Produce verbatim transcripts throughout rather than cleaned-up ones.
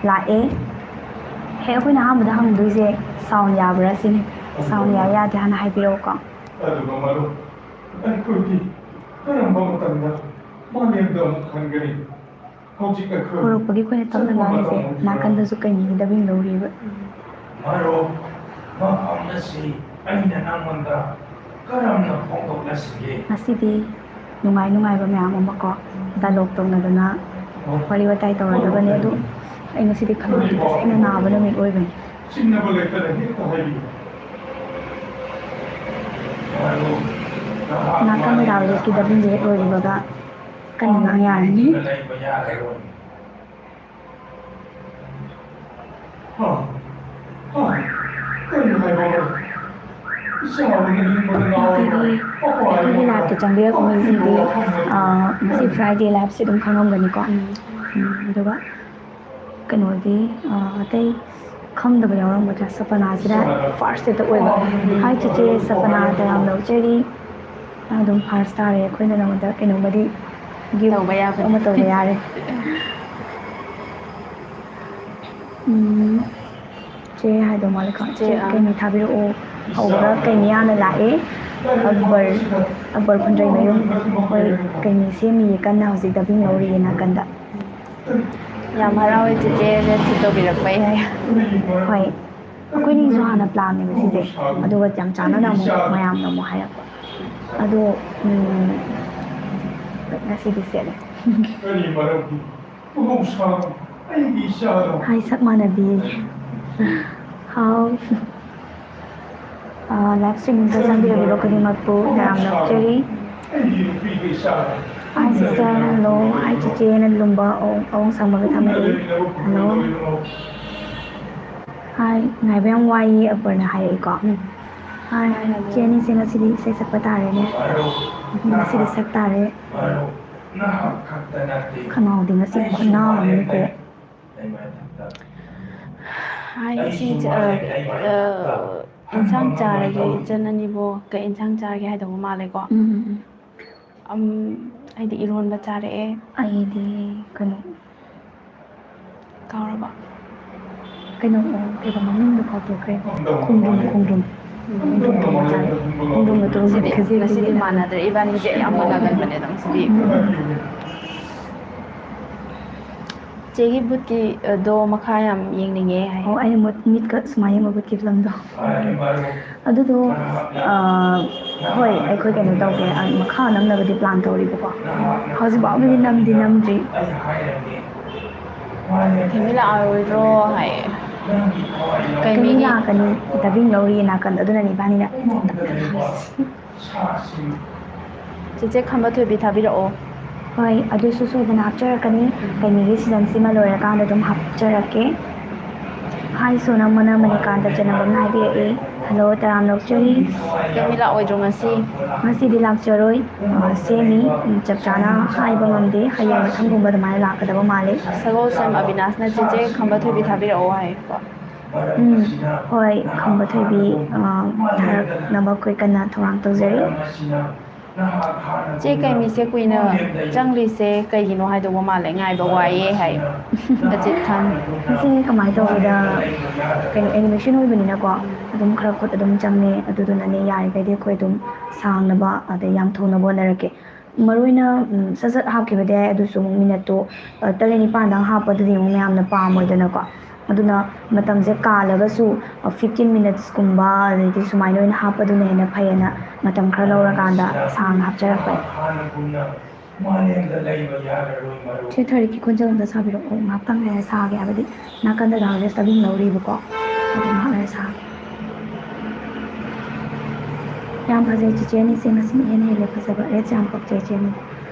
ꯂꯥꯛꯑꯦ꯫ ꯍꯦꯛ ꯑꯩꯈꯣꯏꯅ ꯑꯍꯥꯟꯕꯗ ꯍꯪꯗꯣꯏꯁꯦ sound ꯌꯥꯕ꯭ꯔꯥ ꯁꯤꯅꯤ꯫ Sound ꯌꯥꯏ ꯌꯥꯗꯦ ꯍꯥꯟꯅ ꯍꯥꯏꯕꯤꯔꯛꯎꯀꯣ꯫ ꯑꯗꯨꯒ ꯃꯔꯨꯞ, ꯑꯩꯈꯣꯏꯗꯤ ꯀꯔꯝꯕ ꯃꯇꯝꯗ ꯃꯥꯂꯦꯝꯗ ꯑꯃꯨꯛ ꯍꯟꯒꯅꯤ? ꯍꯧꯖꯤꯛ ꯑꯩꯈꯣꯏ ꯍꯧꯔꯛꯄꯒꯤ ꯑꯩꯈꯣꯏꯅ ꯇꯞꯅ ꯆꯠꯄ ꯉꯥꯡꯉꯤꯁꯦ, ꯃꯇꯝ ꯑꯣꯏꯗ꯭ꯔꯤꯕ꯭ꯔꯥ? ꯅꯥꯀꯟꯗꯁꯨ ꯀꯩꯅꯤꯒꯤ dubbing ꯂꯧꯔꯤꯕ꯫ ꯃꯔꯨꯞ, ꯃꯐꯝ ꯑꯁꯤ ꯑꯩꯅ ꯅꯪꯉꯣꯟꯗ ꯀꯔꯝꯅ ꯐꯣꯡꯗꯣꯛꯂꯁꯤꯒꯦ? ꯉꯁꯤꯗꯤ ꯅꯨꯡꯉꯥꯏ ꯅꯨꯡꯉꯥꯏꯕ ꯃꯌꯥꯝ ꯑꯃ ꯀꯣ, dialogue ꯇꯧꯅꯗꯅ ꯋꯥꯔꯤ ꯋꯥꯇꯥꯏ ꯇꯧꯔꯗꯕꯅꯦ꯫ ꯑꯗꯨ ꯑꯩ ꯉꯁꯤꯗꯤ ꯈꯅꯥꯎꯗꯤ ꯇꯁꯦꯡꯅ ꯅꯥꯕ ꯅꯨꯃꯤꯠ ꯑꯣꯏꯕꯅꯤ꯫ ꯆꯤꯡꯅꯕ ꯂꯩꯇꯅ ꯍꯦꯛꯇ ꯍꯥꯏꯕꯤꯌꯨ꯫ ꯅꯥꯀꯟ ꯃꯦꯗꯥꯝ ꯔꯣꯖꯀꯤ dubbing ꯁꯦ ꯍꯦꯛ ꯂꯣꯏꯕꯒ ꯀꯟꯅ ꯉꯥꯡ ꯌꯥꯔꯅꯤ꯫ ꯂꯩꯕ ꯌꯥꯔꯔꯣꯏ꯫ ꯍꯥ? ꯍꯥ? ꯀꯔꯤ ꯍꯥꯏꯕ? ꯏꯆꯥ ꯑꯃꯅ ꯅꯤꯡꯕꯗ ꯉꯥꯎꯔꯕ ꯅꯨꯡꯇꯤꯒꯤ ꯄꯄꯥ ꯑꯩꯈꯣꯏꯒꯤ ꯑꯩꯉꯣꯟꯗ live ꯇ ꯆꯪꯕꯤꯔꯛꯄ ꯃꯤꯁꯤꯡꯗꯤ, ꯋꯥꯐꯝ ꯑꯃ ꯑꯥ, ꯉꯁꯤ Friday live ꯁꯦ ꯑꯗꯨꯝ ꯈꯪꯉꯝꯒꯅꯤꯀꯣ꯫ ꯎꯝ, ꯑꯗꯨꯒ ꯀꯩꯅꯣꯗꯤ, ꯑꯥ, ꯑꯇꯩ ꯈꯪꯗꯕ ꯌꯥꯎꯔꯝꯒꯗ꯭ꯔꯥ? ꯁꯄꯅꯥꯁꯤꯗ first ꯍꯦꯛꯇ ꯑꯣꯏꯕ꯫ Hi ꯆꯤꯆꯦ, ꯁꯄꯅꯥ ꯇꯔꯥꯝꯅ ꯑꯣꯛꯆꯔꯤ꯫ ꯅꯪ ꯑꯗꯨꯝ first ꯇꯥꯔꯦ꯫ ꯑꯩꯈꯣꯏꯅ ꯅꯉꯣꯟꯗ ꯀꯩꯅꯣꯝꯃꯗꯤ gift ꯇꯧꯕ ꯌꯥꯕꯅꯤ꯫ ꯑꯃ ꯇꯧꯕ ꯌꯥꯔꯦ꯫ ꯎꯝ, ꯆꯦ ꯍꯥꯏꯗꯧ ꯃꯥꯜꯂꯦꯀꯣ꯫ ꯆꯦ, ꯆꯦ, ꯑꯥ꯫ ꯀꯩꯅꯣ ꯊꯥꯕꯤꯔꯛꯑꯣ꯫ ꯍꯧꯕꯗ ꯀꯩꯅꯤ ꯌꯥꯝꯅ ꯂꯥꯛꯑꯦ꯫ ꯑꯛꯕꯔ, ꯑꯛꯕꯔ ꯐꯨꯟꯗ꯭ꯔꯩꯃꯌꯨꯝ꯫ ꯍꯣꯏ, ꯀꯩꯅꯤ ꯁꯦꯝꯃꯤꯌꯦ ꯀꯟꯅ ꯍꯧꯖꯤꯛ dubbing ꯂꯧꯔꯤꯌꯦ ꯅꯥꯀꯟꯗ꯫ ꯌꯥꯝ ꯍꯔꯥꯎꯋꯦ ꯆꯦꯆꯦ receive ꯇꯧꯕꯤꯔꯛꯄꯩ ꯍꯥꯏ꯫ ꯍꯣꯏ, ꯑꯩꯈꯣꯏꯅꯤꯁꯨ ꯍꯥꯟꯅ plan ꯅꯦꯕ ꯁꯤꯁꯦ, ꯑꯗꯨꯒ ꯌꯥꯝ ꯆꯥꯟꯅꯅ ꯑꯃꯨꯛ ꯃꯌꯥꯝꯅ ꯑꯃꯨꯛ ꯍꯥꯏꯔꯛꯄ꯫ ꯑꯗꯣ, ꯎꯝ, ꯉꯁꯤꯗꯤ ꯁꯦꯠꯂꯦ꯫ ꯀꯔꯤ ꯃꯔꯝꯒꯤ? ꯃꯍꯧꯁꯥ ꯑꯩꯒꯤ ꯏꯆꯥꯗꯣ꯫ ꯍꯥꯏ, ꯁꯛ ꯃꯥꯟꯅꯕꯤ꯫ ꯍꯥꯎ꯫ ꯑꯥ, live streaming ꯗ ꯆꯪꯕꯤꯔꯛꯂꯤꯕ ꯈꯨꯗꯤꯡꯃꯛꯄꯨ ꯇꯔꯥꯝꯅ ꯑꯣꯛꯆꯔꯤ꯫ ꯑꯩꯒꯤ ꯅꯨꯄꯤꯒ ꯏꯆꯥꯒ꯫ Hi sister, hello꯫ Hi ꯆꯤꯆꯦꯅ ꯂꯨꯝꯕ ꯑꯋꯣꯡ, ꯑꯋꯣꯡ ꯁꯪꯕꯒ ꯊꯝꯃꯛꯏ꯫ Hello꯫ Hi, ꯉꯥꯏꯕ ꯌꯥꯝ ꯋꯥꯏꯌꯦ, ꯑꯛꯕꯔꯅ ꯍꯥꯏꯔꯛꯏꯀꯣ꯫ ꯎꯝ꯫ Hi, ꯆꯦ ꯑꯅꯤꯁꯦ ꯉꯁꯤꯗꯤ ꯏꯁꯩ ꯁꯛꯄ ꯇꯥꯔꯦꯅꯦ꯫ ꯉꯁꯤꯗꯤ ꯁꯛ ꯇꯥꯔꯦ꯫ ꯈꯅꯥꯎꯗꯤ ꯉꯁꯤ ꯈꯨꯅꯥ ꯑꯃꯅꯤꯀꯣ꯫ Hi, ꯏꯆꯦ, ꯑ, ꯑ, ꯏꯟꯁꯥꯡ ꯆꯥꯔꯒꯦ, ꯏꯆꯟ ꯑꯅꯤꯕꯨ ꯀꯩ ꯏꯟꯁꯥꯡ ꯆꯥꯔꯒꯦ ꯍꯥꯏꯗꯧꯕ ꯃꯥꯜꯂꯦꯀꯣ? ꯎꯝ, ꯎꯝ, ꯎꯝ꯫ ꯑꯝ, ꯑꯩꯗꯤ ꯏꯔꯣꯟꯕ ꯆꯥꯔꯛꯑꯦ꯫ ꯑꯩꯗꯤ ꯀꯩꯅꯣ, ꯀꯥꯎꯔꯕ? ꯀꯩꯅꯣ, ꯑ, ꯀꯩꯕ ꯃꯃꯤꯡꯗꯣ ꯀꯥꯎꯊꯣꯛꯈ꯭ꯔꯦ꯫ ꯈꯣꯡꯗ꯭ꯔꯨꯝ, ꯈꯣꯡꯗ꯭ꯔꯨꯝ꯫ ꯈꯣꯡꯗ꯭ꯔꯨꯝ ꯊꯣꯡꯕ ꯆꯥꯏ꯫ ꯈꯣꯡꯗ꯭ꯔꯨꯝꯒ ꯇꯧꯔꯒ ꯉꯁꯤꯗꯤ, ꯈꯦꯆꯤ ꯉꯁꯤꯗꯤ ꯈꯦꯆꯤ꯫ ꯃꯥꯟꯅꯗ꯭ꯔꯦ꯫ ꯏꯕꯥꯅꯤꯁꯦ ꯌꯥꯝ ꯃꯥꯟꯅꯒꯟꯕꯅꯦ ꯑꯗꯣ ꯉꯁꯤꯗꯤ꯫ ꯎꯝ꯫ ꯆꯦꯒꯤ ꯕꯨꯠꯀꯤ, ꯑ, ꯗꯣ ꯃꯈꯥ ꯌꯥꯝ ꯌꯦꯡꯅꯤꯡꯉꯦ ꯍꯥꯏ꯫ ꯑꯣ, ꯑꯩꯅ ꯃꯨꯠ-, ꯃꯤꯠꯀ ꯁꯨꯃꯥꯏꯅ ꯌꯦꯡꯕ ꯕꯨꯠꯀꯤ ꯐꯤꯂꯝꯗꯣ꯫ ꯑꯗꯨꯗꯣ, ꯑ, ꯍꯣꯏ, ꯑꯩꯈꯣꯏ ꯀꯩꯅꯣ ꯇꯧꯒꯦ, ꯑ, ꯃꯈꯥ ꯅꯝꯅꯕꯗꯤ plan ꯇꯧꯔꯤꯕꯀꯣ꯫ ꯍꯧꯖꯤꯛ ꯐꯥꯎꯕꯗꯤ ꯅꯝꯗꯤ ꯅꯝꯗ꯭ꯔꯤ꯫ ꯀꯩꯝ ꯂꯥꯛꯑꯔꯣꯏꯗ꯭ꯔꯣ ꯍꯥꯏꯌꯦ꯫ ꯀꯩ ꯀꯩꯝ ꯃꯤꯒꯤ? ꯂꯥꯛꯀꯅꯤ, dubbing ꯂꯧꯔꯤ ꯅꯥꯀꯟꯗ, ꯑꯗꯨꯅꯅꯦ ꯏꯕꯥꯅꯤꯅ ꯇꯞꯅ ꯉꯥꯡꯉꯤꯁꯦ꯫ ꯆꯦꯆꯦ ꯈꯝꯕ ꯊꯣꯏꯕꯤ ꯊꯥꯕꯤꯔꯛꯑꯣ꯫ ꯍꯣꯏ, ꯑꯗꯨꯁꯨ ꯁꯣꯏꯗꯅ ꯍꯥꯞꯆꯔꯛꯀꯅꯤ꯫ ꯀꯩꯅꯣꯒꯤ seasonꯁꯤꯃ ꯂꯣꯏꯔꯀꯥꯟꯗ ꯑꯗꯨꯝ ꯍꯥꯞꯆꯔꯛꯀꯦ꯫ Hi ꯁꯣꯅꯝ ꯃꯣꯅ ꯃꯅꯤꯀꯥꯟꯇ ꯆꯦꯅꯝꯕꯝꯅ ꯍꯥꯏꯕꯤꯔꯛꯏ꯫ Hello, ꯇꯔꯥꯝꯅ ꯑꯣꯛꯆꯔꯤ꯫ ꯀꯩꯝ ꯂꯥꯛꯑꯣꯏꯗ꯭ꯔꯣ ꯉꯁꯤ? ꯉꯁꯤꯗꯤ ꯂꯥꯛꯆꯔꯣꯏ꯫ ꯑ, ꯁꯦꯝꯃꯤ꯫ ꯎꯝ, ꯆꯞ ꯆꯥꯅ ꯍꯥꯏꯕ ꯉꯝꯗꯦ꯫ ꯍꯌꯦꯡ ꯃꯊꯪꯒꯨꯝꯕ ꯑꯗꯨꯃꯥꯏꯅ ꯂꯥꯛꯀꯗꯕ ꯃꯥꯜꯂꯦ꯫ ꯁꯒꯣꯜꯁꯦꯝ ꯑꯕꯤꯅꯥꯁꯅ ꯆꯦꯆꯦ ꯈꯝꯕ ꯊꯣꯏꯕꯤ ꯊꯥꯕꯤꯔꯛꯑꯣ ꯍꯥꯏꯀꯣ꯫ ꯎꯝ, ꯍꯣꯏ, ꯈꯝꯕ ꯊꯣꯏꯕꯤ, ꯑ, ꯊꯥꯔꯛꯅꯕ ꯑꯩꯈꯣꯏ ꯀꯟꯅ ꯊꯧꯔꯥꯡ ꯇꯧꯖꯔꯤ꯫ ꯆꯦ ꯀꯩꯃꯤꯁꯦ ꯀꯨꯏꯅ ꯆꯪꯂꯤꯁꯦ ꯀꯩꯒꯤꯅꯣ ꯍꯥꯏꯗꯧꯕ ꯃꯥꯜꯂꯦ, ꯉꯥꯏꯕ ꯋꯥꯏꯌꯦ ꯍꯥꯏ ꯑꯖꯤꯠ ꯈꯥꯟ꯫ ꯃꯁꯤ ꯀꯃꯥꯏꯅ ꯇꯧꯒꯦꯗ, ꯀꯩꯅꯣ, animation ꯑꯣꯏꯕꯅꯤꯅꯀꯣ, ꯑꯗꯨꯝ ꯈꯔ ꯈꯨꯠ ꯑꯗꯨꯝ ꯆꯪꯉꯦ, ꯑꯗꯨꯗꯨꯅꯅꯦ ꯌꯥꯔꯤꯈꯩꯗꯤ ꯑꯩꯈꯣꯏ ꯑꯗꯨꯝ ꯁꯥꯡꯅꯕ ꯑꯗꯩ ꯌꯥꯝ ꯊꯨꯅꯕ ꯍꯣꯠꯅꯔꯛꯀꯦ꯫ ꯃꯔꯨ ꯑꯣꯏꯅ, ꯎꯝ, ꯁꯠ ꯁꯠ ꯍꯥꯞꯈꯤꯕꯗꯤ ꯌꯥꯏ, ꯑꯗꯨꯁꯨ ꯑꯃꯨꯛ ꯃꯤꯅꯠꯇꯣ, ꯑ, ꯇꯔꯦꯠ ꯅꯤꯄꯥꯟꯗꯪ ꯍꯥꯞꯄꯗꯨꯗꯤ ꯑꯃꯨꯛ ꯃꯌꯥꯝꯅ ꯄꯥꯝꯃꯣꯏꯗꯅꯀꯣ꯫ ꯑꯗꯨꯅ ꯃꯇꯝꯁꯦ ꯀꯥꯜꯂꯒꯁꯨ, ꯑ, fifteen minutesꯀꯨꯝꯕ, ꯑꯗꯩꯗꯤ ꯁꯨꯃꯥꯏꯅ ꯑꯣꯏꯅ ꯍꯥꯞꯄꯗꯨꯅ ꯍꯦꯟꯅ ꯐꯩꯌꯦꯅ ꯃꯇꯝ ꯈꯔ ꯂꯧꯔꯀꯥꯟꯗ ꯁꯥꯡꯅ ꯍꯥꯞꯆꯔꯛꯄꯅꯦ꯫ ꯆꯦ ꯊꯣꯏꯔꯤꯛꯀꯤ ꯈꯣꯟꯖꯦꯜ ꯑꯝꯇ ꯁꯥꯕꯤꯔꯛꯑꯣ, ꯉꯥꯏꯍꯥꯛꯇꯪ ꯂꯩꯔ ꯁꯥꯒꯦ, ꯍꯥꯏꯕꯗꯤ ꯅꯥꯀꯟꯗ ꯗꯥ ꯔꯥꯖꯦꯁ dubbing ꯂꯧꯔꯤꯕꯀꯣ, ꯑꯗꯨ ꯉꯥꯏꯍꯥꯛ ꯂꯩꯔ ꯁꯥꯒꯦ꯫ ꯌꯥꯝ ꯐꯖꯩ ꯆꯤꯆꯦ ꯑꯅꯤꯁꯦ, ꯉꯁꯤꯅ ꯏꯍꯦꯟ ꯍꯦꯜꯂꯦ ꯐꯖꯕ꯫ ꯑꯦꯁ, ꯌꯥꯝ ꯄꯛꯆꯩ ꯆꯤꯆꯦ ꯑꯅꯤ꯫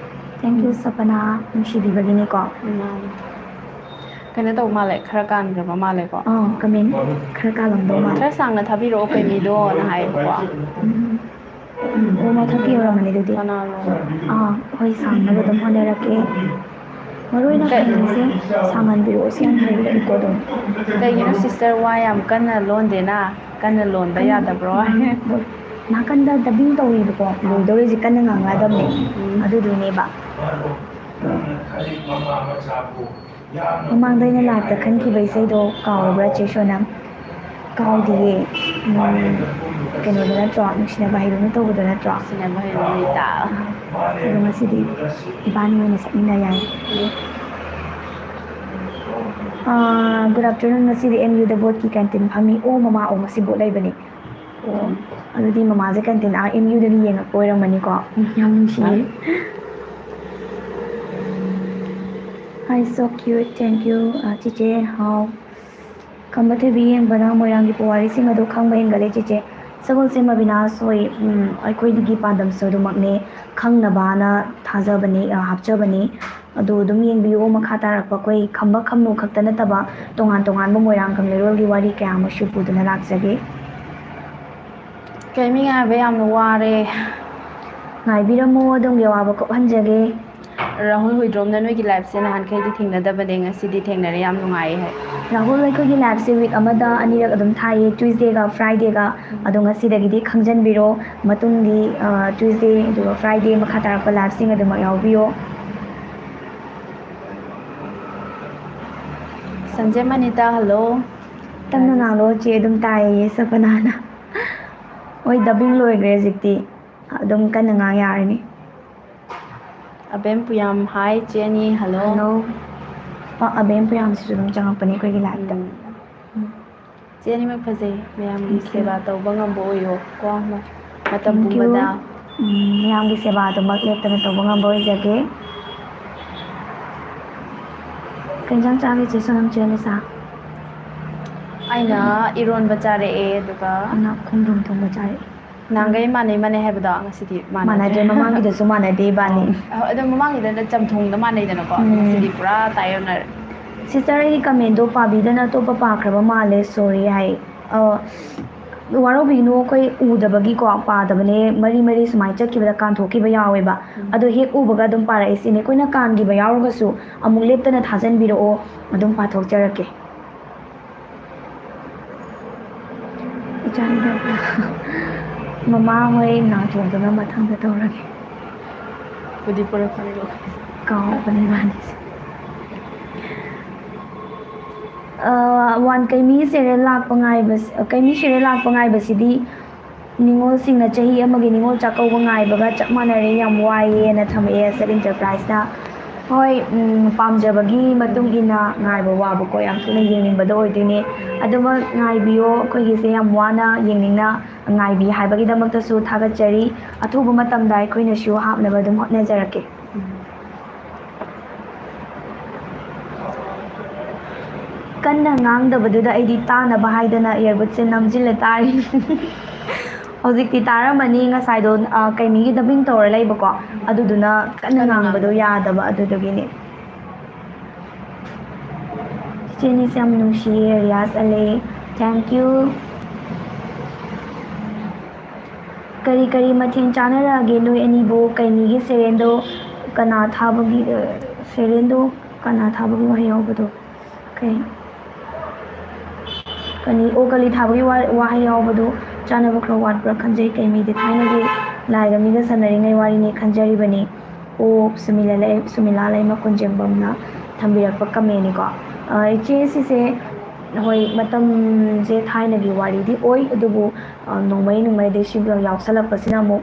Thank you, ꯎꯝ꯫ ꯁꯄꯅꯥ, ꯅꯨꯡꯁꯤꯕꯤꯕꯒꯤꯅꯤꯀꯣ꯫ ꯎꯝ꯫ ꯀꯩꯅꯣ ꯇꯧ ꯃꯥꯜꯂꯦ, ꯈꯔ ꯀꯥꯟꯈ꯭ꯔꯕ ꯃꯥꯜꯂꯦꯀꯣ꯫ ꯑꯥ, comment ꯈꯔ ꯀꯥꯜꯂꯝꯗꯧ ꯃꯥꯜꯂꯦ꯫ "ꯈꯔ ꯁꯥꯡꯅ ꯊꯥꯕꯤꯔꯛꯑꯣ ꯀꯩꯅꯤꯗꯣꯅ" ꯍꯥꯏꯌꯦꯕꯀꯣ꯫ ꯎꯝ꯫ ꯎꯝ, ꯑꯣ, ꯃꯊꯛꯀꯤ ꯑꯣꯏꯔꯝꯃꯅꯤ ꯑꯗꯨꯗꯤ꯫ ꯀꯅꯥꯅꯣ? ꯑꯥ, ꯍꯣꯏ, ꯁꯥꯡꯅꯕ ꯑꯗꯨꯝ ꯍꯣꯠꯅꯔꯛꯀꯦ꯫ ꯃꯔꯨ ꯑꯣꯏꯅ ꯀꯩ-, ꯀꯩꯅꯣꯁꯦ ꯁꯥꯡꯍꯟꯕꯤꯔꯛꯑꯣ, ꯁꯤ ꯌꯥꯝ ꯍꯩꯔꯦꯀꯣ ꯑꯗꯨꯝ꯫ ꯀꯩꯒꯤꯅꯣ sister ꯋꯥ ꯌꯥꯝ ꯀꯟꯅ ꯂꯣꯟꯗꯦꯅ? ꯀꯟꯅ ꯂꯣꯟꯕ ꯀꯟꯅ, ꯌꯥꯗꯕ꯭ꯔꯣ? ꯎꯝ, ꯅꯥꯀꯟꯗ dubbing ꯇꯧꯔꯤꯕꯀꯣ, ꯑꯥ꯫ ꯂꯣꯏꯗꯧꯔꯤꯁꯦ ꯀꯟꯅ ꯉꯥꯡꯉꯛꯑꯗꯕꯅꯦ꯫ ꯎꯝ꯫ ꯑꯗꯨꯗꯨꯅꯦꯕ꯫ ꯅꯪꯅ ꯈꯜꯂꯤ ꯃꯃꯥ ꯃꯆꯥꯕꯨ ꯃꯃꯥꯡꯗ ꯑꯩꯅ ꯂꯥꯏꯞꯇ ꯈꯟꯈꯤꯕ ꯏꯁꯩꯗꯣ ꯀꯥꯎꯔꯕ꯭ꯔꯥ, ꯆꯦ ꯁꯣꯅꯝ? ꯀꯥꯎꯗꯤꯌꯦ꯫ ꯎꯝ, ꯀꯩꯅꯣꯗꯣ ꯅꯠꯇ꯭ꯔꯣ? ꯅꯨꯡꯁꯤꯅꯕ ꯍꯩꯕꯅ ꯇꯧꯕꯗꯣ ꯅꯠꯇ꯭ꯔꯣ? ꯅꯨꯡꯁꯤꯅꯕ ꯍꯩꯕꯅ ꯏꯇꯥ꯫ ꯑꯗꯣ ꯉꯁꯤꯗꯤ ꯏꯕꯥꯅꯤ ꯑꯣꯏꯅ ꯁꯛꯃꯤꯟꯅ ꯌꯥꯏ꯫ ꯑꯥ, good afternoon꯫ ꯉꯁꯤꯗꯤ ꯑꯦꯝ ꯌꯨꯗ ꯕꯣꯠꯀꯤ ꯀꯦꯟꯇꯤꯟ ꯐꯝꯃꯤ꯫ ꯑꯣ, ꯃꯃꯥ, ꯑꯣ, ꯉꯁꯤ ꯕꯣꯠ ꯂꯩꯕꯅꯤ꯫ ꯑꯣ, ꯑꯗꯨꯗꯤ ꯃꯃꯥꯁꯦ ꯀꯦꯟꯇꯤꯟ ꯑꯥ ꯑꯦꯝ ꯌꯨꯗꯒꯤ ꯌꯦꯡꯉꯛꯄ ꯑꯣꯏꯔꯝꯃꯅꯤꯀꯣ꯫ ꯎꯝ, ꯌꯥꯝ ꯅꯨꯡꯁꯤꯌꯦ꯫ Hi, so cute, thank you꯫ ꯑ, ꯆꯤꯆꯦ ꯍꯥꯎ꯫ ꯈꯝꯕ ꯊꯣꯏꯕꯤ ꯌꯦꯡꯕꯅ ꯃꯣꯏꯔꯥꯡꯒꯤ ꯄꯨꯋꯥꯔꯤꯁꯤꯡ ꯑꯗꯨ ꯈꯪꯕ ꯍꯦꯟꯒꯠꯂꯦ ꯆꯤꯆꯦ꯫ ꯁꯒꯣꯜꯁꯦꯝ ꯑꯕꯤꯅꯥꯁ ꯍꯣꯏ, ꯎꯝ, ꯑꯩꯈꯣꯏꯒꯤ ꯄꯥꯟꯗꯝꯁꯨ ꯑꯗꯨꯃꯛꯅꯦ, ꯈꯪꯅꯕꯅ ꯊꯥꯖꯕꯅꯤ, ꯑ, ꯍꯥꯞꯆꯕꯅꯤ꯫ ꯑꯗꯨ ꯑꯗꯨꯝ ꯌꯦꯡꯕꯤꯌꯨ꯫ ꯃꯈꯥ ꯇꯥꯔꯛꯄ ꯑꯩꯈꯣꯏ ꯈꯝꯕ ꯈꯝꯅꯨ ꯈꯛꯇ ꯅꯠꯇꯕ ꯇꯣꯉꯥꯟ ꯇꯣꯉꯥꯟꯕ ꯃꯣꯏꯔꯥꯡ ꯀꯪꯂꯩꯔꯣꯜꯒꯤ ꯋꯥꯔꯤ ꯀꯌꯥ ꯑꯃꯁꯨ ꯄꯨꯗꯨꯅ ꯂꯥꯛꯆꯒꯦ꯫ ꯀꯩꯃꯤ ꯉꯥꯏꯕ ꯌꯥꯝꯅ ꯋꯥꯔꯦ꯫ ꯉꯥꯏꯕꯤꯔꯝꯃꯣ, ꯑꯗꯣꯝꯒꯤ ꯑꯋꯥꯕ ꯀꯣꯛꯍꯟꯖꯒꯦ꯫ ꯔꯥꯍꯨꯜ ꯍꯨꯏꯗ꯭ꯔꯣꯝꯅ ꯅꯣꯏꯒꯤ ꯂꯥꯏꯐꯁꯦ ꯅꯍꯥꯟꯈꯩꯗꯤ ꯊꯦꯡꯅꯗꯕꯅꯦ, ꯉꯁꯤꯗꯤ ꯊꯦꯡꯅꯔꯦ, ꯌꯥꯝ ꯅꯨꯡꯉꯥꯏꯌꯦ ꯍꯥꯏ꯫ ꯔꯥꯍꯨꯜ, ꯑꯩꯈꯣꯏꯒꯤ ꯂꯥꯏꯐꯁꯦ ꯋꯤꯛ ꯑꯃꯗ ꯑꯅꯤꯔꯛ ꯑꯗꯨꯝ ꯊꯥꯏꯌꯦ, ꯇ꯭ꯌꯨꯁꯗꯦꯒ ꯐ꯭ꯔꯥꯏꯗꯦꯒ꯫ ꯑꯗꯣ ꯉꯁꯤꯗꯒꯤꯗꯤ ꯈꯪꯖꯟꯕꯤꯔꯣ, ꯃꯇꯨꯡꯗꯤ, ꯑ, ꯇ꯭ꯌꯨꯁꯗꯦ ꯑꯗꯨꯒ ꯐ꯭ꯔꯥꯏꯗꯦ ꯃꯈꯥ ꯇꯥꯔꯛꯄ ꯂꯥꯏꯐꯁꯤꯡ ꯑꯗꯨꯃꯛ ꯌꯥꯎꯕꯤꯌꯣ꯫ ꯁꯟꯖꯦ ꯃꯅꯤꯇꯥ, ꯍꯜꯂꯣ꯫ ꯇꯞꯅ ꯉꯥꯡꯂꯣ ꯆꯦ, ꯑꯗꯨꯝ ꯇꯥꯏꯌꯦ ꯁꯄꯅꯥꯅ꯫ ꯍꯣꯏ, dubbing ꯂꯣꯏꯈ꯭ꯔꯦ ꯍꯧꯖꯤꯛꯇꯤ, ꯑꯗꯨꯝ ꯀꯟꯅ ꯉꯥꯡ ꯌꯥꯔꯅꯤ꯫ ꯑꯕꯦꯝ ꯄꯨꯌꯥꯝ, ꯍꯥꯏ ꯆꯦ ꯑꯅꯤ, ꯍꯜꯂꯣ꯫ ꯍꯜꯂꯣ꯫ ꯑ, ꯑꯕꯦꯝ ꯄꯨꯌꯥꯝꯁꯤꯁꯨ ꯑꯗꯨꯝ ꯆꯪꯉꯛꯄꯅꯦ ꯑꯩꯈꯣꯏꯒꯤ ꯂꯥꯏꯐꯇ꯫ ꯎꯝ꯫ ꯎꯝ꯫ ꯆꯦ ꯑꯅꯤꯃꯛ ꯐꯖꯩ, ꯃꯌꯥꯝꯒꯤ Thank you꯫ ꯁꯦꯕꯥ ꯇꯧꯕ ꯉꯝꯕ ꯑꯣꯏꯌꯣ ꯀꯣ, ꯃ-, ꯃꯇꯝ Thank you꯫ ꯄꯨꯝꯕꯗ꯫ ꯎꯝ, ꯃꯌꯥꯝꯒꯤ ꯁꯦꯕꯥ ꯑꯗꯨꯃꯛ ꯂꯦꯞꯇꯅ ꯇꯧꯕ ꯉꯝꯕ ꯑꯣꯏꯖꯒꯦ꯫ ꯀꯩ ꯏꯟꯖꯥꯡ ꯆꯥꯒꯦ ꯆꯦ ꯁꯣꯅꯝ, ꯆꯦ ꯑꯂꯤꯁꯥ? ꯑꯩꯅ ꯏꯔꯣꯟꯕ ꯆꯥꯔꯛꯑꯦ, ꯑꯗꯨꯒ ꯑꯩꯅ ꯈꯣꯡꯗ꯭ꯔꯨꯝ ꯊꯣꯡꯕ ꯆꯥꯔꯛꯑꯦ꯫ ꯅꯍꯥꯟꯈꯩ ꯃꯥꯟꯅꯩ ꯃꯥꯟꯅꯩ ꯍꯥꯏꯕꯗꯣ ꯉꯁꯤꯗꯤ ꯃꯥꯟꯅꯗ꯭ꯔꯦ꯫ ꯃꯥꯟꯅꯗ꯭ꯔꯦ, ꯃꯃꯥꯡꯒꯤꯗꯁꯨ ꯃꯥꯟꯅꯗꯦ ꯏꯕꯥꯅꯤ꯫ ꯑꯣ, ꯑꯗꯣ ꯃꯃꯥꯡꯒꯤꯗꯅ ꯆꯝꯊꯣꯡꯗ ꯃꯥꯟꯅꯩꯗꯅꯀꯣ, ꯎꯝ꯫ ꯉꯁꯤꯗꯤ ꯄꯨꯔꯥ ꯇꯥꯏꯌꯣꯟꯅꯔꯦ꯫ Sister, ꯑꯩꯒꯤ commentꯗꯣ ꯄꯥꯕꯤꯗꯅ ꯑꯇꯣꯞꯄ ꯄꯥꯈ꯭ꯔꯕ ꯃꯥꯜꯂꯦ, sorry ꯍꯥꯏ꯫ ꯑ, ꯋꯥꯔꯧꯕꯤꯒꯅꯨ, ꯑꯩꯈꯣꯏ ꯎꯗꯕꯒꯤꯀꯣ ꯄꯥꯗꯕꯅꯦ, ꯃꯔꯤ ꯃꯔꯤ ꯁꯨꯃꯥꯏꯅ ꯆꯠꯈꯤꯕꯗ ꯀꯥꯟꯊꯣꯛꯈꯤꯕ ꯌꯥꯎꯋꯦꯕ꯫ ꯎꯝ꯫ ꯑꯗꯣ ꯍꯦꯛ ꯎꯕꯒ ꯑꯗꯨꯝ ꯄꯥꯔꯛꯏꯁꯤꯅꯦ꯫ ꯑꯩꯈꯣꯏꯅ ꯀꯥꯟꯈꯤꯕ ꯌꯥꯎꯔꯒꯁꯨ ꯑꯃꯨꯛ ꯂꯦꯞꯇꯅ ꯊꯥꯖꯟꯕꯤꯔꯛꯑꯣ, ꯑꯗꯨꯝ ꯄꯥꯊꯣꯛꯆꯔꯛꯀꯦ꯫ ꯏꯆꯥꯅꯤꯗ ꯃꯃꯥ ꯍꯣꯏ ꯅꯥꯆꯣꯡꯗꯨꯅ ꯃꯊꯪꯗ ꯇꯧꯔꯒꯦ꯫ ꯄꯨꯗꯤ ꯄꯨꯔꯛꯄꯅꯦꯕ꯫ ꯀꯥꯎꯕꯅꯦ ꯏꯕꯥꯅꯤꯁꯦ꯫ ꯑ, ꯋꯥꯟ ꯀꯩꯃꯤ serial ꯂꯥꯛꯄ ꯉꯥꯏꯕꯁ-, ꯀꯩꯃꯤ serial ꯂꯥꯛꯄ ꯉꯥꯏꯕꯁꯤꯗꯤ ꯅꯤꯉꯣꯜꯁꯤꯡꯅ ꯆꯍꯤ ꯑꯃꯒꯤ ꯅꯤꯉꯣꯜ ꯆꯥꯛꯀꯧꯕ ꯉꯥꯏꯕꯒ ꯆꯞ ꯃꯥꯟꯅꯔꯦ, ꯌꯥꯝ ꯋꯥꯏꯌꯦꯅ ꯊꯝꯃꯛꯑꯦ ꯁꯦꯠ ꯏꯟꯇꯔꯄ꯭ꯔꯥꯏꯁꯅ꯫ ꯍꯣꯏ, ꯎꯝ, ꯄꯥꯝꯖꯕꯒꯤ ꯃꯇꯨꯡ ꯏꯟꯅ ꯉꯥꯏꯕ ꯋꯥꯕꯀꯣ, ꯌꯥꯝ ꯊꯨꯅ ꯌꯦꯡꯅꯤꯡꯕꯗꯣ ꯑꯣꯏꯗꯣꯏꯅꯦ꯫ ꯑꯗꯨꯃꯛ ꯉꯥꯏꯕꯤꯌꯣ, ꯑꯩꯈꯣꯏꯒꯤꯁꯦ ꯌꯥꯝ ꯋꯥꯅ ꯌꯦꯡꯅꯤꯡꯅ ꯉꯥꯏꯕꯤ ꯍꯥꯏꯕꯒꯤꯗꯃꯛꯇꯁꯨ ꯊꯥꯒꯠꯆꯔꯤ꯫ ꯑꯊꯨꯕ ꯃꯇꯝꯗ ꯑꯩꯈꯣꯏꯅꯁꯨ ꯍꯥꯞꯅꯕ ꯑꯗꯨꯝ ꯍꯣꯠꯅꯖꯔꯛꯀꯦ꯫ ꯀꯟꯅ ꯉꯥꯡꯗꯕꯗꯨꯗ ꯑꯩꯗꯤ ꯇꯥꯅꯕ ꯍꯥꯏꯗꯅ earbudꯁꯦ ꯅꯝꯖꯤꯜꯂ ꯇꯥꯔꯤꯅꯤ꯫ ꯍꯧꯖꯤꯛꯇꯤ ꯇꯥꯔꯝꯃꯅꯤ, ꯉꯁꯥꯏꯗꯣ, ꯑ, ꯀꯩꯃꯤꯒꯤ dubbing ꯇꯧꯔ ꯂꯩꯕꯀꯣ, ꯑꯗꯨꯗꯨꯅ ꯀꯟꯅ ꯀꯟꯅ ꯉꯥꯡꯕꯗꯣ ꯉꯥꯡꯕꯗꯣ꯫ ꯌꯥꯗꯕ ꯑꯗꯨꯗꯨꯒꯤꯅꯤ꯫ ꯏꯆꯦꯅꯤꯁꯦ ꯌꯥꯝ ꯅꯨꯡꯁꯤꯌꯦ, ꯔꯤꯌꯥꯁ ꯑꯂꯤ꯫ Thank you꯫ ꯀꯔꯤ ꯀꯔꯤ ꯃꯊꯦꯜ ꯆꯥꯅꯔꯛꯑꯒꯦ ꯅꯣꯏ ꯑꯅꯤꯕꯨ? ꯀꯩꯃꯤꯒꯤ serialꯗꯣ ꯀꯅꯥ ꯊꯥꯕꯒꯤ, ꯑ, serialꯗꯣ ꯀꯅꯥ ꯊꯥꯕꯒꯤ ꯋꯥꯍꯩ ꯌꯥꯎꯕꯗꯣ? ꯀꯩ? ꯀꯅꯤ, ꯑꯣ, ꯀꯂꯤ ꯊꯥꯕꯒꯤ ꯋꯥ-, ꯋꯥꯍꯩ ꯌꯥꯎꯕꯗꯨ ꯆꯥꯅꯕ ꯈꯔ ꯋꯥꯠꯄ꯭ꯔꯥ ꯈꯟꯖꯩ꯫ ꯀꯩꯃꯤꯗꯤ ꯊꯥꯏꯅꯒꯤ ꯂꯥꯏꯒ ꯃꯤꯒ ꯁꯝꯅꯔꯤꯉꯩ ꯋꯥꯔꯤꯅꯤ ꯈꯟꯖꯔꯤꯕꯅꯤ꯫ ꯑꯣ, ꯁꯨꯃꯤꯂꯥ ꯂꯩ-, ꯁꯨꯃꯤꯂꯥ ꯂꯩꯃ ꯀꯣꯟꯖꯦꯡꯕꯝꯅ ꯊꯝꯕꯤꯔꯛꯄ commentꯅꯤꯀꯣ꯫ ꯑ, ꯏꯆꯦ, ꯁꯤꯁꯦ, ꯍꯣꯏ, ꯃꯇꯝꯁꯦ ꯊꯥꯏꯅꯒꯤ ꯋꯥꯔꯤꯗꯤ ꯑꯣꯏ, ꯑꯗꯨꯕꯨ, ꯑ, ꯅꯣꯡꯃꯩ ꯅꯣꯡꯃꯩ ꯑꯗꯩ ꯁꯤꯒ ꯌꯥꯎꯁꯜꯂꯛꯄꯁꯤꯅ ꯑꯃꯨꯛ,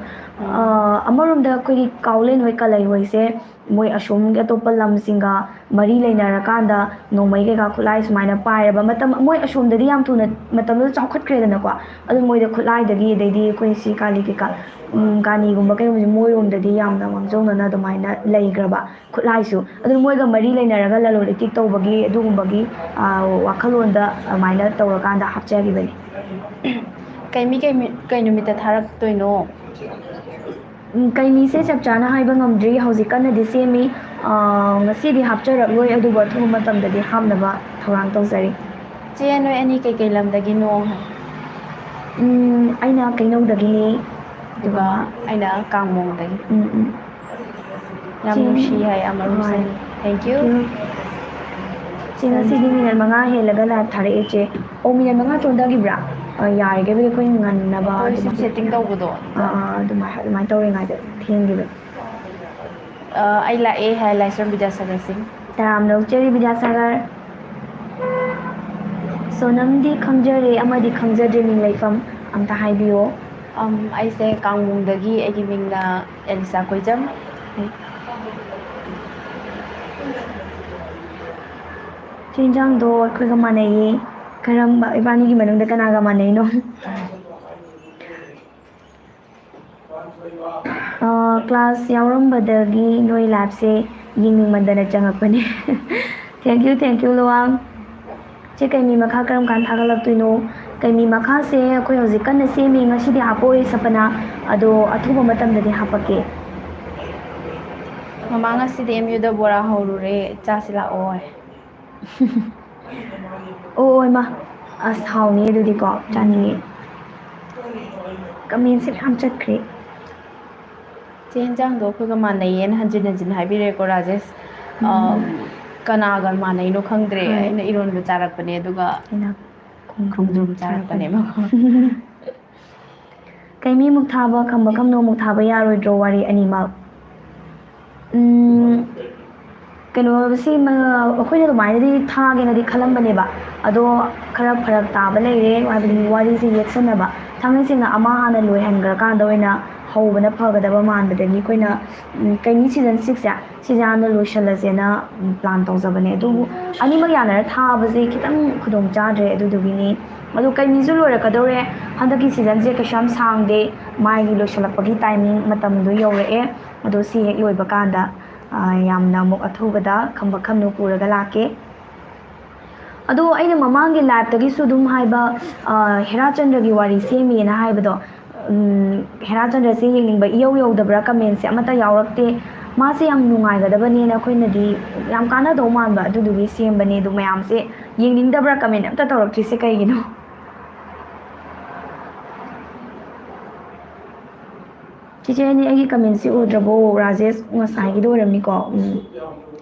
ꯑ, ꯑꯃꯔꯣꯝꯗ ꯑꯩꯈꯣꯏꯒꯤ ꯀꯥꯎꯂꯦꯟ ꯍꯣꯏ, ꯀꯂꯩ ꯍꯣꯏꯁꯦ ꯃꯣꯏ ꯑꯁꯣꯝꯒꯤ ꯑꯇꯣꯞꯄ ꯂꯝꯁꯤꯡꯒ ꯃꯔꯤ ꯂꯩꯅꯔꯀꯥꯟꯗ ꯅꯣꯡꯃꯩ ꯀꯩꯀꯥ ꯈꯨꯠꯂꯥꯏ ꯁꯨꯃꯥꯏꯅ ꯄꯥꯏꯔꯕ ꯃꯇꯝ, ꯃꯣꯏ ꯑꯁꯣꯝꯗꯗꯤ ꯌꯥꯝ ꯊꯨꯅ ꯃꯇꯝꯗꯨꯗ ꯆꯥꯎꯈꯠꯈ꯭ꯔꯦꯗꯅꯀꯣ꯫ ꯑꯗꯨ ꯃꯣꯏꯗ ꯈꯨꯠꯂꯥꯏꯗꯒꯤ, ꯑꯗꯩꯗꯤ ꯑꯩꯈꯣꯏ ꯁꯤ ꯀꯥꯂꯤ ꯀꯩꯀꯥ, ꯎꯝ, ꯒꯥꯅꯤꯒꯨꯝꯕ ꯀꯩꯒꯨꯝꯕꯁꯦ ꯃꯣꯏꯔꯣꯝꯗꯗꯤ ꯌꯥꯝꯅ ꯃꯥꯡꯖꯧꯅꯅ ꯑꯗꯨꯃꯥꯏꯅ ꯂꯩꯈ꯭ꯔꯕ ꯈꯨꯠꯂꯥꯏꯁꯨ꯫ ꯑꯗꯨ ꯃꯣꯏꯒ ꯃꯔꯤ ꯂꯩꯅꯔꯒ ꯂꯂꯣꯟ ꯏꯇꯤꯛ ꯇꯧꯕꯒꯤ ꯑꯗꯨꯒꯨꯝꯕꯒꯤ, ꯑ, ꯋꯥꯈꯜꯂꯣꯟꯗ ꯑꯗꯨꯃꯥꯏꯅ ꯇꯧꯔꯀꯥꯟꯗ ꯍꯥꯞꯆꯈꯤꯕꯅꯤ꯫ ꯀꯩꯃꯤ, ꯀꯩ ꯃꯤ-, ꯀꯩ ꯅꯨꯃꯤꯠꯇ ꯊꯥꯔꯛꯇꯣꯏꯅꯣ? ꯎꯝ, ꯀꯩꯃꯤꯁꯦ ꯆꯞ ꯆꯥꯅ ꯍꯥꯏꯕ ꯉꯝꯗ꯭ꯔꯤ, ꯍꯧꯖꯤꯛ ꯀꯟꯅꯗꯤ ꯁꯦꯝꯃꯤ꯫ ꯑ, ꯉꯁꯤꯗꯤ ꯍꯥꯞꯆꯔꯛꯂꯣꯏ, ꯑꯗꯨꯕꯨ ꯑꯊꯨꯕ ꯃꯇꯝꯗꯗꯤ ꯍꯥꯞꯅꯕ ꯊꯧꯔꯥꯡ ꯇꯧꯖꯔꯤ꯫ ꯆꯦ, ꯅꯣꯏ ꯑꯅꯤ ꯀꯩꯀꯩ ꯂꯝꯗꯒꯤꯅꯣ? ꯎꯝ, ꯑꯩꯅ ꯀꯩꯅꯧꯗꯒꯤꯅꯤ꯫ ꯑꯗꯨꯒ ꯑꯩꯅ ꯀꯥꯡꯃꯣꯡꯗꯒꯤ꯫ ꯎꯝ, ꯎꯝ꯫ ꯌꯥꯝ ꯆꯦ, ꯅꯨꯡꯁꯤ ꯍꯥꯏ ꯑꯃꯔꯣꯝ ꯍꯣꯏ꯫ ꯆꯦ꯫ Thank you꯫ Thank you꯫ ꯆꯦ, ꯉꯁꯤꯗꯤ ꯃꯤꯅꯠ ꯃꯉꯥ ꯍꯦꯜꯂꯒ live ꯊꯥꯔꯛꯑꯦ, ꯆꯦ꯫ ꯑꯣ, ꯃꯤꯅꯤꯠ ꯃꯉꯥ ꯆꯣꯟꯊꯈꯤꯕ꯭ꯔꯥ? ꯑ, ꯌꯥꯔꯤꯈꯩꯕꯨꯗꯤ ꯑꯩꯈꯣꯏ ꯉꯟꯅꯕ ꯑꯩꯈꯣꯏ ꯑꯗꯨꯝ ꯁꯨꯝ setting ꯇꯧꯕꯗꯣ꯫ ꯑꯥ, ꯑꯥ, ꯑꯗꯨꯃꯥꯏ-, ꯑꯗꯨꯃꯥꯏꯅ ꯇꯧꯔꯤꯉꯩꯗ ꯊꯦꯡꯈꯤꯕ꯫ ꯑ, ꯑꯩ ꯂꯥꯛꯑꯦ ꯍꯥꯏ, ꯂꯥꯏꯁ꯭ꯔꯝ ꯕꯤꯗ꯭ꯌꯥꯁꯥꯒꯔ ꯁꯤꯡ꯫ ꯇꯔꯥꯝꯅ ꯑꯣꯛꯆꯔꯤ, ꯕꯤꯗ꯭ꯌꯥꯁꯥꯒꯔ꯫ ꯁꯣꯅꯝꯗꯤ ꯈꯪꯖꯔꯦ ꯑꯃꯗꯤ ꯈꯪꯖꯗ꯭ꯔꯦ, ꯃꯤꯡ ꯂꯩꯐꯝ ꯑꯝꯇ ꯍꯥꯏꯕꯤꯌꯣ꯫ ꯑꯝ, ꯑꯩꯁꯦ ꯀꯥꯡꯕꯨꯡꯗꯒꯤ, ꯑꯩꯒꯤ ꯃꯤꯡꯅ ꯑꯦꯂꯤꯁꯥ ꯀꯣꯏꯖꯝ꯫ ꯆꯦ ꯏꯟꯖꯥꯡꯗꯣ ꯑꯩꯈꯣꯏꯒ ꯃꯥꯟꯅꯩꯌꯦ꯫ ꯀꯔꯝꯕ, ꯏꯕꯥꯅꯤꯒꯤ ꯃꯅꯨꯡꯗ ꯀꯅꯥꯒ ꯃꯥꯟꯅꯩꯅꯣ? ꯑ, ꯀ꯭ꯂꯥꯁ ꯌꯥꯎꯔꯝꯕꯗꯒꯤ ꯅꯣꯏ ꯂꯥꯏꯐꯁꯦ ꯌꯦꯡꯅꯤꯡꯃꯟꯗꯅ ꯆꯪꯉꯛꯄꯅꯦ꯫ Thank you, thank you, Luwang. ꯆꯦ, ꯀꯩꯃꯤ ꯃꯈꯥ ꯀꯔꯝ ꯀꯥꯟꯗ ꯊꯥꯒꯠꯂꯛꯇꯣꯏꯅꯣ? ꯀꯩꯃꯤ ꯃꯈꯥꯁꯦ ꯑꯩꯈꯣꯏ ꯍꯧꯖꯤꯛ ꯀꯟꯅ ꯁꯦꯝꯃꯤ, ꯉꯁꯤꯗꯤ ꯍꯥꯞꯄꯛꯑꯣꯏ ꯁꯄꯅꯥ, ꯑꯗꯣ ꯑꯊꯨꯕ ꯃꯇꯝꯗꯗꯤ ꯍꯥꯞꯄꯛꯀꯦ꯫ ꯃꯃꯥ, ꯉꯁꯤꯗꯤ ꯑꯦꯝ ꯌꯨꯗ ꯕꯣꯔꯥ ꯍꯧꯔꯨꯔꯦ, ꯆꯥꯁꯤ ꯂꯥꯛꯑꯣ꯫ ꯑꯣ, ꯏꯃꯥ, ꯑꯁ, ꯍꯥꯎꯅꯤ ꯑꯗꯨꯗꯤꯀꯣ, ꯆꯥꯅꯤꯡꯉꯦ꯫ ꯀꯃꯦꯟꯁꯦ ꯃꯌꯥꯝ ꯆꯠꯈ꯭ꯔꯦ꯫ ꯆꯦ, ꯌꯦꯟꯖꯥꯡꯗꯣ ꯑꯩꯈꯣꯏꯒ ꯃꯥꯟꯅꯩꯌꯦꯅ ꯍꯟꯖꯤꯟ ꯍꯟꯖꯤꯟ ꯍꯥꯏꯕꯤꯔꯦꯀꯣ, ꯔꯥꯖꯦꯁ꯫ ꯎꯝ꯫ ꯑ, ꯀꯅꯥꯒ ꯃꯥꯟꯅꯩꯅꯣ ꯈꯪꯗ꯭ꯔꯦ꯫ ꯍꯣꯏ꯫ ꯑꯩꯅ ꯏꯔꯣꯟꯕ ꯆꯥꯔꯛꯄꯅꯦ, ꯑꯗꯨꯒ ꯑꯩꯅ ꯈꯣꯡꯗ꯭ꯔꯨꯝ ꯈꯣꯡꯗ꯭ꯔꯨꯝ ꯆꯥꯔꯛꯄꯅꯦ꯫ ꯆꯥꯔꯛꯄꯅꯦꯕꯀꯣ꯫ ꯀꯩꯃꯤꯃꯨꯛ ꯊꯥꯕ, ꯈꯝꯕ ꯈꯝꯅꯣꯃꯨꯛ ꯊꯥꯕ ꯌꯥꯔꯣꯏꯗ꯭ꯔꯣ ꯋꯥꯔꯤ ꯑꯅꯤꯃꯛ? ꯎꯝ, ꯀꯩꯅꯣ, ꯁꯤ ꯃ-, ꯑꯩꯈꯣꯏꯅ ꯑꯗꯨꯃꯥꯏꯅꯗꯤ ꯊꯥꯒꯦꯅꯗꯤ ꯈꯜꯂꯝꯕꯅꯦꯕ, ꯑꯗꯣ ꯈꯔ ꯐꯔꯛ ꯇꯥꯕ ꯂꯩꯔꯦ, ꯍꯥꯏꯕꯗꯤ ꯋꯥꯔꯤꯁꯦ ꯌꯦꯠꯁꯟꯅꯕ꯫ ꯊꯥꯡꯃꯩ ꯁꯦꯡꯅ ꯑꯃ ꯍꯥꯟꯅ ꯂꯣꯏꯍꯟꯈ꯭ꯔꯀꯥꯟꯗ ꯑꯣꯏꯅ ꯍꯧꯕꯅ ꯐꯒꯗꯕ ꯃꯥꯟꯕꯗꯒꯤ ꯑꯩꯈꯣꯏꯅ, ꯎꯝ, ꯀꯩꯅꯤ season six ꯁꯦ ꯁꯤꯁꯦ ꯍꯥꯟꯅ ꯂꯣꯏꯁꯜꯂꯁꯦꯅ, ꯎꯝ, plan ꯇꯧꯖꯕꯅꯦ꯫ ꯑꯗꯨꯕꯨ ꯑꯅꯤꯃꯛ ꯌꯥꯅꯔ ꯊꯥꯕꯁꯦ ꯈꯤꯇꯪ ꯈꯨꯗꯣꯡ ꯆꯥꯗ꯭ꯔꯦ, ꯑꯗꯨꯗꯨꯒꯤꯅꯤ꯫ ꯑꯗꯣ ꯀꯩꯅꯤꯁꯨ ꯂꯣꯏꯔꯛꯀꯗꯧꯔꯦ꯫ ꯍꯟꯗꯛꯀꯤ season ꯁꯦ ꯀꯩꯁꯨ ꯌꯥꯝ ꯁꯥꯡꯗꯦ, ꯃꯥꯒꯤ ꯂꯣꯏꯁꯤꯜꯂꯛꯄꯒꯤ timing ꯃꯇꯝꯗꯣ ꯌꯧꯔꯛꯑꯦ꯫ ꯑꯗꯣ ꯁꯤ ꯍꯦꯛ ꯂꯣꯏꯕ ꯀꯥꯟꯗ, ꯑ, ꯌꯥꯝꯅ ꯑꯃꯨꯛ ꯑꯊꯨꯕꯗ ꯈꯝꯕ ꯈꯝꯅꯨ ꯄꯨꯔꯒ ꯂꯥꯛꯀꯦ꯫ ꯑꯗꯣ ꯑꯩꯅ ꯃꯃꯥꯡꯒꯤ live ꯇꯒꯤꯁꯨ ꯑꯗꯨꯝ ꯍꯥꯏꯕ, ꯑ, ꯍꯦꯔꯥꯆꯟꯗ꯭ꯔꯒꯤ ꯋꯥꯔꯤ ꯁꯦꯝꯃꯦꯅ ꯍꯥꯏꯕꯗꯣ, ꯎꯝ, ꯍꯦꯔꯥꯆꯟꯗ꯭ꯔꯁꯦ ꯌꯦꯡꯅꯤꯡꯕ ꯏꯌꯧ ꯌꯧꯗꯕ꯭ꯔꯥ? Comment ꯁꯦ ꯑꯃꯠꯇ ꯌꯥꯎꯔꯛꯇꯦ꯫ ꯃꯥꯁꯦ ꯌꯥꯝ ꯅꯨꯡꯉꯥꯏꯒꯗꯕꯅꯦꯅ ꯑꯩꯈꯣꯏꯅꯗꯤ ꯌꯥꯝ ꯀꯥꯟꯅꯗꯧ ꯃꯥꯟꯕ, ꯑꯗꯨꯗꯨꯒꯤ ꯁꯦꯝꯕꯅꯦ꯫ ꯑꯗꯣ ꯃꯌꯥꯝꯁꯦ ꯌꯦꯡꯅꯤꯡꯗꯕ꯭ꯔꯥ? Comment ꯑꯝꯇ ꯇꯧꯔꯛꯇ꯭ꯔꯤꯁꯦ ꯀꯩꯒꯤꯅꯣ? ꯆꯤꯆꯦ, ꯑꯅꯤ ꯑꯩꯒꯤ comment ꯁꯦ ꯎꯗ꯭ꯔꯕꯣ? ꯔꯥꯖꯦꯁ ꯉꯁꯥꯏꯒꯤꯗꯣ ꯑꯣꯏꯔꯝꯅꯤꯀꯣ꯫ ꯎꯝ꯫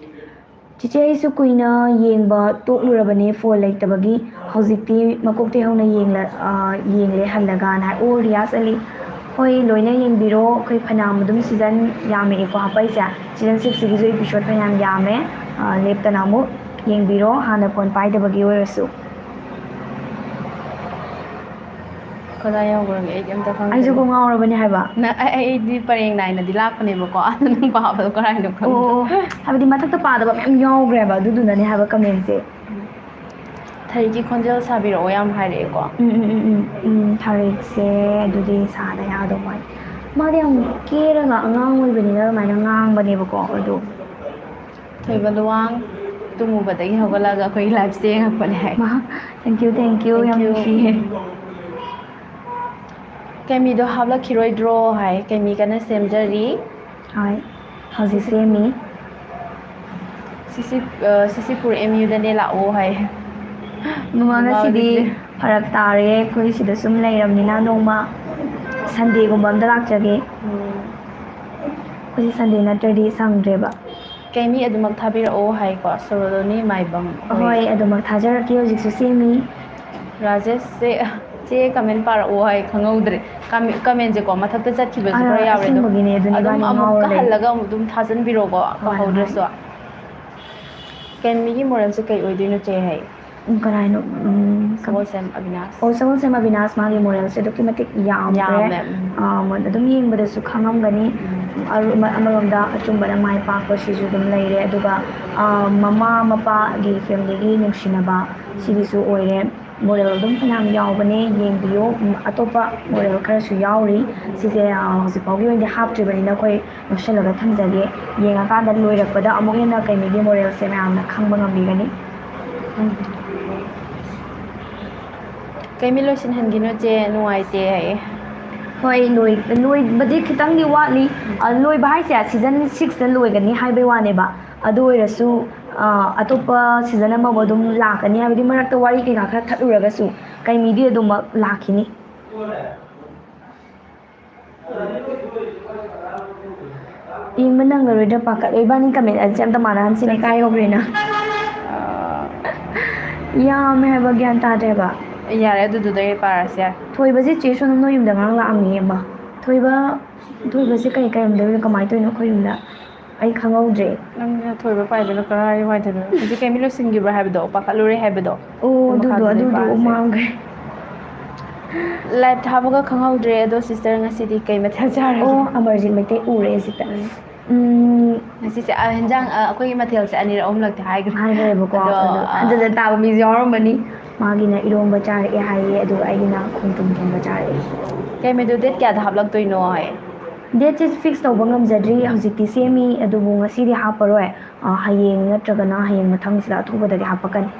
ꯆꯤꯆꯦ, ꯑꯩꯁꯨ ꯀꯨꯏꯅ ꯌꯦꯡꯕ ꯇꯣꯛꯂꯨꯔꯕꯅꯦ phone ꯂꯩꯇꯕꯒꯤ꯫ ꯍꯧꯖꯤꯛꯇꯤ ꯃꯀꯣꯛꯇꯩ ꯍꯧꯅ ꯌꯦꯡꯂ-, ꯑ, ꯌꯦꯡꯂꯦ ꯍꯜꯂꯒꯅ ꯍꯥꯏ꯫ ꯑꯣ, ꯔꯤꯌꯥꯁ ꯑꯂꯤ꯫ ꯍꯣꯏ, ꯂꯣꯏꯅ ꯌꯦꯡꯕꯤꯔꯣ꯫ ꯑꯩꯈꯣꯏ ꯐꯅꯌꯥꯝ ꯑꯗꯨꯝ season ꯌꯥꯝꯃꯛꯑꯦꯀꯣ ꯍꯥꯞꯄꯛꯏꯁꯦ꯫ Season six ꯁꯤꯒꯤꯁꯨ episode ꯐꯅꯌꯥꯝ ꯌꯥꯝꯃꯦ꯫ ꯑ, ꯂꯦꯞꯇꯅ ꯑꯃꯨꯛ ꯌꯦꯡꯕꯤꯔꯣ, ꯍꯥꯟꯅ phone ꯄꯥꯏꯗꯕꯒꯤ ꯑꯣꯏꯔꯁꯨ꯫ ꯀꯗꯥꯏ ꯌꯧꯈ꯭ꯔꯒꯦ? ꯑꯩꯗꯤ ꯑꯝꯇ ꯈꯪꯗ꯭ꯔꯦ꯫ ꯑꯩꯁꯨ ꯀꯣꯛ ꯉꯥꯎꯔꯕꯅꯦ ꯍꯥꯏꯕ꯫ ꯅ-, ꯑꯩ, ꯑꯩꯗꯤ ꯄꯔꯦꯡ ꯅꯥꯏꯅꯗꯤ ꯂꯥꯛꯄꯅꯦꯕꯀꯣ, ꯑꯗꯨ ꯅꯪ ꯄꯥꯕꯗꯣ ꯀꯔꯥꯏꯅꯣ ꯑꯣ ꯈꯪꯗ꯭ꯔꯦ꯫ ꯑꯣ, ꯍꯥꯏꯕꯗꯤ ꯃꯊꯛꯇ ꯄꯥꯗꯕ ꯃꯌꯥꯝ ꯌꯥꯎꯈ꯭ꯔꯦꯕ, ꯑꯗꯨꯗꯨꯅꯅꯦ ꯍꯥꯏꯕ comment ꯁꯦ꯫ ꯊꯔꯤꯛꯀꯤ ꯈꯣꯟꯖꯦꯜ ꯁꯥꯕꯤꯔꯛꯑꯣ ꯌꯥꯝ ꯍꯥꯏꯔꯛꯑꯦꯀꯣ꯫ ꯎꯝ ꯎꯝ ꯎꯝ ꯎꯝ ꯎꯝ, ꯊꯔꯤꯛꯁꯦ ꯑꯗꯨꯗꯤ ꯁꯥꯗ ꯌꯥꯗꯧ ꯃꯥꯜꯂꯦ꯫ ꯃꯥꯗꯤ ꯌꯥꯝ ꯀꯦꯔꯒ ꯑꯉꯥꯡ ꯑꯣꯏꯕꯅꯤꯅ ꯑꯗꯨꯃꯥꯏꯅ ꯉꯥꯡꯕꯅꯦꯕꯀꯣ, ꯑꯗꯣ ꯊꯣꯏꯕ ꯂꯨꯋꯥꯡ ꯇꯨꯝꯃꯨꯕꯗꯒꯤ ꯍꯧꯒꯠꯂꯒ ꯑꯩꯈꯣꯏꯒꯤ live ꯁꯦ ꯌꯦꯡꯉꯛꯄꯅꯦ ꯍꯥꯏ꯫ ꯃꯥ, thank you, thank you, ꯌꯥꯝ ꯅꯨꯡꯁꯤꯌꯦ꯫ ꯀꯩꯃꯤꯗꯣ ꯍꯥꯞꯂꯛꯈꯤꯔꯣꯏꯗ꯭ꯔꯣ ꯍꯥꯏ꯫ ꯀꯩꯃꯤ ꯀꯟꯅ ꯁꯦꯝꯖꯔꯤ꯫ ꯍꯣꯏ, ꯍꯧꯖꯤꯛ ꯁꯦꯝꯃꯤ꯫ ꯁꯤꯁꯤ, ꯑ, ꯁꯤꯁꯤꯄꯨꯔ M U ꯗꯅꯦ ꯂꯥꯛꯑꯣ ꯍꯥꯏ꯫ ꯅꯨꯡꯉꯥ, ꯉꯁꯤꯗꯤ ꯐꯔꯛ ꯇꯥꯔꯦ, ꯑꯩꯈꯣꯏ ꯁꯤꯗ ꯁꯨꯝ ꯂꯩꯔꯕꯅꯤꯅ꯫ ꯅꯣꯡꯃ Sunday ꯒꯨꯝꯕ ꯑꯝꯗ ꯂꯥꯛꯆꯒꯦ꯫ ꯎꯝ꯫ ꯑꯩꯈꯣꯏꯁꯦ Sunday ꯅꯠꯇ꯭ꯔꯗꯤ ꯁꯪꯗ꯭ꯔꯦꯕ꯫ ꯀꯩꯃꯤ ꯑꯗꯨꯃꯛ ꯊꯥꯕꯤꯔꯛꯑꯣ ꯍꯥꯏꯀꯣ, ꯁꯣꯔꯣꯂꯣꯅꯤ ꯃꯥꯏꯕꯝ꯫ ꯍꯣꯏ, ꯑꯗꯨꯃꯛ ꯊꯥꯖꯔꯛꯀꯦ, ꯍꯧꯖꯤꯛꯁꯨ ꯁꯦꯝꯃꯤ꯫ ꯔꯥꯖꯦꯁꯁꯦ, "ꯆꯦ, comment ꯄꯥꯔꯛꯑꯣ" ꯍꯥꯏ, ꯈꯪꯍꯧꯗ꯭ꯔꯦ꯫ Comment, comment ꯁꯦꯀꯣ ꯃꯊꯛꯇ ꯆꯠꯈꯤꯕꯁꯨ ꯑꯥ, ꯈꯔ ꯌꯥꯎꯔꯦ꯫ ꯑꯗꯨꯝ, ꯑꯁꯦꯡꯕꯒꯤꯅꯦ, ꯑꯗꯨꯅꯦ ꯑꯗꯨꯝ ꯏꯕꯥꯅꯤ ꯑꯃꯨꯛꯀ ꯉꯥꯎꯔ ꯂꯩ꯫ ꯍꯜꯂꯒ ꯑꯃꯨꯛ ꯑꯗꯨꯝ ꯊꯥꯖꯟꯕꯤꯔꯣꯀꯣ, ꯍꯣꯏ, ꯍꯣꯏ, ꯄꯥꯍꯧꯗ꯭ꯔꯁꯨ꯫ ꯍꯣꯏ꯫ ꯀꯩꯃꯤꯒꯤ moralꯁꯦ ꯀꯩ ꯑꯣꯏꯗꯣꯏꯅꯣ ꯆꯦ ꯍꯥꯏ? ꯎꯝ, ꯀꯅꯥꯅꯣ? ꯎꯝ, ꯀ-, ꯁꯒꯣꯜꯁꯦꯝ ꯑꯕꯤꯅꯥꯁ꯫ ꯑꯣ, ꯁꯒꯣꯜꯁꯦꯝ ꯑꯕꯤꯅꯥꯁ, ꯃꯥꯒꯤ moralꯁꯦ ꯑꯗꯨꯛꯀꯤ ꯃꯇꯤꯛ ꯌꯥꯝꯈ꯭ꯔꯦ꯫ ꯌꯥꯝꯃꯦ, ꯎꯝ꯫ ꯑꯥ, ꯃ-, ꯑꯗꯨꯝ ꯌꯦꯡꯕꯗꯁꯨ ꯈꯪꯉꯝꯒꯅꯤ꯫ ꯎꯝ꯫ ꯑꯔꯨ-, ꯑꯃ-, ꯑꯃꯔꯣꯝꯗ ꯑꯆꯨꯝꯕꯅ ꯃꯥꯏ ꯄꯥꯛꯄ ꯁꯤꯁꯨ ꯑꯗꯨꯝ ꯂꯩꯔꯦ꯫ ꯑꯗꯨꯒ, ꯑꯥ, ꯃꯃꯥ ꯃꯄꯥꯒꯤ familyꯒꯤ ꯅꯨꯡꯁꯤꯅꯕ ꯁꯤꯒꯤꯁꯨ ꯑꯣꯏꯔꯦ꯫ Moral ꯑꯗꯨꯝ ꯐꯅꯌꯥꯝ ꯌꯥꯎꯕꯅꯦ, ꯌꯦꯡꯕꯤꯌꯣ꯫ ꯎꯝ, ꯑꯇꯣꯞꯄ moral ꯈꯔꯁꯨ ꯌꯥꯎꯔꯤ꯫ ꯁꯤꯁꯦ, ꯑꯥ, ꯍꯧꯖꯤꯛ ꯐꯥꯎꯒꯤ ꯑꯣꯏꯅꯗꯤ ꯍꯥꯞꯇ꯭ꯔꯤꯕꯅꯤꯅ ꯑꯩꯈꯣꯏ ꯅꯛꯁꯜꯂꯒ ꯊꯝꯖꯒꯦ꯫ ꯌꯦꯡꯉꯀꯥꯟꯗ ꯂꯣꯏꯔꯛꯄꯗ ꯑꯃꯨꯛ ꯍꯦꯟꯅ ꯀꯩꯃꯤꯒꯤ moralꯁꯦ ꯃꯌꯥꯝꯅ ꯈꯪꯕ ꯉꯝꯕꯤꯒꯅꯤ꯫ ꯎꯝ꯫ ꯀꯩꯃꯤ ꯂꯣꯏꯁꯤꯟꯍꯟꯈꯤꯅꯨ ꯆꯦ, ꯅꯨꯡꯉꯥꯏꯇꯦ ꯍꯥꯏꯌꯦ꯫ ꯍꯣꯏ, ꯂꯣꯏ-, ꯂꯣꯏꯕꯗꯤ ꯈꯤꯇꯪꯗꯤ ꯋꯥꯠꯂꯤ꯫ ꯑ, ꯂꯣꯏꯕ ꯍꯥꯏꯁꯦ season sixꯇ ꯂꯣꯏꯒꯅꯤ ꯍꯥꯏꯕꯩ ꯋꯥꯅꯦꯕ꯫ ꯑꯗꯨ ꯑꯣꯏꯔꯁꯨ, ꯑ, ꯑꯇꯣꯞꯄ season ꯑꯃꯃꯨꯛ ꯑꯗꯨꯝ ꯂꯥꯛꯀꯅꯤ, ꯍꯥꯏꯕꯗꯤ ꯃꯔꯛꯇ ꯋꯥꯔꯤ ꯀꯩꯀꯥ ꯈꯔ ꯊꯠꯂꯨꯔꯒꯁꯨ ꯀꯩꯃꯤꯗꯤ ꯑꯗꯨꯃꯛ ꯂꯥꯛꯈꯤꯅꯤ꯫ ꯌꯦꯡꯕ ꯅꯪꯂꯔꯣꯏꯗ꯭ꯔꯥ ꯄꯥꯈꯠꯂꯦ꯫ ꯏꯕꯥꯅꯤ comment ꯑꯁꯦ ꯑꯝꯇ ꯃꯥꯟꯅꯍꯟꯁꯤꯅꯦ꯫ ꯀꯥꯏ ꯌꯧꯈ꯭ꯔꯦ ꯅꯪ? ꯑꯥ꯫ ꯌꯥꯝꯃꯦ ꯍꯥꯏꯕ, ꯒ꯭ꯌꯥꯟ ꯇꯥꯗ꯭ꯔꯦꯕ꯫ ꯌꯥꯔꯦ, ꯑꯗꯨꯗꯨꯗ ꯑꯩ ꯄꯥꯔꯁꯦ, ꯌꯥꯔꯦ꯫ ꯊꯣꯏꯕꯁꯦ ꯆꯦ ꯁꯣꯅꯝ ꯅꯣꯏ ꯌꯨꯝꯗ ꯉꯔꯥꯡ ꯂꯥꯛꯑꯝꯃꯤ ꯑꯃ꯫ ꯊꯣꯏꯕ, ꯊꯣꯏꯕꯁꯦ ꯀꯩ ꯀꯩꯔꯝꯗꯣꯏꯅꯣ? ꯀꯃꯥꯏꯅ ꯇꯧꯔꯤꯅꯣ ꯑꯩꯈꯣꯏ ꯌꯨꯝꯗ? ꯑꯩ ꯈꯪꯍꯧꯗ꯭ꯔꯦ꯫ ꯅꯪꯅ ꯊꯣꯏꯕ ꯄꯥꯏꯗꯨꯅ ꯀꯔꯥꯏ ꯋꯥꯏꯗꯅꯣ? ꯍꯧꯖꯤꯛ ꯀꯩꯃꯤ ꯂꯣꯏꯁꯤꯟꯈꯤꯕ꯭ꯔꯥ ꯍꯥꯏꯕꯗꯣ, ꯄꯥꯈꯠꯂꯨꯔꯦ ꯍꯥꯏꯕꯗꯣ? ꯑꯣ, ꯑꯗꯨ ꯑꯗꯨꯗꯣ, ꯃꯈꯥꯗꯨꯗ ꯑꯩ ꯑꯗꯨꯗꯣ ꯄꯥꯔꯁꯦ꯫ ꯃꯥꯡꯈ꯭ꯔꯦ꯫ ꯂꯥꯏꯞ ꯊꯥꯕꯒ ꯈꯪꯍꯧꯗ꯭ꯔꯦ꯫ ꯑꯗꯣ ꯁꯤꯁꯇꯔ, ꯉꯁꯤꯗꯤ ꯀꯩ ꯃꯊꯦꯜ ꯆꯥꯔꯒꯦ? ꯑꯣ, ꯑꯃꯔꯖꯤꯠ ꯃꯩꯇꯩ ꯎꯔꯦ ꯁꯤꯗ꯫ ꯎꯝ꯫ ꯎꯝ, ꯉꯁꯤꯁꯦ, ꯑ, ꯍꯦꯟꯖꯥꯡ, ꯑ, ꯑꯩꯈꯣꯏꯒꯤ ꯃꯊꯦꯜꯁꯦ ꯑꯅꯤꯔꯛ ꯑꯍꯨꯝꯂꯛꯇꯤ ꯍꯥꯏꯈ꯭ꯔꯦ꯫ ꯍꯥꯏꯈ꯭ꯔꯦꯕꯀꯣ꯫ ꯑꯗꯣ, ꯑꯗꯣ ꯑ, ꯍꯟꯖꯟ ꯍꯟꯖꯟ ꯇꯥꯕ ꯃꯤꯁꯨ ꯌꯥꯎꯔꯝꯃꯅꯤ꯫ ꯃꯥꯒꯤꯅ ꯏꯔꯣꯝꯕ ꯆꯥꯔꯛꯑꯦ ꯍꯥꯏꯌꯦ, ꯑꯗꯨꯒ ꯑꯩꯒꯤꯅ ꯈꯣꯡꯗ꯭ꯔꯨꯝ ꯊꯣꯡꯕ ꯆꯥꯔꯛꯑꯦ꯫ ꯀꯩ ꯃꯦꯗꯨ ꯗꯦꯠ ꯀꯌꯥꯗ ꯍꯥꯞꯂꯛꯇꯣꯏꯅꯣ ꯍꯥꯏ? ꯗꯦꯠꯁꯦ ꯐꯤꯛꯁ ꯇꯧꯕ ꯉꯝꯖꯗ꯭ꯔꯤ, ꯍꯧꯖꯤꯛꯇꯤ ꯁꯦꯝꯃꯤ, ꯑꯗꯨꯕꯨ ꯉꯁꯤꯗꯤ ꯍꯥꯞꯄꯔꯣꯏ꯫ ꯑ, ꯍꯌꯦꯡ ꯅꯠꯇ꯭ꯔꯒꯅ ꯍꯌꯦꯡ ꯃꯊꯪꯁꯤꯗ ꯑꯊꯨꯕꯗꯗꯤ ꯍꯥꯞꯄꯛꯀꯅꯤ꯫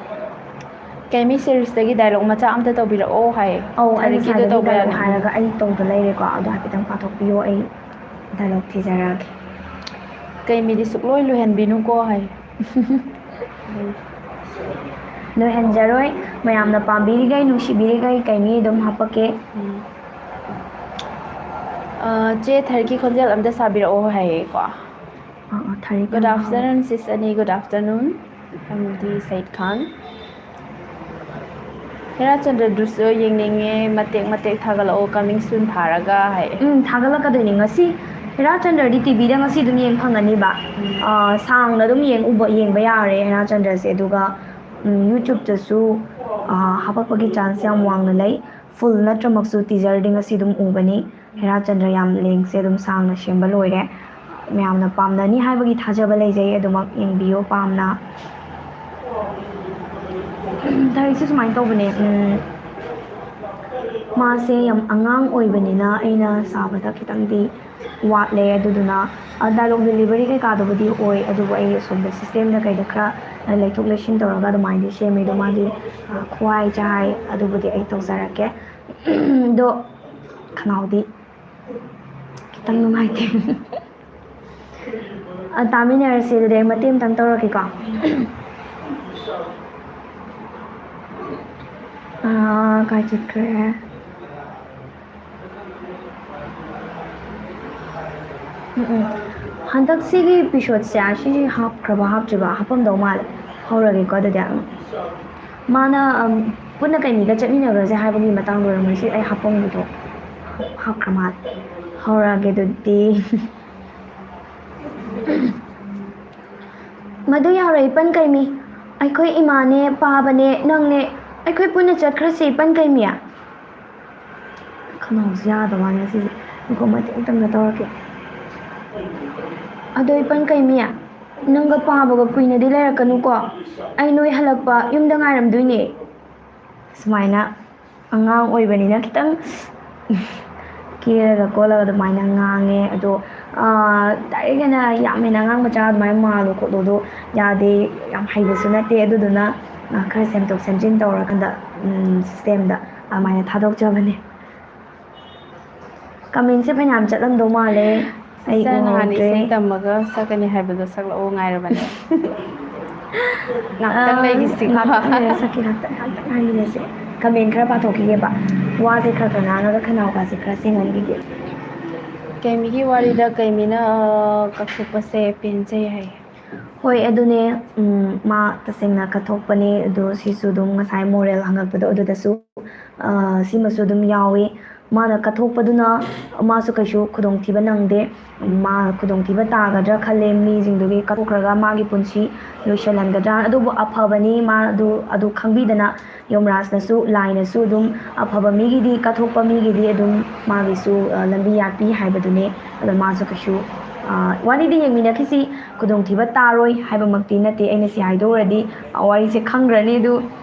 ꯀꯩꯃꯤ ꯁꯤꯔꯤꯁꯇꯒꯤ ꯗꯥꯏꯂꯣꯛ ꯃꯆꯥ ꯑꯝꯇ ꯇꯧꯕꯤꯔꯛꯑꯣ ꯍꯥꯏ꯫ ꯑꯧ, ꯑꯩ ꯊꯥꯔꯤꯛꯀꯤꯗꯣ ꯉꯁꯥꯏꯗꯒꯤ ꯇꯧꯕ ꯗꯥꯏꯂꯣꯛ ꯌꯥꯅꯤ꯫ ꯍꯥꯏꯔꯒ ꯑꯩ ꯇꯧꯗ ꯂꯩꯔꯦꯀꯣ, ꯑꯗꯣ ꯍꯥꯏꯐꯦꯠꯇꯪ ꯄꯥꯊꯣꯛꯄꯤꯌꯣ, ꯑꯩ ꯗꯥꯏꯂꯣꯛ ꯊꯤꯖꯔꯛꯑꯒꯦ꯫ ꯀꯩꯃꯤꯗꯤ ꯁꯨꯛꯂꯣꯏ ꯂꯣꯏꯍꯟꯕꯤꯅꯨꯀꯣ ꯍꯥꯏ꯫ ꯂꯣꯏꯍꯟꯖꯔꯣꯏ, ꯃꯌꯥꯝꯅ ꯄꯥꯝꯕꯤꯔꯤꯈꯩ, ꯅꯨꯡꯁꯤꯕꯤꯔꯤꯈꯩ ꯀꯩꯃꯤ ꯑꯗꯨꯝ ꯍꯥꯄꯛꯀꯦ꯫ ꯎꯝ꯫ ꯑ, ꯆꯦ ꯊꯥꯔꯤꯛꯀꯤ ꯈꯣꯟꯖꯦꯜ ꯑꯝꯇ ꯁꯥꯕꯤꯔꯛꯑꯣ ꯍꯥꯏꯌꯦꯀꯣ꯫ ꯑ, ꯑ, ꯊꯥꯔꯤꯛꯀꯤ ꯒꯨꯗ ꯑꯃ ꯍꯥꯞꯄꯛꯀꯦ꯫ ꯑꯥꯐꯇꯔꯅꯨꯟ ꯁꯤꯁ ꯑꯅꯤ, ꯒꯨꯗ ꯑꯥꯐꯇꯔꯅꯨꯟ ꯑꯦꯝ ꯗꯤ ꯁꯩꯠ ꯈꯥꯟ꯫ ꯍꯦꯔꯥꯆꯟꯗ꯭ꯔꯗꯨꯁꯨ ꯌꯦꯡꯅꯤꯡꯉꯦ, ꯃꯇꯦꯛ ꯃꯇꯦꯛ ꯊꯥꯒꯠꯂꯛꯑꯣ, coming soon ꯊꯥꯔꯒ ꯍꯥꯏ꯫ ꯎꯝ, ꯊꯥꯒꯠꯂꯛꯀꯗꯣꯏꯅꯦ꯫ ꯉꯁꯤ ꯍꯦꯔꯥꯆꯟꯗ꯭ꯔꯗꯤ ꯇꯤꯚꯤꯗ ꯉꯁꯤ ꯑꯗꯨꯝ ꯌꯦꯡ ꯐꯪꯒꯅꯤꯕ꯫ ꯎꯝ꯫ ꯑ, ꯁꯥꯡꯅ ꯑꯗꯨꯝ ꯌꯦꯡ ꯎꯕ, ꯌꯦꯡꯕ ꯌꯥꯔꯦ ꯍꯦꯔꯥꯆꯟꯗ꯭ꯔꯁꯦ꯫ ꯑꯗꯨꯒ, ꯎꯝ, YouTubeꯇꯁꯨ, ꯑ, ꯍꯥꯄꯛꯄꯒꯤ chance ꯌꯥꯝ ꯋꯥꯡꯅ ꯂꯩ꯫ Full ꯅꯠꯇ꯭ꯔꯃꯛꯁꯨ teaserꯗꯤ ꯉꯁꯤ ꯑꯗꯨꯝ ꯎꯒꯅꯤ꯫ ꯍꯦꯔꯥꯆꯟꯗ꯭ꯔ ꯌꯥꯝ ꯂꯦꯡꯁꯦ ꯑꯗꯨꯝ ꯁꯥꯡꯅ ꯁꯦꯝꯕ ꯂꯣꯏꯔꯦ꯫ ꯃꯌꯥꯝꯅ ꯄꯥꯝꯅꯅꯤ ꯍꯥꯏꯕꯒꯤ ꯊꯥꯖꯕ ꯂꯩꯖꯩ꯫ ꯑꯗꯨꯃꯛ ꯌꯦꯡꯕꯤꯌꯣ ꯄꯥꯝꯅ꯫ ꯂꯥꯏꯔꯤꯛꯁꯦ ꯁꯨꯃꯥꯏꯅ ꯇꯧꯕꯅꯦ, ꯎꯝ, ꯃꯥꯁꯦ ꯌꯥꯝ ꯑꯉꯥꯡ ꯑꯣꯏꯕꯅꯤꯅ ꯑꯩꯅ ꯁꯥꯕꯗ ꯈꯤꯇꯪꯗꯤ ꯋꯥꯠꯂꯦ꯫ ꯑꯗꯨꯗꯨꯅ, ꯑ, dialogue delivery ꯀꯩꯀꯥꯗꯨꯕꯨꯗꯤ ꯑꯣꯏ, ꯑꯗꯨꯕꯨ ꯑꯩ ꯑꯁꯣꯝꯗ systemꯗ ꯀꯩꯗ ꯈꯔ ꯂꯩꯊꯣꯛ ꯂꯩꯁꯤꯟ ꯇꯧꯔꯒ ꯑꯗꯨꯃꯥꯏꯅꯗꯤ ꯁꯦꯝꯃꯦ꯫ ꯑꯗꯣ ꯃꯥꯒꯤ, ꯑ, ꯈꯨꯍꯥꯏ ꯆꯍꯥꯏ ꯑꯗꯨꯕꯨꯗꯤ ꯑꯩ ꯇꯧꯖꯔꯛꯀꯦ꯫ ꯑꯗꯣ ꯈꯅꯥꯎꯗꯤ ꯈꯤꯇꯪ ꯅꯨꯡꯉꯥꯏꯇꯦ꯫ ꯑ, ꯇꯥꯃꯤꯟꯅꯔꯁꯦ ꯑꯗꯨꯗꯤ꯫ ꯑꯩ ꯃꯇꯦꯛ ꯑꯃꯇꯪ ꯇꯧꯔꯛꯀꯦꯀꯣ꯫ ꯑꯥ, ꯀꯥꯏ ꯆꯠꯈ꯭ꯔꯦ? ꯎꯝ, ꯎꯝ꯫ ꯍꯟꯗꯛꯁꯤꯒꯤ episodeꯁꯦ, ꯁꯤꯁꯤ ꯍꯥꯞꯈ꯭ꯔꯕ ꯍꯥꯞꯇ꯭ꯔꯤꯕ? ꯍꯥꯞꯄꯝꯗꯧ ꯃꯥꯜꯂꯦ꯫ ꯍꯧꯔꯒꯦꯀꯣ ꯑꯗꯨꯗꯤ꯫ ꯃꯥꯅ, ꯑꯝ, ꯄꯨꯟꯅ ꯀꯩꯅꯤꯒ ꯆꯠꯃꯤꯟꯅꯈ꯭ꯔꯁꯦ ꯍꯥꯏꯕꯒꯤ ꯃꯇꯥꯡꯗ ꯑꯣꯏꯔꯝꯒꯅꯤ ꯁꯤ ꯑꯩ ꯍꯥꯞꯄꯝꯕꯗꯣ꯫ ꯍꯥꯞꯈ꯭ꯔ ꯃꯥꯜꯂꯦ꯫ ꯍꯧꯔꯛꯑꯒꯦ ꯑꯗꯨꯗꯤ꯫ ꯃꯗꯨ ꯌꯥꯔꯣꯏ, ꯏꯄꯟ ꯀꯩꯃꯤ꯫ ꯑꯩꯈꯣꯏ ꯏꯃꯥꯅꯦ, ꯄꯥꯕꯅꯦ, ꯅꯪꯅꯦ, ꯑꯩꯈꯣꯏ ꯄꯨꯟꯅ ꯆꯠꯈ꯭ꯔꯁꯦ, ꯏꯄꯟ ꯀꯩꯃꯤ꯫ ꯈꯅꯥꯎꯁꯦ ꯌꯥꯗꯕ ꯋꯥꯅꯤ ꯉꯁꯤꯁꯦ꯫ ꯉꯥꯏꯈꯣ, ꯃꯇꯦꯛ ꯑꯝꯇꯪꯒ ꯇꯧꯔꯛꯀꯦ꯫ ꯑꯗꯣ ꯏꯄꯟ ꯀꯩꯃꯤ, ꯅꯪꯒ ꯄꯥꯕꯒ ꯀꯨꯏꯅꯗꯤ ꯂꯩꯔꯛꯀꯅꯨꯀꯣ꯫ ꯑꯩ ꯅꯣꯏ ꯍꯜꯂꯛꯄ ꯌꯨꯝꯗ ꯉꯥꯏꯔꯝꯗꯣꯏꯅꯦ꯫ ꯁꯨꯃꯥꯏꯅ ꯑꯉꯥꯡ ꯑꯣꯏꯕꯅꯤꯅ ꯈꯤꯇꯪ ꯀꯦꯔꯒ ꯈꯣꯠꯂꯒ ꯑꯗꯨꯃꯥꯏꯅ ꯉꯥꯡꯉꯦ꯫ ꯑꯗꯣ, ꯑꯥ, direct ꯍꯦꯟꯅ ꯌꯥꯝ ꯍꯦꯟꯅ ꯑꯉꯥꯡ ꯃꯆꯥ ꯑꯗꯨꯃꯥꯏꯅ ꯃꯥꯜꯂꯣ ꯈꯣꯠꯂꯣꯗꯣ ꯌꯥꯗꯦ, ꯌꯥꯝ ꯍꯩꯕꯁꯨ ꯅꯠꯇꯦ꯫ ꯑꯗꯨꯗꯨꯅ, ꯑꯥ, ꯈꯔ ꯁꯦꯝꯗꯣꯛ ꯁꯦꯝꯖꯤꯟ ꯇꯧꯔꯀꯥꯟꯗ, ꯎꯝ, systemꯗ ꯑꯗꯨꯃꯥꯏꯅ ꯊꯥꯗꯣꯛꯆꯕꯅꯦ꯫ Commentꯁꯦ ꯐꯅꯌꯥꯝ ꯆꯠꯂꯝꯗꯧ ꯃꯥꯜꯂꯦ꯫ ꯑꯩ ꯁꯤꯁꯇꯔ ꯅꯍꯥꯟ ꯎꯍꯧꯗ꯭ꯔꯦ꯫ ꯏꯁꯩ ꯇꯝꯃꯒ ꯁꯛꯀꯅꯤ ꯍꯥꯏꯕꯗꯣ ꯁꯛꯂꯛꯑꯣ ꯉꯥꯏꯔꯕꯅꯦ꯫ ꯉꯥꯛꯇꯪ ꯑꯥ, ꯂꯩꯈꯤꯁꯤꯀꯣ꯫ ꯉꯥꯛꯇꯪ ꯂꯩꯔ ꯁꯛꯀꯦ, ꯉꯥꯛꯇꯪ, ꯉꯥꯛꯇꯪ ꯉꯥꯏꯃꯤꯟꯅꯁꯦ꯫ Comment ꯈꯔ ꯄꯥꯊꯣꯛꯈꯤꯒꯦꯕ꯫ ꯋꯥꯁꯦ ꯈꯔ ꯈꯔ ꯉꯥꯡꯉꯒ ꯈꯅꯥꯎꯒꯁꯦ ꯈꯔ ꯁꯦꯡꯍꯟꯈꯤꯒꯦ꯫ ꯀꯩꯃꯤꯒꯤ ꯋꯥꯔꯤꯗ ꯀꯩꯃꯤꯅ, ꯑ, ꯀꯠꯊꯣꯛꯄꯁꯦ ꯄꯦꯟꯖꯩ ꯍꯥꯏ꯫ ꯍꯣꯏ, ꯑꯗꯨꯅꯦ꯫ ꯎꯝ, ꯃꯥ ꯇꯁꯦꯡꯅ ꯀꯠꯊꯣꯛꯄꯅꯦ꯫ ꯑꯗꯣ ꯁꯤꯁꯨ ꯑꯗꯨꯝ ꯉꯁꯥꯏ moral ꯍꯪꯉꯛꯄꯗꯣ ꯑꯗꯨꯗꯁꯨ, ꯑ, ꯁꯤꯃꯁꯨ ꯑꯗꯨꯝ ꯌꯥꯎꯏ꯫ ꯃꯥꯅ ꯀꯠꯊꯣꯛꯄꯗꯨꯅ ꯃꯥꯁꯨ ꯀꯩꯁꯨ ꯈꯨꯗꯣꯡꯊꯤꯕ ꯅꯪꯗꯦ꯫ ꯃꯥ ꯈꯨꯗꯣꯡꯊꯤꯕ ꯇꯥꯒꯗ꯭ꯔꯥ ꯈꯜꯂꯦ, ꯃꯤꯁꯤꯡꯗꯨꯒꯤ ꯀꯠꯊꯣꯛꯈ꯭ꯔꯒ ꯃꯥꯒꯤ ꯄꯨꯟꯁꯤ ꯂꯣꯏꯁꯤꯜꯍꯟꯒꯗ꯭ꯔꯥ꯫ ꯑꯗꯨꯕꯨ ꯑꯐꯕꯅꯤ, ꯃꯥ ꯑꯗꯨ, ꯑꯗꯨ ꯈꯪꯕꯤꯗꯅ ꯌꯣꯃꯔꯥꯖꯅꯁꯨ, ꯂꯥꯏꯅꯁꯨ ꯑꯗꯨꯝ ꯑꯐꯕ ꯃꯤꯒꯤꯗꯤ, ꯀꯠꯊꯣꯛꯄ ꯃꯤꯒꯤꯗꯤ ꯑꯗꯨꯝ ꯃꯥꯒꯤꯁꯨ, ꯑ, ꯂꯝꯕꯤ ꯌꯥꯠꯄꯤ ꯍꯥꯏꯕꯗꯨꯅꯤ꯫ ꯑꯗꯣ ꯃꯥꯁꯨ ꯀꯩꯁꯨ, ꯑ, ꯋꯥꯔꯤꯗꯤ ꯌꯦꯡꯃꯤꯟꯅꯈꯤꯁꯤ, ꯈꯨꯗꯣꯡꯊꯤꯕ ꯇꯥꯔꯣꯏ ꯍꯥꯏꯕꯃꯛꯇꯤ ꯅꯠꯇꯦ꯫ ꯑꯩꯅ ꯁꯤ ꯍꯥꯏꯗꯣꯛꯎꯔꯗꯤ, ꯑ, ꯋꯥꯔꯤꯁꯦ ꯈꯪꯈ꯭ꯔꯅꯤ꯫ ꯑꯗꯨ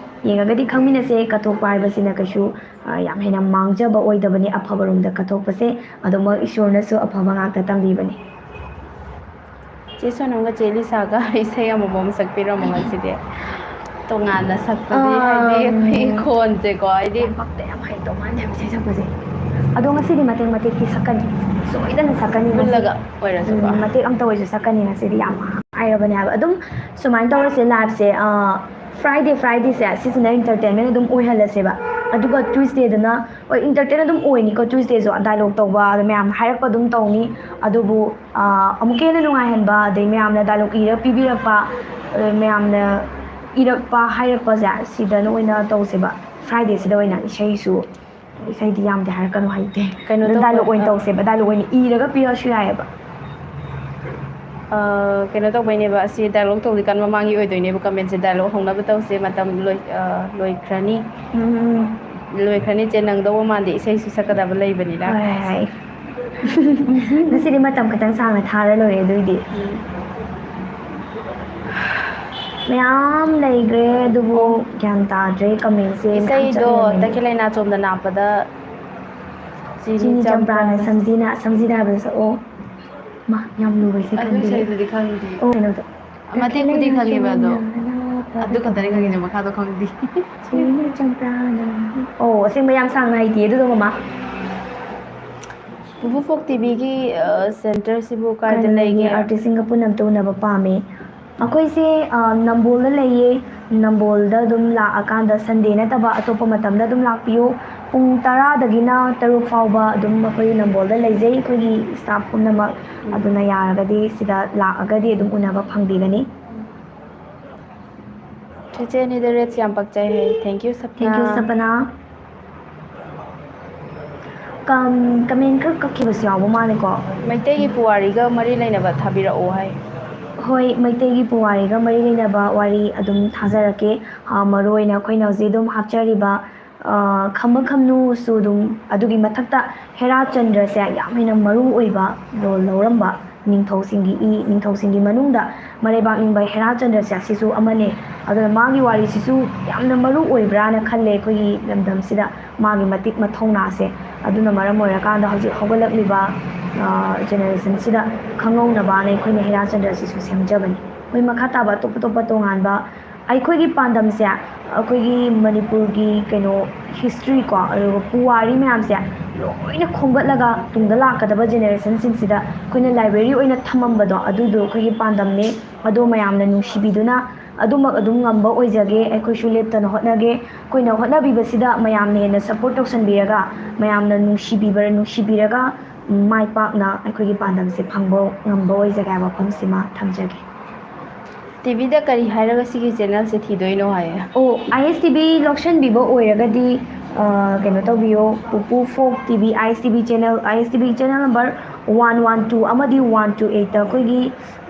ꯌꯦꯡꯉꯒꯗꯤ ꯈꯪꯃꯤꯟꯅꯁꯦ꯫ ꯀꯠꯊꯣꯛꯄ ꯍꯥꯏꯕꯁꯤꯅ ꯀꯩꯁꯨ, ꯑ, ꯌꯥꯝ ꯍꯦꯟꯅ ꯃꯥꯡꯖꯕ ꯑꯣꯏꯗꯕꯅꯤ ꯑꯐꯕꯔꯣꯝꯗ ꯀꯠꯊꯣꯛꯄꯁꯦ꯫ ꯑꯗꯨꯃꯛ ꯏꯁꯣꯔꯅꯁꯨ ꯑꯐꯕ ꯉꯥꯛꯇ ꯇꯝꯕꯤꯕꯅꯤ꯫ ꯆꯦ ꯁꯣꯅꯝꯒ ꯆꯦ ꯂꯤꯁꯥꯒ ꯏꯁꯩ ꯑꯃꯃꯝ ꯁꯛꯄꯤꯔꯝꯃꯣ ꯉꯁꯤꯗꯤ꯫ ꯇꯣꯉꯥꯟꯅ ꯁꯛꯄꯗꯤ, ꯍꯥꯏꯗꯤ, ꯑꯥ, ꯑꯩꯈꯣꯏ ꯈꯣꯟꯁꯦꯀꯣ, ꯍꯥꯏꯗꯤ, ꯌꯥꯝ ꯄꯛꯇ, ꯌꯥꯝ ꯍꯩꯗꯧ ꯃꯥꯟꯗꯦ ꯍꯥꯏꯕ ꯏꯁꯩ ꯁꯛꯄꯁꯦ꯫ ꯑꯗꯣ ꯉꯁꯤꯗꯤ ꯃꯇꯦꯛ ꯃꯇꯦꯛꯇꯤ ꯁꯛꯀꯅꯤ, ꯁꯣꯏꯗꯅ ꯁꯛꯀꯅꯤ ꯉꯁꯤ꯫ ꯄꯨꯜꯂꯒ ꯑꯣꯏꯔꯁꯨꯀꯣ꯫ ꯎꯝ, ꯃꯇꯦꯛ ꯑꯝꯇ ꯑꯣꯏꯔꯁꯨ ꯁꯛꯀꯅꯤ ꯉꯁꯤꯗꯤ, ꯌꯥꯝ ꯍꯥꯏꯔꯕꯅꯦ ꯍꯥꯏꯕ꯫ ꯑꯗꯨꯝ ꯁꯨꯃꯥꯏꯅ ꯇꯧꯔꯁꯦ, liveꯁꯦ, ꯑꯥ, Friday, Fridayꯁꯦ ꯁꯤꯁꯤꯅ entertainment ꯑꯗꯨꯝ ꯑꯣꯏꯍꯜꯂꯁꯦꯕ꯫ ꯑꯗꯨꯒ Tuesdayꯗꯅ, ꯍꯣꯏ, entertain ꯑꯗꯨꯝ ꯑꯣꯏꯅꯤꯀꯣ, Tuesdayꯁꯨ dialogue ꯇꯧꯕ, ꯑꯗ ꯃꯌꯥꯝ ꯍꯥꯏꯔꯛꯄ ꯑꯗꯨꯝ ꯇꯧꯅꯤ꯫ ꯑꯗꯨꯕꯨ, ꯑꯥ, ꯑꯃꯨꯛꯀ ꯍꯦꯟꯅ ꯅꯨꯡꯉꯥꯏꯍꯟꯕ, ꯑꯗꯩ ꯃꯌꯥꯝꯅ dialogue ꯏꯔ ꯄꯤꯕꯤꯔꯛꯄ, ꯑꯗꯩ ꯃꯌꯥꯝꯅ ꯏꯔꯛꯄ, ꯍꯥꯏꯔꯛꯄꯁꯦ ꯁꯤꯗ ꯑꯣꯏꯅ ꯇꯧꯁꯦꯕ꯫ Fridayꯁꯤꯗ ꯑꯣꯏꯅ ꯏꯁꯩꯁꯨ, ꯏꯁꯩꯗꯤ ꯌꯥꯝꯗꯤ ꯍꯥꯏꯔꯛꯀꯅꯨ, ꯍꯩꯇꯦ꯫ ꯀꯩꯅꯣ ꯑꯗꯨꯝ ꯇꯧꯕ, dialogue ꯑꯣꯏꯅ ꯑ, ꯇꯧꯁꯦꯕ, dialogue ꯑꯣꯏꯅ ꯏꯔꯒ ꯄꯤꯔꯛꯑꯁꯨ ꯌꯥꯏꯑꯕ꯫ ꯑ, ꯀꯩꯅꯣ ꯇꯧꯕꯩꯅꯦꯕ, ꯑꯁꯤ dialogue ꯇꯧꯗ꯭ꯔꯤꯀꯥꯟ ꯃꯃꯥꯡꯒꯤ ꯑꯣꯏꯗꯣꯏꯅꯦꯕ, commentꯁꯦ dialogue ꯍꯧꯅꯕ ꯇꯧꯁꯦ, ꯃꯇꯝ ꯂꯣꯏ-, ꯑ, ꯂꯣꯏꯈ꯭ꯔꯅꯤ꯫ ꯎꯝ, ꯎꯝ, ꯎꯝ꯫ ꯂꯣꯏꯈ꯭ꯔꯅꯤ ꯆꯦ, ꯅꯪꯗꯧꯕ ꯃꯥꯟꯗꯦ, ꯏꯁꯩꯁꯨ ꯁꯛꯀꯗꯕ ꯂꯩꯕꯅꯤꯅ꯫ ꯍꯣꯏ, ꯍꯣꯏ, ꯍꯣꯏ꯫ ꯉꯁꯤꯗꯤ ꯃꯇꯝ ꯈꯤꯇꯪ ꯁꯥꯡꯅ ꯊꯥꯔ ꯂꯣꯏꯔꯦ ꯑꯗꯨꯏꯗꯤ꯫ ꯎꯝ꯫ ꯃꯌꯥꯝ ꯂꯩꯈ꯭ꯔꯦ ꯑꯗꯨꯕꯨ ꯒ꯭ꯌꯥꯟ ꯇꯥꯗ꯭ꯔꯦ ꯀꯃꯦꯟꯁꯦ ꯃꯌꯥꯝ ꯏꯁꯩꯗꯣ ꯆꯠꯂꯦ꯫ ꯇꯈꯦꯜ ꯂꯩꯅꯥꯆꯣꯝꯗ ꯅꯥꯞꯄꯗ ꯆꯤꯅꯤ ꯆꯤꯅꯤ ꯆꯝꯄ꯭ꯔꯥꯅ ꯆꯝꯄ꯭ꯔꯥꯅ ꯁꯝꯖꯤꯅ ꯁꯝꯖꯤꯅ ꯍꯥꯏꯕꯗꯨ ꯁꯛꯑꯣ꯫ ꯃꯥ ꯌꯥꯝ ꯂꯨꯕꯩꯁꯦ ꯑꯗꯨ ꯈꯪꯗꯦ꯫ ꯏꯁꯩꯗꯨꯗꯤ ꯈꯪꯗꯦ꯫ ꯑꯣ, ꯀꯩꯅꯣꯗꯣ꯫ ꯃꯇꯦꯛꯄꯨꯗꯤ ꯈꯪꯉꯦꯕ ꯑꯗꯣ꯫ ꯑꯗꯨ ꯈꯛꯇꯅꯤ ꯈꯪꯉꯤꯁꯦ, ꯃꯈꯥꯗꯣ ꯈꯪꯗꯦ꯫ ꯆꯤꯅꯤ ꯆꯝꯄ꯭ꯔꯥꯅ꯫ ꯑꯣ, ꯑꯁꯦꯡꯕ ꯌꯥꯝ ꯁꯥꯡꯅ ꯍꯩꯇꯦ ꯑꯗꯨꯗꯣ ꯃꯃꯥ꯫ ꯄꯨꯄꯨ ꯐꯣꯛ ꯇꯤꯚꯤꯒꯤ ꯁꯦꯟꯇꯔꯁꯤꯕꯨ ꯀꯥꯏꯗ ꯀꯥꯏꯗ ꯂꯩꯒꯦ? ꯂꯩꯒꯦ? ꯑꯥꯔꯇꯤꯁꯁꯤꯡꯒ ꯄꯨꯟꯅ ꯑꯝꯇ ꯎꯅꯕ ꯄꯥꯝꯃꯦ꯫ ꯑꯩꯈꯣꯏꯁꯦ, ꯑ, ꯅꯝꯕꯣꯜꯗ ꯂꯩꯌꯦ꯫ ꯅꯝꯕꯣꯜꯗ ꯑꯗꯨꯝ ꯂꯥꯛꯑꯀꯥꯟꯗ ꯁꯟꯗꯦ ꯅꯠꯇꯕ ꯑꯇꯣꯞꯄ ꯃꯇꯝꯗ ꯑꯗꯨꯝ ꯂꯥꯛꯄꯤꯌꯨ꯫ ꯄꯨꯡ ꯇꯔꯥꯗꯒꯤꯅ ꯇꯔꯨꯛ ꯐꯥꯎꯕ ꯑꯗꯨꯝ ꯑꯩꯈꯣꯏ ꯅꯝꯕꯣꯜꯗ ꯂꯩꯖꯩ, ꯑꯩꯈꯣꯏꯒꯤ ꯁ꯭ꯇꯥꯐ ꯄꯨꯝꯅꯃꯛ꯫ ꯑꯗꯨꯅ ꯌꯥꯔꯒꯗꯤ ꯁꯤꯗ ꯂꯥꯛꯑꯒꯗꯤ ꯑꯗꯨꯝ ꯎꯅꯕ ꯐꯪꯕꯤꯒꯅꯤ꯫ ꯆꯦꯆꯦ ꯑꯅꯤꯗ ꯔꯦꯠꯁ ꯌꯥꯝ ꯄꯛꯆꯩ ꯍꯥꯏ꯫ Thank you, ꯁꯞꯅꯥ꯫ Thank you, ꯁꯄꯅꯥ꯫ ꯀꯝ-, ꯀꯃꯦꯟ ꯈꯔ ꯀꯛꯈꯤꯕꯁꯨ ꯌꯥꯎꯕ ꯃꯥꯜꯂꯦꯀꯣ꯫ ꯃꯩꯇꯩꯒꯤ ꯄꯨꯋꯥꯔꯤꯒ ꯃꯔꯤ ꯂꯩꯅꯕ ꯊꯥꯕꯤꯔꯛꯑꯣ ꯍꯥꯏ꯫ ꯍꯣꯏ, ꯃꯩꯇꯩꯒꯤ ꯄꯨꯋꯥꯔꯤꯒ ꯃꯔꯤ ꯂꯩꯅꯕ ꯋꯥꯔꯤ ꯑꯗꯨꯝ ꯊꯥꯖꯔꯛꯀꯦ꯫ ꯑ, ꯃꯔꯨꯑꯣꯏꯅ ꯑꯩꯈꯣꯏꯅ ꯍꯧꯖꯤꯛ ꯑꯗꯨꯝ ꯍꯥꯞꯆꯔꯤꯕ, ꯑ, ꯈꯝꯕ ꯈꯝꯅꯨꯁꯨ ꯑꯗꯨꯝ, ꯑꯗꯨꯒꯤ ꯃꯊꯛꯇ ꯍꯦꯔꯥꯆꯟꯗ꯭ꯔꯁꯦ ꯌꯥꯝ ꯍꯦꯟꯅ ꯃꯔꯨ ꯑꯣꯏꯕ ꯔꯣꯜ ꯂꯧꯔꯝꯕ ꯅꯤꯡꯊꯧꯁꯤꯡꯒꯤ ꯏ, ꯅꯤꯡꯊꯧꯁꯤꯡꯒꯤ ꯃꯅꯨꯡꯗ ꯃꯔꯩꯕꯥꯛ ꯅꯤꯡꯕ ꯍꯦꯔꯥꯆꯟꯗ꯭ꯔꯁꯦ ꯑꯁꯤꯁꯨ ꯑꯃꯅꯦ꯫ ꯑꯗꯨꯅ ꯃꯥꯒꯤ ꯋꯥꯔꯤꯁꯤꯁꯨ ꯌꯥꯝꯅ ꯃꯔꯨ ꯑꯣꯏꯕ꯭ꯔꯥꯅ ꯈꯜꯂꯦ ꯑꯩꯈꯣꯏꯒꯤ ꯂꯝꯗꯝꯁꯤꯗ꯫ ꯃꯥꯒꯤ ꯃꯇꯤꯛ ꯃꯊꯧꯅꯥꯁꯦ꯫ ꯑꯗꯨꯅ ꯃꯔꯝ ꯑꯣꯏꯔꯀꯥꯟꯗ ꯍꯧꯖꯤꯛ ꯍꯧꯒꯠꯂꯛꯂꯤꯕ, ꯑ, ꯖꯦꯅꯦꯔꯦꯁꯟꯁꯤꯗ ꯈꯪꯍꯧꯅꯕꯅ ꯑꯩꯈꯣꯏꯅ ꯍꯦꯔꯥꯆꯟꯗ꯭ꯔꯁꯤꯁꯨ ꯁꯦꯝꯖꯕꯅꯤ꯫ ꯑꯩꯈꯣꯏ ꯃꯈꯥ ꯇꯥꯕ ꯑꯇꯣꯞ ꯑꯇꯣꯞꯄ ꯇꯣꯉꯥꯟꯕ ꯑꯩꯈꯣꯏꯒꯤ ꯄꯥꯟꯗꯝꯁꯦ, ꯑꯩꯈꯣꯏꯒꯤ ꯃꯅꯤꯄꯨꯔꯒꯤ ꯀꯩꯅꯣ ꯍꯤꯁꯇ꯭ꯔꯤ ꯀꯣ, ꯑꯗꯨꯒ ꯄꯨꯋꯥꯔꯤ ꯃꯌꯥꯝꯁꯦ ꯂꯣꯏꯅ ꯈꯣꯝꯒꯠꯂꯒ ꯇꯨꯡꯗ ꯂꯥꯛꯀꯗꯕ ꯖꯦꯅꯦꯔꯦꯁꯟꯁꯤꯡꯁꯤꯗ ꯑꯩꯈꯣꯏꯅ ꯂꯥꯏꯕ꯭ꯔꯦꯔꯤ ꯑꯣꯏꯅ ꯊꯝꯃꯝꯕꯗꯣ, ꯑꯗꯨꯗꯣ ꯑꯩꯈꯣꯏꯒꯤ ꯄꯥꯟꯗꯝꯅꯦ꯫ ꯑꯗꯣ ꯃꯌꯥꯝꯅ ꯅꯨꯡꯁꯤꯕꯤꯗꯨꯅ ꯑꯗꯨꯃꯛ ꯑꯗꯨꯝ ꯉꯝꯕ ꯑꯣꯏꯖꯒꯦ꯫ ꯑꯩꯈꯣꯏꯁꯨ ꯂꯦꯞꯇꯅ ꯍꯣꯠꯅꯒꯦ꯫ ꯑꯩꯈꯣꯏꯅ ꯍꯣꯠꯅꯕꯤꯕꯁꯤꯗ ꯃꯌꯥꯝꯅ ꯍꯦꯟꯅ ꯁꯞꯄꯣꯔꯠ ꯇꯧꯁꯟꯕꯤꯔꯒ, ꯃꯌꯥꯝꯅ ꯅꯨꯡꯁꯤꯕꯤꯕ-, ꯅꯨꯡꯁꯤꯕꯤꯔꯒ ꯃꯥꯏ ꯄꯥꯛꯅ ꯑꯩꯈꯣꯏꯒꯤ ꯄꯥꯟꯗꯝꯁꯦ ꯐꯪꯕ ꯉꯝꯕ ꯑꯣꯏꯖꯒꯦ ꯍꯥꯏꯕ ꯋꯥꯐꯝꯁꯤꯃ ꯊꯝꯖꯒꯦ꯫ ꯇꯤꯚꯤꯗ ꯀꯔꯤ ꯍꯥꯏꯔꯒ ꯁꯤꯒꯤ ꯆꯦꯅꯦꯜꯁꯦ ꯊꯤꯗꯣꯏꯅꯣ ꯍꯥꯏꯌꯦ꯫ ꯑꯣ, ꯑꯥꯏ ꯑꯦꯁ ꯇꯤ ꯚꯤ ꯂꯧꯁꯟꯕꯤꯕ ꯑꯣꯏꯔꯒꯗꯤ, ꯑ, ꯀꯩꯅꯣ ꯇꯧꯕꯤꯌꯣ, ꯄꯨꯄꯨ ꯐꯣꯛ T V, I S T V channel, I S T V channel number one one two ꯑꯃꯗꯤ ꯋꯥꯟ ꯇꯨ ꯑꯩꯠꯇ ꯑꯩꯈꯣꯏꯒꯤ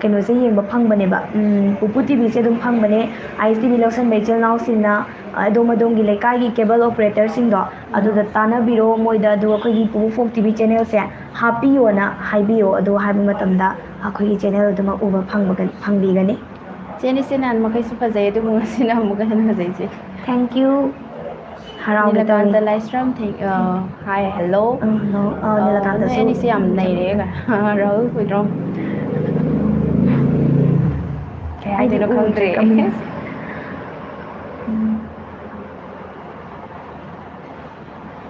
ꯀꯩꯅꯣꯁꯦ ꯌꯦꯡꯕ ꯐꯪꯕꯅꯦꯕ, ꯎꯝ, ꯄꯨꯄꯨ ꯇꯤ ꯚꯤꯁꯦ ꯑꯗꯨꯝ ꯐꯪꯕꯅꯦ꯫ ꯑꯥꯏ ꯑꯦꯁ ꯇꯤ ꯚꯤ ꯂꯧꯁꯟꯕ ꯏꯆꯤꯜ ꯏꯅꯥꯎꯁꯤꯡꯅ ꯑꯗꯣꯝ ꯑꯗꯣꯝꯒꯤ ꯂꯩꯀꯥꯏꯒꯤ cable operatorꯁꯤꯡꯗꯣ ꯑꯗꯨꯗ ꯇꯥꯟꯅꯕꯤꯔꯣ, ꯃꯣꯏꯗ ꯑꯗꯨ ꯑꯩꯈꯣꯏꯒꯤ ꯄꯨꯄꯨ ꯐꯣꯛ ꯇꯤ ꯚꯤ channelꯁꯦ ꯍꯥꯞꯄꯤꯌꯣꯅ ꯍꯥꯏꯕꯤꯌꯣ꯫ ꯑꯗꯨ ꯍꯥꯏꯕ ꯃꯇꯝꯗ ꯑꯩꯈꯣꯏꯒꯤ channel ꯑꯗꯨꯃꯛ ꯎꯕ ꯐꯪꯕꯒ-, ꯐꯪꯕꯤꯒꯅꯤ꯫ ꯆꯦꯅꯤ ꯆꯦꯅꯥꯟ ꯃꯈꯩꯁꯨ ꯐꯖꯩ, ꯑꯗꯨꯕꯨ ꯉꯁꯤꯅ ꯑꯃꯨꯛꯀ ꯍꯦꯟꯅ ꯐꯖꯩ ꯆꯦ꯫ Thank you꯫ ꯍꯔꯥꯎꯒꯦ ꯅꯤꯂꯀꯥꯟꯇ ꯇꯧꯏ꯫ ꯂꯥꯏꯁ꯭ꯔꯝ, thank-, ꯑ, hi, hello꯫ ꯑ, hello꯫ ꯑ, ꯑ, ꯅꯤꯂꯀꯥꯟꯇꯁꯨ꯫ ꯅꯣꯏ ꯑꯅꯤꯁꯦ ꯌꯥꯝ ꯅꯩꯔꯦ꯫ ꯔꯥꯍꯨꯜ ꯍꯨꯏꯗ꯭ꯔꯣꯝ꯫ ꯀꯩ ꯑꯩꯗꯤ ꯍꯥꯏꯗꯣꯏꯅꯣ ꯎꯗ꯭ꯔꯦ, ꯈꯪꯗ꯭ꯔꯦ꯫ Comment꯫ ꯎꯝ꯫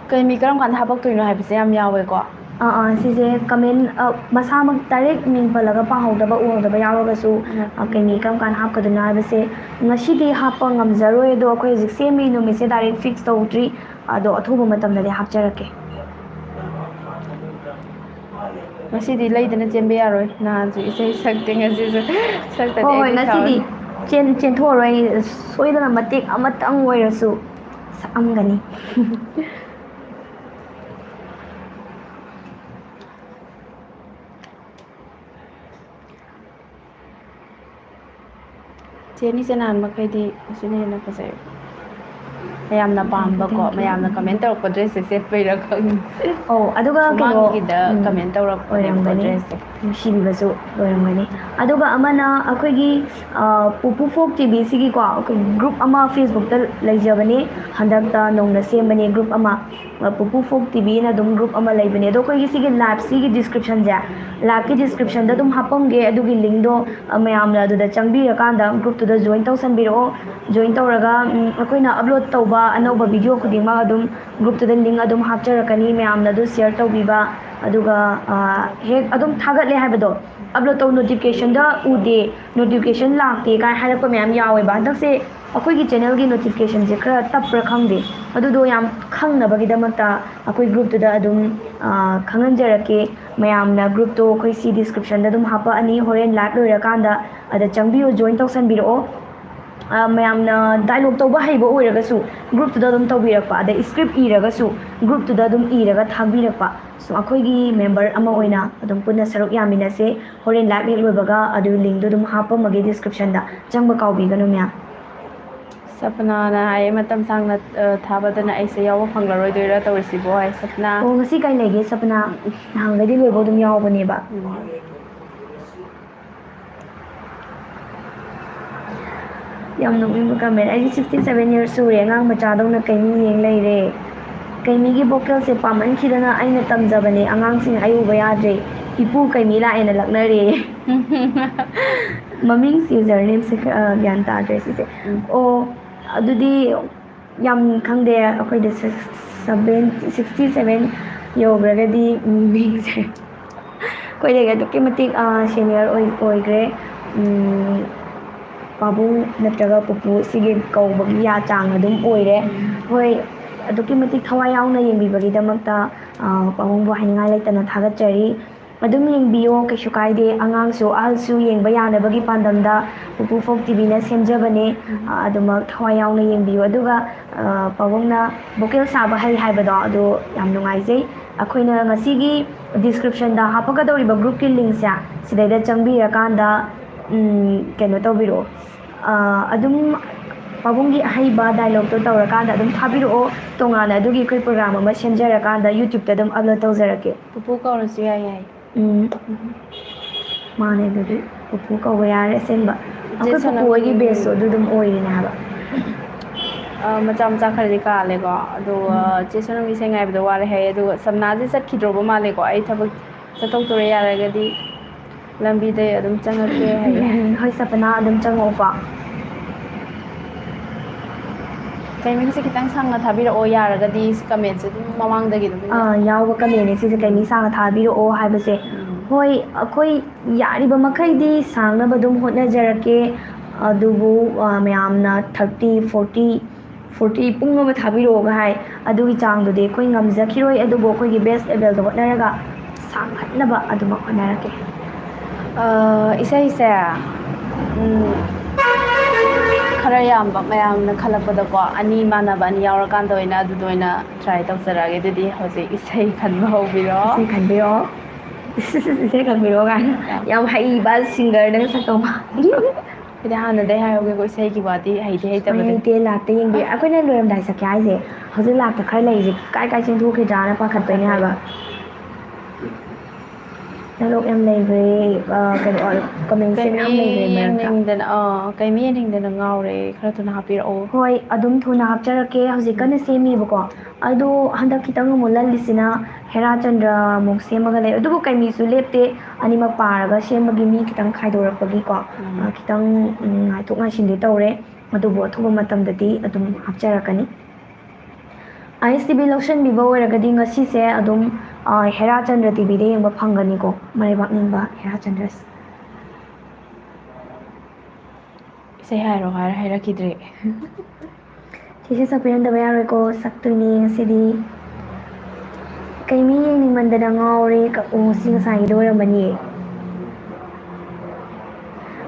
ꯀꯩ ꯃꯤ ꯀꯔꯝ ꯀꯥꯟꯗ ꯍꯥꯄꯛꯇꯣꯏꯅꯣ ꯍꯥꯏꯕꯁꯦ ꯌꯥꯝ ꯌꯥꯎꯋꯦꯀꯣ꯫ ꯑꯥ, ꯑꯥ, ꯁꯤꯁꯦ comment, ꯑ, ꯃꯁꯥꯃꯛ direct ꯃꯤꯡ ꯄꯜꯂꯒ ꯄꯥꯍꯧꯗꯕ, ꯎꯍꯧꯗꯕ ꯌꯥꯎꯔꯒꯁꯨ, ꯎꯝ꯫ ꯑ, ꯀꯩ ꯃꯤ ꯀꯔꯝ ꯀꯥꯟꯗ ꯍꯥꯞꯀꯗꯣꯏꯅꯣ ꯍꯥꯏꯕꯁꯦ ꯉꯁꯤꯗꯤ ꯍꯥꯞꯄ ꯉꯝꯖꯔꯣꯏ, ꯑꯗꯣ ꯑꯩꯈꯣꯏ ꯍꯧꯖꯤꯛ ꯁꯦꯝꯃꯤ ꯅꯨꯃꯤꯠꯁꯦ direct fix ꯇꯧꯗ꯭ꯔꯤ, ꯑꯗꯣ ꯑꯊꯨꯕ ꯃꯇꯝꯗꯗꯤ ꯍꯥꯞꯆꯔꯛꯀꯦ꯫ ꯉꯁꯤꯗꯤ ꯂꯩꯗꯅ ꯆꯦꯟꯕ ꯌꯥꯔꯣꯏ, ꯅꯍꯥꯟꯁꯨ ꯏꯁꯩ ꯁꯛꯇꯦ, ꯉꯁꯤꯁꯨ ꯁꯛꯇꯗꯤ ꯍꯣꯏ, ꯍꯣꯏ, ꯑꯩ ꯉꯁꯤꯗꯤ ꯁꯥꯎꯔꯅꯤ꯫ ꯆꯦꯟ-, ꯆꯦꯟꯊꯣꯛꯑꯔꯣꯏ, ꯁꯣꯏꯗꯅ ꯃꯇꯦꯛ ꯑꯃꯇꯪ ꯑꯣꯏꯔꯁꯨ ꯁꯛꯑꯝꯒꯅꯤ꯫ ꯆꯦꯅꯤ ꯆꯦꯅꯥꯟ ꯃꯈꯩꯗꯤ ꯑꯁꯤꯅ ꯍꯦꯟꯅ ꯐꯖꯩ꯫ ꯃꯌꯥꯝꯅ ꯄꯥꯝꯕꯀꯣ, Thank you꯫ ꯃꯌꯥꯝꯅ comment ꯇꯧꯔꯛꯄ dressꯁꯦ ꯁꯦꯠꯄꯩꯔꯥ ꯈꯪꯗꯦ꯫ ꯑꯧ, ꯑꯗꯨꯒ ꯀꯩꯅꯣ, ꯃꯃꯥꯡꯒꯤꯗ ꯎꯝ, comment ꯇꯧꯔꯛꯄꯅꯦꯕꯀꯣ ꯑꯣꯏꯔꯝꯒꯅꯤ꯫ Dressꯁꯦ꯫ ꯅꯨꯡꯁꯤꯕꯤꯕꯁꯨ ꯑꯣꯏꯔꯝꯒꯅꯤ꯫ ꯑꯗꯨꯒ ꯑꯃꯅ ꯑꯩꯈꯣꯏꯒꯤ, ꯑ, ꯄꯨꯄꯨ ꯐꯣꯛ ꯇꯤ ꯚꯤꯁꯤꯒꯤꯀꯣ, ꯑꯩꯈꯣꯏ group ꯑꯃ Facebookꯇ ꯂꯩꯖꯕꯅꯦ, ꯍꯟꯗꯛꯇ ꯅꯧꯅ ꯁꯦꯝꯕꯅꯦ group ꯑꯃ꯫ ꯑ, ꯄꯨꯄꯨ ꯐꯣꯛ ꯇꯤ ꯚꯤꯅ ꯑꯗꯨꯝ group ꯑꯃ ꯂꯩꯕꯅꯦ꯫ ꯑꯗꯣ ꯑꯩꯈꯣꯏꯒꯤ ꯁꯤꯒꯤ liveꯁꯤꯒꯤ descriptionꯁꯦ, liveꯀꯤ descriptionꯗ ꯑꯗꯨꯝ ꯍꯥꯞꯄꯝꯒꯦ꯫ ꯑꯗꯨꯒꯤ linkꯗꯣ, ꯑ, ꯃꯌꯥꯝꯅ ꯑꯗꯨꯗ ꯆꯪꯕꯤꯔꯀꯥꯟꯗ groupꯇꯨꯗ join ꯇꯧꯁꯟꯕꯤꯔꯛꯑꯣ꯫ Join ꯇꯧꯔꯒ, ꯎꯝ, ꯑꯩꯈꯣꯏꯅ upload ꯇꯧꯕ ꯑꯅꯧꯕ video ꯈꯨꯗꯤꯡꯃꯛ ꯑꯗꯨꯝ groupꯇꯨꯗ link ꯑꯗꯨꯝ ꯍꯥꯞꯆꯔꯛꯀꯅꯤ꯫ ꯃꯌꯥꯝꯅ ꯑꯗꯨ share ꯇꯧꯕꯤꯕ, ꯑꯗꯨꯒ, ꯑ, ꯍꯦꯛ ꯑꯗꯨꯝ ꯊꯥꯒꯠꯂꯦ ꯍꯥꯏꯕꯗꯣ, upload ꯇꯧ notificationꯗ ꯎꯗꯦ, notification ꯂꯥꯛꯇꯦ ꯀꯥꯏ ꯍꯥꯏꯔꯛꯄ ꯃꯌꯥꯝ ꯌꯥꯎꯋꯦꯕ꯫ ꯍꯟꯗꯛꯁꯦ ꯑꯩꯈꯣꯏꯒꯤ channelꯒꯤ notificationꯁꯦ ꯈꯔ ꯇꯞꯄ꯭ꯔꯥ ꯈꯪꯗꯦ, ꯑꯗꯨꯗꯣ ꯌꯥꯝ ꯈꯪꯅꯕꯒꯤꯗꯃꯛꯇ ꯑꯩꯈꯣꯏ groupꯇꯨꯗ ꯑꯗꯨꯝ, ꯑ, ꯈꯪꯍꯟꯖꯔꯛꯀꯦ꯫ ꯃꯌꯥꯝꯅ groupꯇꯣ ꯑꯩꯈꯣꯏ ꯁꯤ descriptionꯗ ꯑꯗꯨꯝ ꯍꯥꯞꯄꯛꯑꯅꯤ꯫ ꯍꯣꯔꯦꯟ live ꯂꯣꯏꯔꯀꯥꯟꯗ ꯑꯗ ꯆꯪꯕꯤꯌꯨ, join ꯇꯧꯁꯟꯕꯤꯔꯛꯑꯣ꯫ ꯑ, ꯃꯌꯥꯝꯅ dialogue ꯇꯧꯕ ꯍꯩꯕ ꯑꯣꯏꯔꯒꯁꯨ groupꯇꯨꯗ ꯑꯗꯨꯝ ꯇꯧꯕꯤꯔꯛꯄ, ꯑꯗꯩ script ꯏꯔꯒꯁꯨ groupꯇꯨꯗ ꯑꯗꯨꯝ ꯏꯔꯒ ꯊꯥꯕꯤꯔꯛꯄ꯫ So, ꯑꯩꯈꯣꯏꯒꯤ member ꯑꯃ ꯑꯣꯏꯅ ꯑꯗꯨꯝ ꯄꯨꯟꯅ ꯁꯔꯨꯛ ꯌꯥꯃꯤꯟꯅꯁꯦ꯫ ꯍꯣꯔꯦꯟ live ꯍꯦꯛ ꯂꯣꯏꯕꯒ ꯑꯗꯨ linkꯗꯣ ꯑꯗꯨꯝ ꯍꯥꯞꯄꯝꯃꯒꯦ descriptionꯗ, ꯆꯪꯕ ꯀꯥꯎꯕꯤꯒꯅꯨ ꯃꯌꯥꯝ꯫ ꯁꯄꯅꯥꯅ ꯍꯥꯏꯌꯦ, "ꯃꯇꯝ ꯁꯥꯡꯅ, ꯑ, ꯊꯥꯕꯗꯅ ꯑꯩꯁꯦ ꯌꯥꯎꯕ ꯐꯪꯂꯔꯣꯏꯗꯣꯏꯔꯥ ꯇꯧꯔꯤꯁꯤꯕꯣ?" ꯍꯥꯏ ꯁꯄꯅꯥ꯫ ꯑꯣ, ꯉꯁꯤ ꯀꯥꯏ ꯂꯩꯒꯦ ꯁꯄꯅꯥ? ꯅꯍꯥꯟꯈꯩꯗꯤ ꯂꯣꯏꯕꯧ ꯑꯗꯨꯝ ꯌꯥꯎꯕꯅꯦꯕ꯫ ꯎꯝ꯫ ꯌꯥꯝ ꯅꯣꯛꯅꯤꯡꯕ comment꯫ "ꯑꯩꯁꯦ sixty seven years ꯁꯨꯔꯦ, ꯑꯉꯥꯡ ꯃꯆꯥꯗꯧꯅ ꯀꯩꯃꯤ ꯌꯦꯡ ꯂꯩꯔꯦ꯫ ꯀꯩꯃꯤꯒꯤ vocalꯁꯦ ꯄꯥꯝꯃꯟꯈꯤꯗꯅ ꯑꯩꯅ ꯇꯝꯖꯕꯅꯦ, ꯑꯉꯥꯡꯁꯤꯡ ꯑꯩ ꯎꯕ ꯌꯥꯗ꯭ꯔꯦ꯫ ꯏꯄꯨ ꯀꯩꯃꯤ ꯂꯥꯛꯑꯦꯅ ꯂꯛꯅꯔꯦ꯫" ꯃꯃꯤꯡꯁꯦ, username ꯁꯦ ꯈꯔ ꯒ꯭ꯌꯥꯟ ꯇꯥꯗ꯭ꯔꯦ ꯁꯤꯁꯦ꯫ ꯎꯝ꯫ ꯑꯣ, ꯑꯗꯨꯗꯤ ꯌꯥꯝ ꯈꯪꯗꯦ, ꯑꯩꯈꯣꯏꯗ seventy, sixty seven ꯌꯧꯈ꯭ꯔꯒꯗꯤ ꯃꯤꯡꯁꯦ ꯑꯩꯈꯣꯏꯗꯒꯤ ꯑꯗꯨꯛꯀꯤ ꯃꯇꯤꯛ, ꯑ, senior ꯑꯣꯏ-, ꯑꯣꯏꯈ꯭ꯔꯦ꯫ ꯎꯝ, ꯄꯥꯕꯨꯡ ꯅꯠꯇ꯭ꯔꯒ ꯄꯨꯄꯨ ꯁꯤꯒꯤ ꯀꯧꯕꯒꯤ ꯌꯥ ꯆꯥꯡ ꯑꯗꯨꯝ ꯑꯣꯏꯔꯦ꯫ ꯍꯣꯏ, ꯑꯗꯨꯛꯀꯤ ꯃꯇꯤꯛ ꯊꯋꯥꯏ ꯌꯥꯎꯅ ꯌꯦꯡꯕꯤꯕꯒꯤꯗꯃꯛꯇ, ꯑ, ꯄꯥꯕꯨꯡꯕꯨ ꯍꯥꯏꯅꯤꯡꯉꯥꯏ ꯂꯩꯇꯅ ꯊꯥꯒꯠꯆꯔꯤ꯫ ꯑꯗꯨꯝ ꯌꯦꯡꯕꯤꯌꯣ, ꯀꯩꯁꯨ ꯀꯥꯏꯗꯦ꯫ ꯑꯉꯥꯡꯁꯨ ꯑꯍꯜꯁꯨ ꯌꯦꯡꯕ ꯌꯥꯅꯕꯒꯤ ꯄꯥꯟꯗꯝꯗ ꯄꯨꯄꯨ ꯐꯣꯛ ꯇꯤꯚꯤꯅ ꯁꯦꯝꯖꯕꯅꯦ꯫ ꯑ, ꯑꯗꯨꯃꯛ ꯊꯋꯥꯏ ꯌꯥꯎꯅ ꯌꯦꯡꯕꯤꯌꯨ꯫ ꯑꯗꯨꯒ, ꯑ, ꯄꯥꯕꯨꯡꯅ vocal ꯁꯥꯕ ꯍꯩ ꯍꯥꯏꯕꯗꯣ, ꯑꯗꯨ ꯌꯥꯝ ꯅꯨꯡꯉꯥꯏꯖꯩ꯫ ꯑꯩꯈꯣꯏꯅ ꯉꯁꯤꯒꯤ descriptionꯗ ꯍꯥꯞꯄꯛꯀꯗꯧꯔꯤꯕ groupꯀꯤ linkꯁꯦ ꯁꯤꯗꯩꯗ ꯆꯪꯕꯤꯔꯀꯥꯟꯗ, ꯎꯝ, ꯀꯩꯅꯣ ꯇꯧꯕꯤꯔꯛꯑꯣ꯫ ꯑ, ꯑꯗꯨꯝ ꯄꯥꯕꯨꯡꯒꯤ ꯑꯍꯩꯕ dialogueꯇꯣ ꯇꯧꯔꯀꯥꯟꯗ ꯑꯗꯨꯝ ꯊꯥꯕꯤꯔꯛꯑꯣ꯫ ꯇꯣꯉꯥꯟꯅ ꯑꯗꯨꯒꯤ ꯑꯩꯈꯣꯏ program ꯑꯃ ꯁꯦꯝꯖꯔꯀꯥꯟꯗ YouTubeꯇ ꯑꯗꯨꯝ upload ꯇꯧꯖꯔꯛꯀꯦ꯫ ꯄꯨꯄꯨ ꯀꯧꯔꯁꯨ ꯌꯥꯏ ꯍꯥꯏ꯫ ꯎꯝ꯫ ꯃꯥꯅꯦ, ꯑꯗꯨꯗꯤ ꯄꯨꯄꯨ ꯀꯧꯕ ꯌꯥꯔꯦ ꯑꯁꯦꯡꯕ꯫ ꯏꯆꯦ ꯑꯩꯈꯣꯏ ꯄꯨꯄꯨ ꯍꯣꯏꯒꯤ ꯁꯣꯅꯝꯒꯤ batchꯇꯣ ꯑꯗꯨ ꯑꯗꯨꯝ ꯑꯣꯏꯔꯤꯅꯦ ꯍꯥꯏꯕ꯫ ꯑ, ꯃꯆꯥ ꯃꯆꯥ ꯈꯔꯗꯤ ꯀꯥꯜꯂꯦꯀꯣ꯫ ꯑꯗꯨꯒ ꯆꯦ ꯁꯣꯅꯝꯒꯤ ꯏꯁꯩ ꯉꯥꯏꯕꯗ ꯋꯥꯔꯦ ꯍꯥꯏꯌꯦ꯫ ꯑꯗꯨꯒ ꯁꯝꯅꯥꯁꯦ ꯆꯠꯈꯤꯗ꯭ꯔꯣꯕ ꯃꯥꯜꯂꯦꯀꯣ꯫ ꯑꯩ ꯊꯕꯛ ꯆꯠꯊꯣꯛꯇꯣꯔꯦ, ꯌꯥꯔꯒꯗꯤ ꯂꯝꯕꯤꯗ ꯑꯗꯨꯝ ꯆꯪꯉꯛꯀꯦ ꯍꯥꯏꯌꯦ꯫ ꯎꯝ, ꯍꯣꯏ, ꯁꯄꯅꯥ ꯑꯗꯨꯝ ꯆꯪꯉꯛꯑꯣꯀꯣ꯫ Timingꯁꯦ ꯈꯤꯇꯪ ꯁꯥꯡꯅ ꯊꯥꯕꯤꯔꯛꯑꯣ, ꯌꯥꯔꯒꯗꯤ commentꯁꯦ ꯑꯗꯨꯝ ꯃꯃꯥꯡꯗꯒꯤ ꯑꯗꯨꯝ ꯑꯥ, ꯌꯥꯎꯕ commentꯅꯦ ꯁꯤꯁꯦ, ꯀꯩ ꯃꯤ ꯁꯥꯡꯅ ꯊꯥꯕꯤꯔꯛꯑꯣ ꯍꯥꯏꯕꯁꯦ꯫ ꯎꯝ꯫ ꯍꯣꯏ, ꯑꯩꯈꯣꯏ ꯌꯥꯔꯤꯕ ꯃꯈꯩꯗꯤ ꯁꯥꯡꯅꯕ ꯑꯗꯨꯝ ꯍꯣꯠꯅꯖꯔꯛꯀꯦ꯫ ꯑꯗꯨꯕꯨ, ꯑ, ꯃꯌꯥꯝꯅ thirty, forty, forty ꯄꯨꯡ ꯑꯃ ꯊꯥꯕꯤꯔꯛꯑꯣꯒ ꯍꯥꯏ꯫ ꯑꯗꯨꯒꯤ ꯆꯥꯡꯗꯨꯗꯤ ꯑꯩꯈꯣꯏ ꯉꯝꯖꯈꯤꯔꯣꯏ, ꯑꯗꯨꯕꯨ ꯑꯩꯈꯣꯏꯒꯤ best availꯗ ꯍꯣꯠꯅꯔꯒ ꯁꯥꯡꯍꯟꯅꯕ ꯑꯗꯨꯃꯛ ꯍꯣꯠꯅꯔꯛꯀꯦ꯫ ꯑ, ꯏꯁꯩꯁꯦ, ꯎꯝ, ꯈꯔ ꯌꯥꯝꯕ ꯃꯌꯥꯝꯅ ꯈꯜꯂꯛꯄꯗꯀꯣ, ꯑꯅꯤ ꯃꯥꯟꯅꯕ ꯑꯅꯤ ꯌꯥꯎꯔꯀꯥꯟꯗ ꯑꯣꯏꯅ ꯑꯗꯨꯗ ꯑꯣꯏꯅ try ꯇꯧꯖꯔꯛꯑꯒꯦ꯫ ꯑꯗꯨꯗꯤ ꯍꯧꯖꯤꯛ ꯏꯁꯩ ꯈꯟꯕ ꯍꯧꯕꯤꯔꯣ꯫ ꯏꯁꯩ ꯈꯟꯕꯤꯔꯣ꯫ ꯏꯁꯩ ꯈꯟꯕꯤꯔꯣ ꯀꯥꯏꯅ꯫ ꯌꯥꯝ ꯍꯩꯕ singerꯅꯒ ꯁꯛꯇꯧ ꯃꯥꯜꯂꯤ꯫ ꯍꯥꯏꯗꯤ ꯍꯥꯟꯅꯗꯩ ꯍꯥꯏꯍꯧꯒꯦꯀꯣ, ꯏꯁꯩꯒꯤ ꯋꯥꯗꯤ ꯍꯩꯗꯤ ꯍꯩꯇꯕꯗꯨꯅꯤ꯫ ꯍꯩꯇꯦ, ꯂꯥꯛꯇ ꯌꯦꯡꯕꯤ꯫ ꯑꯩꯈꯣꯏꯅ ꯂꯣꯏꯔꯝꯗꯥꯏ ꯁꯛꯀꯦ ꯍꯥꯏꯁꯦ, ꯍꯧꯖꯤꯛ ꯂꯥꯛꯇ ꯈꯔ ꯂꯩꯔꯤꯁꯦ ꯀꯥꯏ ꯀꯥꯏ ꯆꯦꯟꯊꯣꯛꯈꯤꯗ꯭ꯔꯥꯅ ꯄꯥꯈꯠꯄꯩꯅꯦ ꯍꯥꯏꯕ꯫ ꯗꯥꯏꯂꯣꯛ ꯌꯥꯝ ꯂꯩꯈ꯭ꯔꯦ꯫ ꯑ, ꯀꯩꯅꯣ, ꯀꯃꯦꯟꯁꯦ ꯀꯩꯃꯤ ꯃꯌꯥꯝ ꯂꯩꯈ꯭ꯔꯦ ꯃꯔꯛꯇ꯫ ꯌꯦꯡꯅꯤꯡꯗꯅ ꯑꯥ ꯀꯩꯃꯤ ꯌꯦꯡꯅꯤꯡꯗꯅ ꯉꯥꯎꯔꯦ, ꯈꯔ ꯊꯨꯅ ꯍꯥꯞꯄꯤꯔꯛꯑꯣ꯫ ꯍꯣꯏ, ꯑꯗꯨꯝ ꯊꯨꯅ ꯍꯥꯞꯆꯔꯛꯀꯦ꯫ ꯍꯧꯖꯤꯛ ꯀꯟꯅ ꯁꯦꯝꯃꯤꯕꯀꯣ꯫ ꯑꯗꯣ ꯍꯟꯗꯛ ꯈꯤꯇꯪ ꯑꯃꯨꯛ ꯂꯜꯂꯤꯁꯤꯅ ꯍꯦꯔꯥꯆꯟꯗ꯭ꯔ ꯑꯃꯨꯛ ꯁꯦꯝꯃꯒ ꯂꯩ꯫ ꯑꯗꯨꯕꯨ ꯀꯩꯃꯤꯁꯨ ꯂꯦꯞꯇꯦ, ꯑꯅꯤꯃꯛ ꯄꯥꯔꯒ ꯁꯦꯝꯕꯒꯤ ꯃꯤ ꯈꯤꯇꯪ ꯈꯥꯏꯗꯣꯔꯛꯄꯒꯤꯀꯣ꯫ ꯎꯝ꯫ ꯑ, ꯈꯤꯇꯪ, ꯎꯝ, ꯉꯥꯏꯊꯣꯛ ꯉꯥꯏꯁꯤꯟꯗꯤ ꯇꯧꯔꯦ꯫ ꯑꯗꯨꯕꯨ ꯑꯊꯨꯕ ꯃꯇꯝꯗꯗꯤ ꯑꯗꯨꯝ ꯍꯥꯞꯆꯔꯛꯀꯅꯤ꯫ ꯑꯥꯏ ꯑꯦꯁ ꯇꯤ ꯚꯤ ꯂꯧꯁꯟꯕꯤꯕ ꯑꯣꯏꯔꯒꯗꯤ ꯉꯁꯤꯁꯦ ꯑꯗꯨꯝ, ꯑ, ꯍꯦꯔꯥꯆꯟꯗ꯭ꯔ ꯇꯤ ꯚꯤꯗ ꯌꯦꯡꯕ ꯐꯪꯒꯅꯤꯀꯣ, ꯃꯔꯩꯕꯥꯛ ꯅꯤꯡꯕ ꯍꯦꯔꯥꯆꯟꯗ꯭ꯔꯁꯦ꯫ ꯏꯁꯩ ꯍꯥꯏꯔꯣ ꯍꯥꯏꯔ ꯍꯥꯏꯔꯛꯈꯤꯗ꯭ꯔꯦ꯫ ꯆꯦꯆꯦ ꯁꯛꯄꯤꯔꯝꯗꯕ ꯌꯥꯔꯣꯏꯀꯣ, ꯁꯛꯇꯣꯏꯅꯦ ꯉꯁꯤꯗꯤ꯫ ꯀꯩꯃꯤ ꯌꯦꯡꯅꯤꯡꯃꯟꯗꯅ ꯉꯥꯎꯔꯦ꯫ ꯀ-, ꯑꯣ, ꯁꯤ ꯉꯁꯥꯏꯒꯤꯗꯣ ꯑꯣꯏꯔꯝꯃꯅꯤꯌꯦ꯫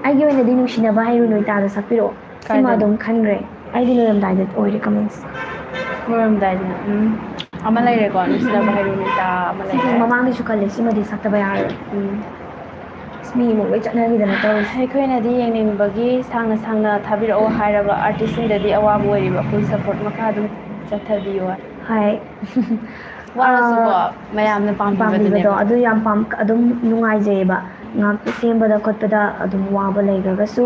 ꯑꯩꯒꯤ ꯑꯣꯏꯅꯗꯤ ꯅꯨꯡꯁꯤꯅꯕ ꯍꯩꯔꯨ ꯅꯣꯏꯇꯥꯗꯣ ꯁꯛꯄꯤꯔꯛꯑꯣ꯫ ꯁꯤꯃ ꯀꯥꯏꯗꯅꯣ? ꯑꯗꯨꯝ ꯈꯟꯈ꯭ꯔꯦ꯫ ꯑꯩꯗꯤ ꯂꯣꯏꯔꯝꯗꯥꯏꯗ ꯑꯣꯏꯔꯦ ꯀꯃꯦꯟꯁ꯫ ꯂꯣꯏꯔꯝꯗꯥꯏꯗꯅ, ꯎꯝ꯫ ꯑꯃ ꯂꯩꯔꯦꯀꯣ, ꯅꯨꯡꯁꯤꯅꯕ ꯍꯩꯔꯨ ꯅꯣꯏꯇꯥ ꯑꯃ ꯁꯤꯁꯦ ꯂꯩꯔꯦ꯫ ꯃꯃꯥꯡꯗꯁꯨ ꯈꯜꯂꯦ, ꯁꯤꯃꯗꯤ ꯁꯛꯇꯕ ꯌꯥꯔꯣꯏ꯫ ꯎꯝ꯫ ꯑꯁ, ꯃꯤ ꯑꯃꯨꯛ ꯂꯣꯏ ꯆꯠꯅꯈꯤꯗꯅ ꯇꯧꯔꯤꯁꯦ꯫ ꯑꯩꯈꯣꯏꯅꯗꯤ ꯌꯦꯡꯅꯤꯡꯕꯒꯤ ꯁꯥꯡꯅ ꯁꯥꯡꯅ ꯊꯥꯕꯤꯔꯛꯑꯣ ꯍꯥꯏꯔꯕ ꯑꯥꯔꯇꯤꯁꯁꯤꯡꯗꯗꯤ ꯑꯋꯥꯕ ꯑꯣꯏꯔꯤꯕ꯫ Full support ꯃꯈꯥ ꯑꯗꯨꯝ ꯆꯠꯊꯕꯤꯌꯨ꯫ ꯍꯥꯏ꯫ ꯋꯥꯔꯁꯨꯀꯣ, ꯑꯥ, ꯃꯌꯥꯝꯅ ꯄꯥꯝꯕꯤꯕꯗꯣ ꯄꯥꯝꯕꯤꯕꯗꯨꯅꯦꯕ꯫ ꯑꯗꯨ ꯌꯥꯝ ꯄꯥꯝ-, ꯑꯗꯨꯝ ꯅꯨꯡꯉꯥꯏꯖꯩꯌꯦꯕ꯫ ꯉꯥꯛꯇ ꯁꯦꯝꯕꯗ ꯈꯣꯠꯄꯗ ꯑꯗꯨꯝ ꯋꯥꯕ ꯂꯩꯈ꯭ꯔꯒꯁꯨ,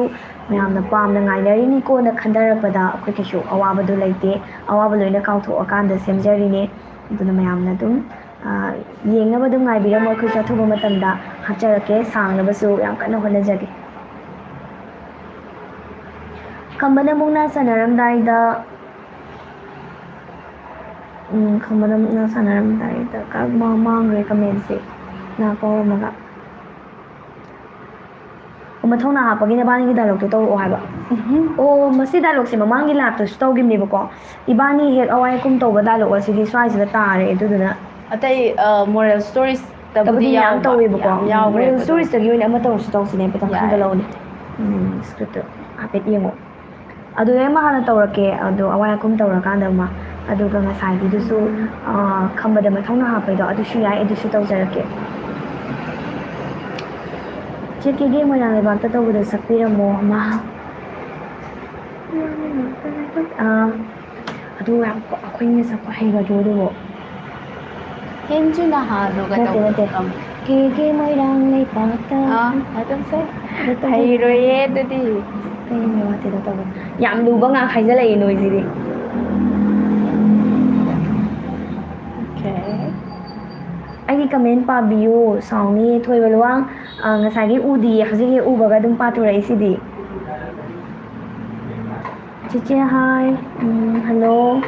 ꯃꯌꯥꯝꯅ ꯄꯥꯝꯅ ꯉꯥꯏꯅꯔꯤꯅꯤꯀꯣꯅ ꯈꯟꯊꯔꯛꯄꯗ ꯑꯩꯈꯣꯏ ꯀꯩꯁꯨ ꯑꯋꯥꯕꯗꯣ ꯂꯩꯇꯦ꯫ ꯑꯋꯥꯕ ꯂꯣꯏꯅ ꯀꯥꯎꯊꯣꯛꯑꯀꯥꯟꯗ ꯁꯦꯝꯖꯔꯤꯅꯦ꯫ ꯑꯗꯨꯅ ꯃꯌꯥꯝꯅ ꯑꯗꯨꯝ, ꯑꯥ, ꯌꯦꯡꯅꯕ ꯑꯗꯨꯝ ꯉꯥꯏꯕꯤꯔꯝꯃꯣ꯫ ꯑꯩꯈꯣꯏꯁꯨ ꯑꯊꯨꯕ ꯃꯇꯝꯗ ꯍꯥꯞꯆꯔꯛꯀꯦ꯫ ꯁꯥꯡꯅꯕꯁꯨ ꯌꯥꯝ ꯀꯟꯅ ꯍꯣꯠꯅꯖꯒꯦ꯫ ꯈꯝꯕꯅ ꯃꯨꯛꯅꯥ ꯁꯥꯟꯅꯔꯝꯗꯥꯏꯗ, ꯎꯝ, ꯈꯝꯕꯅ ꯃꯨꯛꯅꯥ ꯁꯥꯟꯅꯔꯝꯗꯥꯏꯗ ꯀ-, ꯃꯥ-, ꯃꯥꯡꯈ꯭ꯔꯦ ꯀꯃꯦꯟꯁꯦ꯫ ꯂꯥꯛꯄ ꯍꯧꯔꯝꯃꯒ꯫ ꯑꯣ, ꯃꯊꯧꯅꯥ ꯍꯥꯞꯄꯒꯤ ꯅꯕꯥꯅꯤꯒꯤ ꯗꯥꯏꯂꯣꯛꯇꯣ ꯇꯧꯔꯛꯑꯣ ꯍꯥꯏꯕ꯫ ꯎꯝꯍꯨꯝ꯫ ꯑꯣ, ꯃꯁꯤ ꯗꯥꯏꯂꯣꯛꯁꯦ ꯃꯃꯥꯡꯒꯤ ꯂꯥꯛꯇꯁꯨ ꯇꯧꯈꯤꯕꯅꯦꯕꯀꯣ꯫ ꯏꯕꯥꯅꯤ ꯍꯦꯛ ꯑꯋꯥꯏ ꯑꯀꯨꯝ ꯇꯧꯕ ꯗꯥꯏꯂꯣꯛ ꯑꯁꯤꯗꯤ ꯁ꯭ꯋꯥꯏꯁꯤꯗ ꯇꯥꯔꯦ꯫ ꯑꯗꯨꯗꯨꯅ ꯑꯇꯩ, ꯑ, moral stories ꯇꯕꯨꯗꯤ ꯇꯕꯨꯗꯤ ꯃꯌꯥꯝ ꯌꯥꯎꯕ-, ꯇꯧꯋꯦꯕꯀꯣ꯫ ꯌꯥꯝ ꯌꯥꯎꯈ꯭ꯔꯦ Moral ꯑꯗꯨ꯫ stories ꯇꯒꯤ ꯑꯣꯏꯅ ꯑꯃ ꯇꯧꯔꯁꯨ ꯇꯧꯁꯤꯅꯦ, ꯍꯥꯏꯐꯦꯠꯇꯪ ꯌꯥꯏ꯫ ꯈꯟꯒꯠꯂꯛꯎꯅꯦ꯫ ꯎꯝ, script ꯇꯣ ꯍꯥꯏꯐꯦꯠ ꯌꯦꯡꯉꯣ꯫ ꯑꯗꯨꯗꯩ ꯑꯃ ꯍꯥꯟꯅ ꯇꯧꯔꯛꯀꯦ, ꯑꯗꯣ ꯑꯋꯥꯏ ꯑꯀꯨꯝ ꯇꯧꯔꯀꯥꯟꯗ ꯑꯃ, ꯑꯗꯨꯒ ꯉꯁꯥꯏꯒꯤꯗꯨꯁꯨ, ꯑ, ꯈꯝꯕꯗ ꯃꯊꯧꯅꯥ ꯍꯥꯞꯄꯩꯗꯣ ꯑꯗꯨꯁꯨ ꯌꯥꯏ, ꯑꯗꯨꯁꯨ ꯇꯧꯖꯔꯛꯀꯦ꯫ ꯆꯦ ꯀꯦꯒꯦ ꯃꯣꯏꯔꯥꯡ ꯂꯩꯕꯥꯛꯇ ꯇꯧꯕꯗꯣ ꯁꯛꯄꯤꯔꯝꯃꯣ ꯑꯃ꯫ ꯑꯥ, ꯑꯗꯨ ꯌꯥꯝ ꯑꯩꯈꯣꯏꯅ ꯁꯛꯄ ꯍꯩꯒꯗ꯭ꯔꯣ ꯑꯗꯨꯕꯣ? ꯍꯦꯟꯖꯨ ꯅꯍꯥꯗꯨꯒ ꯅꯠꯇꯦ, ꯇꯧꯕꯗꯣ ꯅꯠꯇꯦ꯫ ꯀꯝ-, ꯀꯦꯒꯦ ꯃꯣꯏꯔꯥꯡ ꯂꯩꯕꯥꯛꯇ ꯑꯥ, ꯑꯗꯨꯝ ꯁꯛ-, ꯅꯠꯇꯦ, ꯅꯠꯇꯦ꯫ ꯍꯩꯔꯣꯏꯌꯦ ꯑꯗꯨꯗꯤ꯫ ꯀꯩꯅꯣ ꯋꯥꯇꯦꯗꯣ ꯇꯧꯕ꯫ ꯌꯥꯝ ꯂꯨꯕ ꯉꯥꯛ ꯍꯥꯏꯖꯜꯂꯛꯑꯦ ꯅꯣꯏꯁꯤꯗꯤ꯫ ꯑꯣꯀꯦ꯫ ꯑꯩꯒꯤ comment ꯄꯥꯕꯤꯌꯨ, ꯁꯥꯎꯅꯤ꯫ ꯊꯣꯏꯕ ꯂꯨꯋꯥꯡ, ꯑ, ꯉꯁꯥꯏꯒꯤ ꯎꯗꯤꯌꯦ, ꯍꯧꯖꯤꯛ ꯍꯦꯛ ꯎꯕꯒ ꯑꯗꯨꯝ ꯄꯥꯊꯣꯔꯛꯏꯁꯤꯗꯤ꯫ ꯆꯤꯆꯦ, hi꯫ ꯎꯝ, hello꯫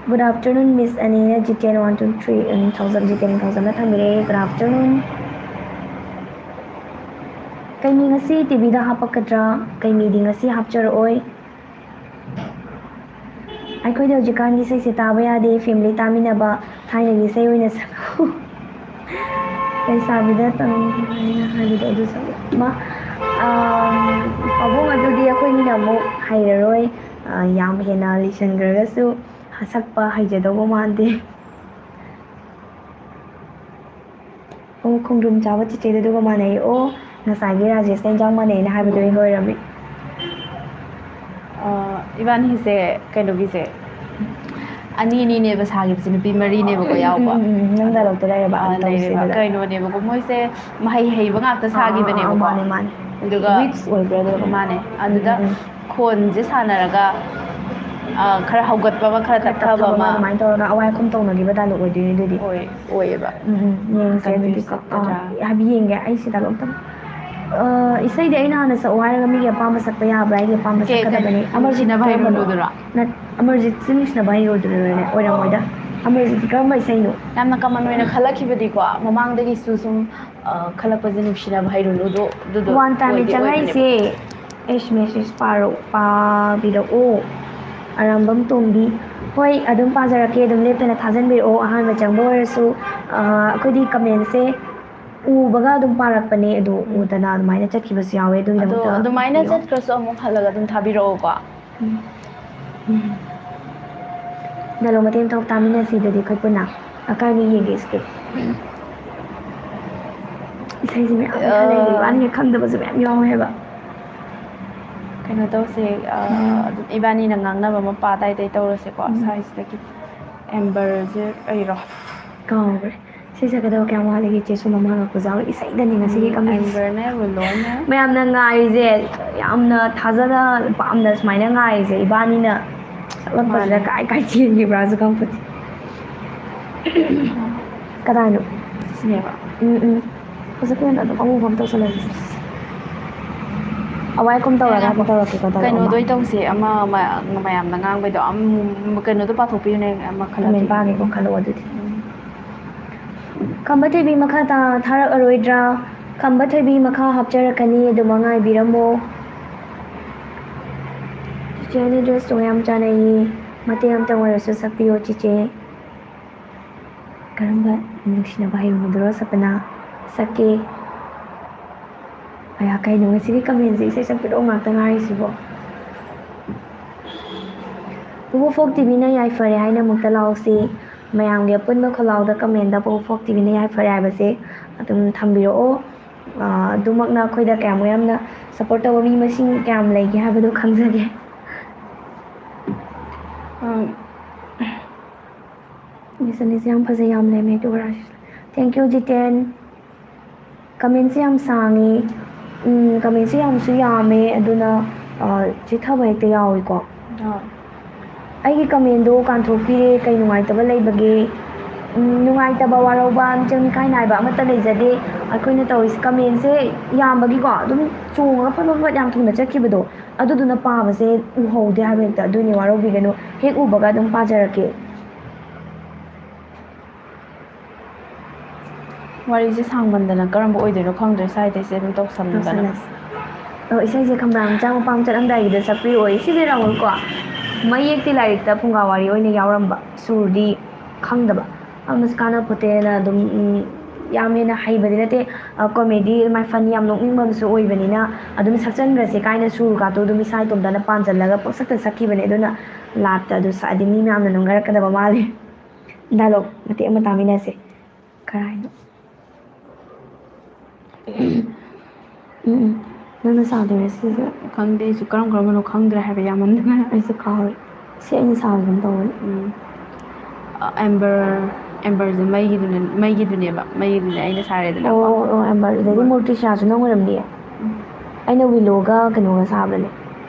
Good afternoon, Miss ꯑꯅꯤꯅ ꯖꯤꯇꯦꯟ one two three, ꯎꯝ, thousand, Jiten thousand ꯊꯝꯕꯤꯔꯛꯑꯦ꯫ Good afternoon꯫ ꯀꯩ ꯃꯤ ꯉꯁꯤ ꯇꯤꯚꯤꯗ ꯍꯥꯞꯄꯛꯀꯗ꯭ꯔꯥ? ꯀꯩ ꯃꯤꯗꯤ ꯉꯁꯤ ꯍꯥꯞꯆꯔꯛꯑꯣꯏ? ꯑꯩꯈꯣꯏꯗꯤ ꯍꯧꯖꯤꯛꯀꯥꯟꯒꯤ ꯏꯁꯩꯁꯦ ꯇꯥꯕ ꯌꯥꯗꯦ, family ꯇꯥꯃꯤꯟꯅꯕ, ꯊꯥꯏꯅꯒꯤ ꯏꯁꯩ ꯑꯣꯏꯅ ꯁꯛꯎ꯫ ꯂꯩꯁꯥꯕꯤꯗ ꯇꯝ-, ꯍꯥꯏꯅ ꯍꯥꯏꯕꯗꯣ ꯑꯗꯨ ꯁꯛꯎ꯫ ꯃꯥ, ꯑꯥ, ꯄꯥꯕꯨꯡ ꯑꯗꯨꯗꯤ ꯑꯩꯈꯣꯏꯅꯤꯅ ꯑꯃꯨꯛ ꯍꯩꯔꯔꯣꯏ, ꯑꯥ, ꯌꯥꯝ ꯍꯦꯟꯅ ꯂꯤꯁꯟꯈ꯭ꯔꯒꯁꯨ ꯁꯛꯄ ꯍꯩꯖꯗꯧꯕ ꯃꯥꯟꯗꯦ꯫ ꯑꯣ, ꯈꯣꯡꯗ꯭ꯔꯨꯝ ꯆꯥꯕ ꯆꯤꯆꯦꯗꯨꯒ ꯃꯥꯟꯅꯩ꯫ ꯑꯣ, ꯉꯁꯥꯏꯒꯤ ꯔꯥꯖꯦꯁꯅ ꯏꯟꯖꯥꯡ ꯃꯥꯟꯅꯩꯅ ꯍꯥꯏꯕꯗꯨ ꯑꯩ ꯑꯣꯏꯔꯝꯃꯦ꯫ ꯑ, ꯏꯕꯥꯅꯤꯁꯦ ꯀꯩꯅꯣꯒꯤꯁꯦ, ꯑꯅꯤ ꯑꯅꯤꯅꯦꯕ ꯁꯥꯈꯤꯕꯁꯦ, ꯅꯨꯄꯤ ꯃꯔꯤꯅꯦꯕꯀꯣ ꯌꯥꯎꯕ꯫ ꯎꯝ, ꯎꯝ, ꯎꯝ, ꯅꯪ dialogue ꯇꯣ ꯂꯩꯔꯕ? ꯑ, ꯑꯗꯨ ꯂꯩꯔꯦꯕ꯫ ꯇꯧꯁꯦ ꯑꯗꯨꯗ꯫ ꯀꯩꯅꯣꯅꯦꯕꯀꯣ, ꯃꯣꯏꯁꯦ ꯃꯍꯩ ꯍꯩꯕ ꯉꯥꯛꯇ ꯑꯥ, ꯑꯥ, ꯑꯥ, ꯁꯥꯈꯤꯕꯅꯦꯕꯀꯣ꯫ ꯃꯥꯅꯦ, ꯃꯥꯅꯦ꯫ ꯑꯗꯨꯒ wits ꯑꯣꯏꯕ꯭ꯔꯥ ꯑꯗꯨꯒ? ꯃꯥꯅꯦ꯫ ꯑꯗꯨꯗ ꯎꯝ, ꯎꯝ꯫ ꯈꯣꯟꯁꯦ ꯁꯥꯟꯅꯔꯒ, ꯑ, ꯈꯔ ꯍꯧꯒꯠꯄ ꯑꯃ, ꯈꯔ ꯈꯔ ꯇꯞꯊꯕ ꯇꯞꯊꯕ ꯑꯃ ꯑꯃ꯫ ꯑꯗꯨꯃꯥꯏꯅ ꯇꯧꯔꯒ ꯑꯋꯥꯏ ꯑꯈꯨꯝ ꯇꯧꯅꯈꯤꯕ dialogue ꯑꯣꯏꯗꯣꯏꯅꯦ ꯑꯗꯨꯗꯤ꯫ ꯑꯣꯏ-, ꯑꯣꯏꯌꯦꯕ꯫ ꯎꯝ, ꯎꯝ, ꯌꯦꯡꯁꯦ ꯑꯗꯨꯗꯤ ꯑꯗꯨꯗꯤꯀꯣ꯫ ꯆꯠꯀꯗ꯭ꯔꯥ? ꯑꯥ, ꯍꯥꯏꯕꯗꯤ ꯌꯦꯡꯒꯦ꯫ ꯑꯩ ꯁꯤꯗ ꯑꯝꯇꯪ, ꯑ, ꯏꯁꯩꯗꯤ ꯑꯩꯅ ꯍꯥꯟꯅ ꯁꯛꯑꯣ ꯍꯥꯏꯔꯒ ꯃꯤꯒꯤ ꯑꯄꯥꯝꯕ ꯁꯛꯄ ꯌꯥꯕ꯭ꯔꯥ? ꯑꯩꯒꯤ ꯑꯄꯥꯝꯕ ꯀꯦ-, ꯁꯛꯀꯗꯕꯅꯤ꯫ ꯀꯩꯅꯣ, ꯑꯃꯔꯖꯤꯠ ꯅꯨꯡꯁꯤꯅꯕ ꯀꯔꯝꯕꯅꯣ? ꯍꯩꯔꯨꯅꯨꯗꯨꯔꯣ? ꯅꯠ-, ꯑꯃꯔꯖꯤꯠꯁꯤ ꯅꯨꯡꯁꯤꯅꯕ ꯍꯩꯔꯨꯗꯨꯔꯣꯅꯦ? ꯑꯣꯏꯔꯝꯃꯣꯏꯗ꯫ ꯑꯃꯔꯖꯤꯠꯀꯤ ꯀꯔꯝꯕ ꯏꯁꯩꯅꯣ? ꯌꯥꯝꯅ common ꯑꯣꯏꯅ ꯈꯜꯂꯛꯈꯤꯕꯗꯤꯀꯣ, ꯃꯃꯥꯡꯗꯒꯤꯁꯨ ꯁꯨꯝ, ꯑ, ꯈꯜꯂꯛꯄꯁꯦ ꯅꯨꯡꯁꯤꯅꯕ ꯍꯩꯔꯨꯅꯨꯗꯣ, ꯑꯗꯨꯗꯣ one time ꯑꯣꯏꯗꯤ ꯆꯪꯉꯛꯏꯁꯦ꯫ ꯑꯣꯏꯕꯅꯦꯕ꯫ ꯑꯦꯁ, message ꯄꯥꯔꯛ-, ꯄꯥꯕꯤꯔꯛꯑꯣ꯫ ꯑꯔꯥꯝꯕꯝ ꯇꯣꯝꯕꯤ꯫ ꯍꯣꯏ, ꯑꯗꯨꯝ ꯄꯥꯖꯔꯛꯀꯦ, ꯑꯗꯨꯝ ꯂꯦꯞꯇꯅ ꯊꯥꯖꯟꯕꯤꯔꯛꯑꯣ꯫ ꯑꯍꯥꯟꯕ ꯆꯪꯕ ꯑꯣꯏꯔꯁꯨ, ꯑ, ꯑꯩꯈꯣꯏꯗꯤ comment ꯁꯦ ꯎꯕꯒ ꯑꯗꯨꯝ ꯄꯥꯔꯛꯄꯅꯦ, ꯑꯗꯣ ꯎꯝ꯫ ꯎꯗꯅ ꯑꯗꯨꯃꯥꯏꯅ ꯆꯠꯈꯤꯕꯁꯨ ꯌꯥꯎꯋꯦ, ꯑꯗꯨꯒꯤꯗꯃꯛꯇ ꯑꯗꯣ ꯑꯗꯨꯃꯥꯏꯅ ꯉꯥꯛꯄꯤꯌꯣ꯫ ꯆꯠꯈ꯭ꯔꯁꯨ ꯑꯃꯨꯛ ꯍꯜꯂꯒ ꯑꯗꯨꯝ ꯊꯥꯕꯤꯔꯛꯑꯣꯀꯣ꯫ ꯎꯝ꯫ ꯎꯝ꯫ Dialogue ꯃꯇꯦꯛ ꯑꯃ ꯊꯣꯛ ꯇꯥꯃꯤꯟꯅꯁꯤ ꯑꯗꯨꯗꯤ ꯑꯩꯈꯣꯏ ꯄꯨꯟꯅ꯫ ꯑꯀꯥꯏꯕ ꯌꯦꯡꯒꯦ script꯫ ꯏꯁꯩꯁꯦ ꯃꯌꯥꯝ ꯈꯜꯂꯛꯑꯦ, ꯑ, ꯏꯕꯥꯅꯤꯅ ꯈꯪꯗꯕꯁꯨ ꯃꯌꯥꯝ ꯌꯥꯎꯋꯦ ꯍꯥꯏꯕ꯫ ꯀꯩꯅꯣ ꯇꯧꯁꯦ, ꯑ, ꯎꯝ꯫ ꯑꯗꯨꯝ ꯏꯕꯥꯅꯤꯅ ꯉꯥꯡꯅꯕ ꯃꯄꯥ ꯑꯗꯥꯏꯗꯩ ꯇꯧꯔꯁꯦꯀꯣ꯫ ꯎꯝ꯫ ꯁ꯭ꯋꯥꯏꯁꯤꯗꯒꯤ ꯑꯦꯝꯕꯔꯁꯦ ꯑꯩꯔꯣ? ꯀꯥꯎꯈ꯭ꯔꯦ꯫ ꯁꯤ ꯁꯛꯀꯗꯕ ꯀꯌꯥꯝ ꯋꯥꯠꯂꯤꯒꯦ? ꯏꯆꯦꯁꯨ ꯃꯃꯥꯡ ꯂꯥꯛꯄꯁꯨ ꯌꯥꯎꯋꯦ, ꯏꯁꯩꯗꯅꯤ ꯉꯁꯤꯒꯤ ꯎꯝ, ꯀꯃꯦꯟ꯫ ꯑꯦꯝꯕꯔꯅꯦ, ꯋꯤꯂꯣꯅꯦ꯫ ꯃꯌꯥꯝꯅ ꯉꯥꯏꯔꯤꯁꯦ, ꯌꯥꯝꯅ ꯊꯥꯖꯅ ꯄꯥꯝꯅ ꯁꯨꯃꯥꯏꯅ ꯉꯥꯏꯔꯤꯁꯦ, ꯏꯕꯥꯅꯤꯅ ꯁꯛꯂꯛꯄꯁꯤꯗ ꯃꯥꯅꯦ꯫ ꯀꯥꯏ ꯀꯥꯏ ꯆꯦꯟꯈꯤꯕ꯭ꯔꯥꯁꯨ ꯈꯪꯄꯣꯠꯇꯦ꯫ ꯀꯗꯥꯏꯅꯣ? ꯁꯤꯅꯦꯕ꯫ ꯎꯝ, ꯎꯝ꯫ ꯍꯧꯖꯤꯛꯀꯤ ꯑꯣꯏꯅ ꯑꯗꯨꯝ ꯑꯉꯧꯕ ꯑꯃ ꯇꯧꯁꯜꯂꯁꯤ꯫ ꯑꯋꯥꯏ ꯀꯨꯝ ꯇꯧꯔꯒ ꯉꯥꯏꯈꯣ꯫ ꯑꯗꯨꯝ ꯇꯧꯔꯛꯀꯦꯀꯣ, ꯇꯧꯔꯛꯑꯣ, ꯀꯩꯅꯣꯗꯣ ꯃꯥ꯫ ꯑꯣꯏ ꯇꯧꯁꯦ, ꯑꯃ ꯃ-, ꯃꯌꯥꯝꯅ ꯉꯥꯡꯕꯩꯗꯣ, ꯑꯝ, ꯀꯩꯅꯣꯗꯣ ꯄꯥꯊꯣꯛꯄꯤꯌꯨꯅꯦ, ꯑꯃ ꯈꯜꯂꯛꯀꯦ꯫ ꯀꯃꯦꯟ ꯄꯥꯒꯦꯀꯣ, ꯈꯜꯂꯛꯑꯣ ꯑꯗꯨꯗꯤ꯫ ꯎꯝ꯫ ꯈꯝꯕ ꯊꯣꯏꯕꯤ ꯃꯈꯥ ꯇꯥ-, ꯊꯥꯔꯛꯑꯔꯣꯏꯗ꯭ꯔꯥ? ꯈꯝꯕ ꯊꯣꯏꯕꯤ ꯃꯈꯥ ꯍꯥꯞꯆꯔꯛꯀꯅꯤ, ꯑꯗꯨꯃꯛ ꯉꯥꯏꯕꯤꯔꯝꯃꯣ꯫ ꯆꯤꯆꯦ, ꯑꯩꯅ ꯗ꯭ꯔꯦꯁꯇꯨꯒ ꯌꯥꯝ ꯆꯥꯟꯅꯩꯌꯦ꯫ ꯃꯇꯦꯛ ꯑꯝꯇꯪ ꯑꯣꯏꯔꯁꯨ ꯁꯛꯄꯤꯌꯣ, ꯆꯤꯆꯦ꯫ ꯀꯔꯝꯕ ꯅꯨꯡꯁꯤꯅꯕ ꯍꯌꯨꯅꯨꯗꯨꯔꯣ, ꯁꯄꯅꯥ? ꯁꯛꯀꯦ꯫ ꯑꯌꯥ, ꯀꯩꯅꯣ ꯉꯁꯤꯒꯤ ꯀꯃꯦꯟꯁꯦ ꯏꯁꯩ ꯁꯛꯄꯤꯔꯛꯑꯣ ꯉꯥꯛꯇ ꯉꯥꯏꯔꯤꯁꯤꯕꯣ? ꯄꯨꯄꯨ ꯐꯣꯛ ꯇꯤꯚꯤꯅ ꯌꯥꯏꯐꯔꯦ ꯍꯥꯏꯅ ꯑꯃꯨꯛꯇ ꯂꯥꯎꯁꯤ꯫ ꯃꯌꯥꯝꯒꯤ ꯑꯄꯨꯟꯕ ꯈꯣꯜꯂꯥꯎꯗ ꯀꯃꯦꯟꯗ ꯄꯨꯄꯨ ꯐꯣꯛ ꯇꯤꯚꯤꯅ ꯌꯥꯏꯐꯔꯦ ꯍꯥꯏꯕꯁꯦ ꯑꯗꯨꯝ ꯊꯝꯕꯤꯔꯛꯑꯣ꯫ ꯑꯥ, ꯑꯗꯨꯃꯛꯅ ꯑꯩꯈꯣꯏꯗ ꯀꯌꯥꯃꯨꯛ ꯌꯥꯝꯅ ꯁꯞꯄꯣꯔꯠ ꯇꯧꯕ ꯃꯤ ꯃꯁꯤꯡ ꯀꯌꯥꯝ ꯂꯩꯒꯦ ꯍꯥꯏꯕꯗꯣ ꯈꯪꯖꯒꯦ꯫ ꯎꯝ꯫ ꯃꯤꯁ ꯑꯅꯤꯁꯦ ꯌꯥꯝ ꯐꯖꯩ, ꯌꯥꯝ ꯂꯦꯝꯃꯦ, ꯑꯗꯨꯒ ꯔꯥꯖꯦꯁ꯫ Thank you, Jiten. ꯀꯃꯦꯟꯁꯦ ꯌꯥꯝ ꯁꯥꯡꯉꯤ꯫ ꯎꯝ, ꯀꯃꯦꯟꯁꯦ ꯌꯥꯝꯁꯨ ꯌꯥꯝꯃꯦ, ꯑꯗꯨꯅ, ꯑ, ꯆꯤꯊꯕ ꯍꯦꯛꯇ ꯌꯥꯎꯏꯀꯣ꯫ ꯑꯥ꯫ ꯑꯩꯒꯤ ꯀꯃꯦꯟꯗꯣ ꯀꯥꯟꯊꯣꯛꯄꯤꯔꯦ, ꯀꯩ ꯅꯨꯡꯉꯥꯏꯇꯕ ꯂꯩꯕꯒꯦ? ꯎꯝ, ꯅꯨꯡꯉꯥꯏꯇꯕ, ꯋꯥꯔꯧꯕ, ꯃꯤꯆꯪ ꯃꯤꯈꯥꯏ ꯅꯥꯏꯕ ꯑꯃꯠꯇ ꯂꯩꯖꯗꯦ꯫ ꯑꯩꯈꯣꯏꯅ ꯇꯧꯔꯤꯁꯦ ꯀꯃꯦꯟꯁꯦ ꯌꯥꯝꯕꯒꯤꯀꯣ, ꯑꯗꯨꯝ ꯆꯣꯡꯉꯒ ꯐꯠ ꯐꯠ ꯐꯠ ꯌꯥꯝ ꯊꯨꯅ ꯆꯠꯈꯤꯕꯗꯣ, ꯑꯗꯨꯗꯨꯅ ꯄꯥꯕꯁꯦ ꯎꯍꯧꯗꯦ ꯍꯥꯏꯕ ꯍꯦꯛꯇ꯫ ꯑꯗꯨꯏꯅꯦ, ꯋꯥꯔꯧꯕꯤꯒꯅꯨ, ꯍꯦꯛ ꯎꯕꯒ ꯑꯗꯨꯝ ꯄꯥꯖꯔꯛꯀꯦ꯫ ꯋꯥꯔꯤꯁꯦ ꯁꯥꯡꯃꯟꯗꯅ ꯀꯔꯝꯕ ꯑꯣꯏꯗꯣꯏꯅꯣ ꯈꯪꯗ꯭ꯔꯦ, ꯁ꯭ꯋꯥꯏꯗꯩꯁꯦ ꯑꯗꯨꯝ ꯇꯧꯁꯟꯗꯅ꯫ ꯇꯧꯁꯜꯂꯁꯤ꯫ ꯑꯣ, ꯏꯁꯩꯁꯦ ꯈꯪꯕ꯭ꯔꯥ? ꯃꯆꯥ ꯃꯄꯥ ꯑꯃ ꯆꯠꯂꯝꯗꯥꯏꯒꯤꯗ ꯁꯛꯄꯤꯔꯛꯑꯣꯌꯦ꯫ ꯁꯤꯁꯦ ꯔꯥꯍꯨꯜꯀꯣ, ꯃꯌꯦꯛꯇꯤ ꯂꯥꯏꯔꯤꯛꯇ ꯐꯨꯡꯒꯥ ꯋꯥꯔꯤ ꯑꯣꯏꯅ ꯌꯥꯎꯔꯝꯕ, ꯁꯨꯔꯗꯤ ꯈꯪꯗꯕ꯫ ꯑꯃꯁꯨ ꯀꯥꯟꯅꯄꯣꯠꯇꯦꯅ ꯑꯗꯨꯝ, ꯎꯝ, ꯌꯥꯝ ꯍꯦꯟꯅ ꯍꯩꯕꯗꯤ ꯅꯠꯇꯦ, ꯑ, ꯀꯣꯃꯦꯗꯤ, ꯃꯥꯏ ꯐꯟ ꯌꯥꯝ ꯅꯣꯛꯅꯤꯡꯕ ꯑꯃꯁꯨ ꯑꯣꯏꯕꯅꯤꯅ ꯑꯗꯨꯝ ꯁꯛꯆꯟꯈ꯭ꯔꯁꯦ ꯀꯥꯏꯅ ꯁꯨꯔꯒꯗꯣ ꯑꯗꯨꯝ ꯏꯁꯥ ꯏꯇꯣꯝꯇꯅ ꯄꯥꯟꯁꯤꯜꯂꯒ ꯄꯪꯁꯛꯇ ꯁꯛꯈꯤꯕꯅꯦ꯫ ꯑꯗꯨꯅ ꯂꯥꯠꯇ ꯑꯗꯨ ꯁꯛꯑꯗꯤ ꯃꯤ ꯃꯌꯥꯝꯅ ꯅꯨꯡꯉꯥꯏꯔꯛꯀꯗꯕ ꯃꯥꯜꯂꯦ꯫ ꯗꯥꯏꯂꯣꯛ ꯃꯇꯦꯛ ꯑꯃ ꯇꯥꯃꯤꯟꯅꯁꯦ꯫ ꯀꯔꯥꯏꯅꯣ? ꯎꯝ, ꯎꯝ꯫ ꯅꯪꯅ ꯁꯥꯗꯣꯏꯔꯥ ꯁꯤꯁꯦ? ꯈꯪꯗꯦ, ꯑꯩꯁꯨ ꯀꯔꯝ ꯀꯔꯝꯕꯅꯣ ꯈꯪꯗ꯭ꯔꯦ ꯍꯥꯏꯕ, ꯌꯥꯝꯃꯟꯗꯅ꯫ ꯑꯩꯁꯨ ꯀꯥꯎꯔꯦ꯫ ꯁꯤ ꯑꯩꯅ ꯁꯥꯕꯒꯨꯝ ꯇꯧꯕꯅꯤ꯫ ꯎꯝ꯫ ꯑ, ꯑꯦꯝꯕꯔ, ꯑꯦꯝꯕꯔꯁꯦ ꯃꯩꯒꯤꯗꯨꯅꯦ, ꯃꯩꯒꯤꯗꯨꯅꯦꯕ, ꯃꯩꯒꯤꯗꯨꯅꯦ ꯑꯩꯅ ꯁꯥꯔꯦꯗꯅꯀꯣ꯫ ꯑꯣ, ꯑꯣ, ꯑꯦꯝꯕꯔ꯫ ꯑꯗꯩꯗꯤ ꯑꯗꯨꯒ ꯃꯣꯔꯇꯤꯁꯥꯁꯨ ꯅꯪ ꯑꯣꯏꯔꯝꯅꯤꯌꯦ꯫ ꯎꯝ꯫ ꯑꯩꯅ ꯋꯤꯂꯣꯒ ꯀꯩꯅꯣꯒ ꯁꯥꯕꯅꯦ꯫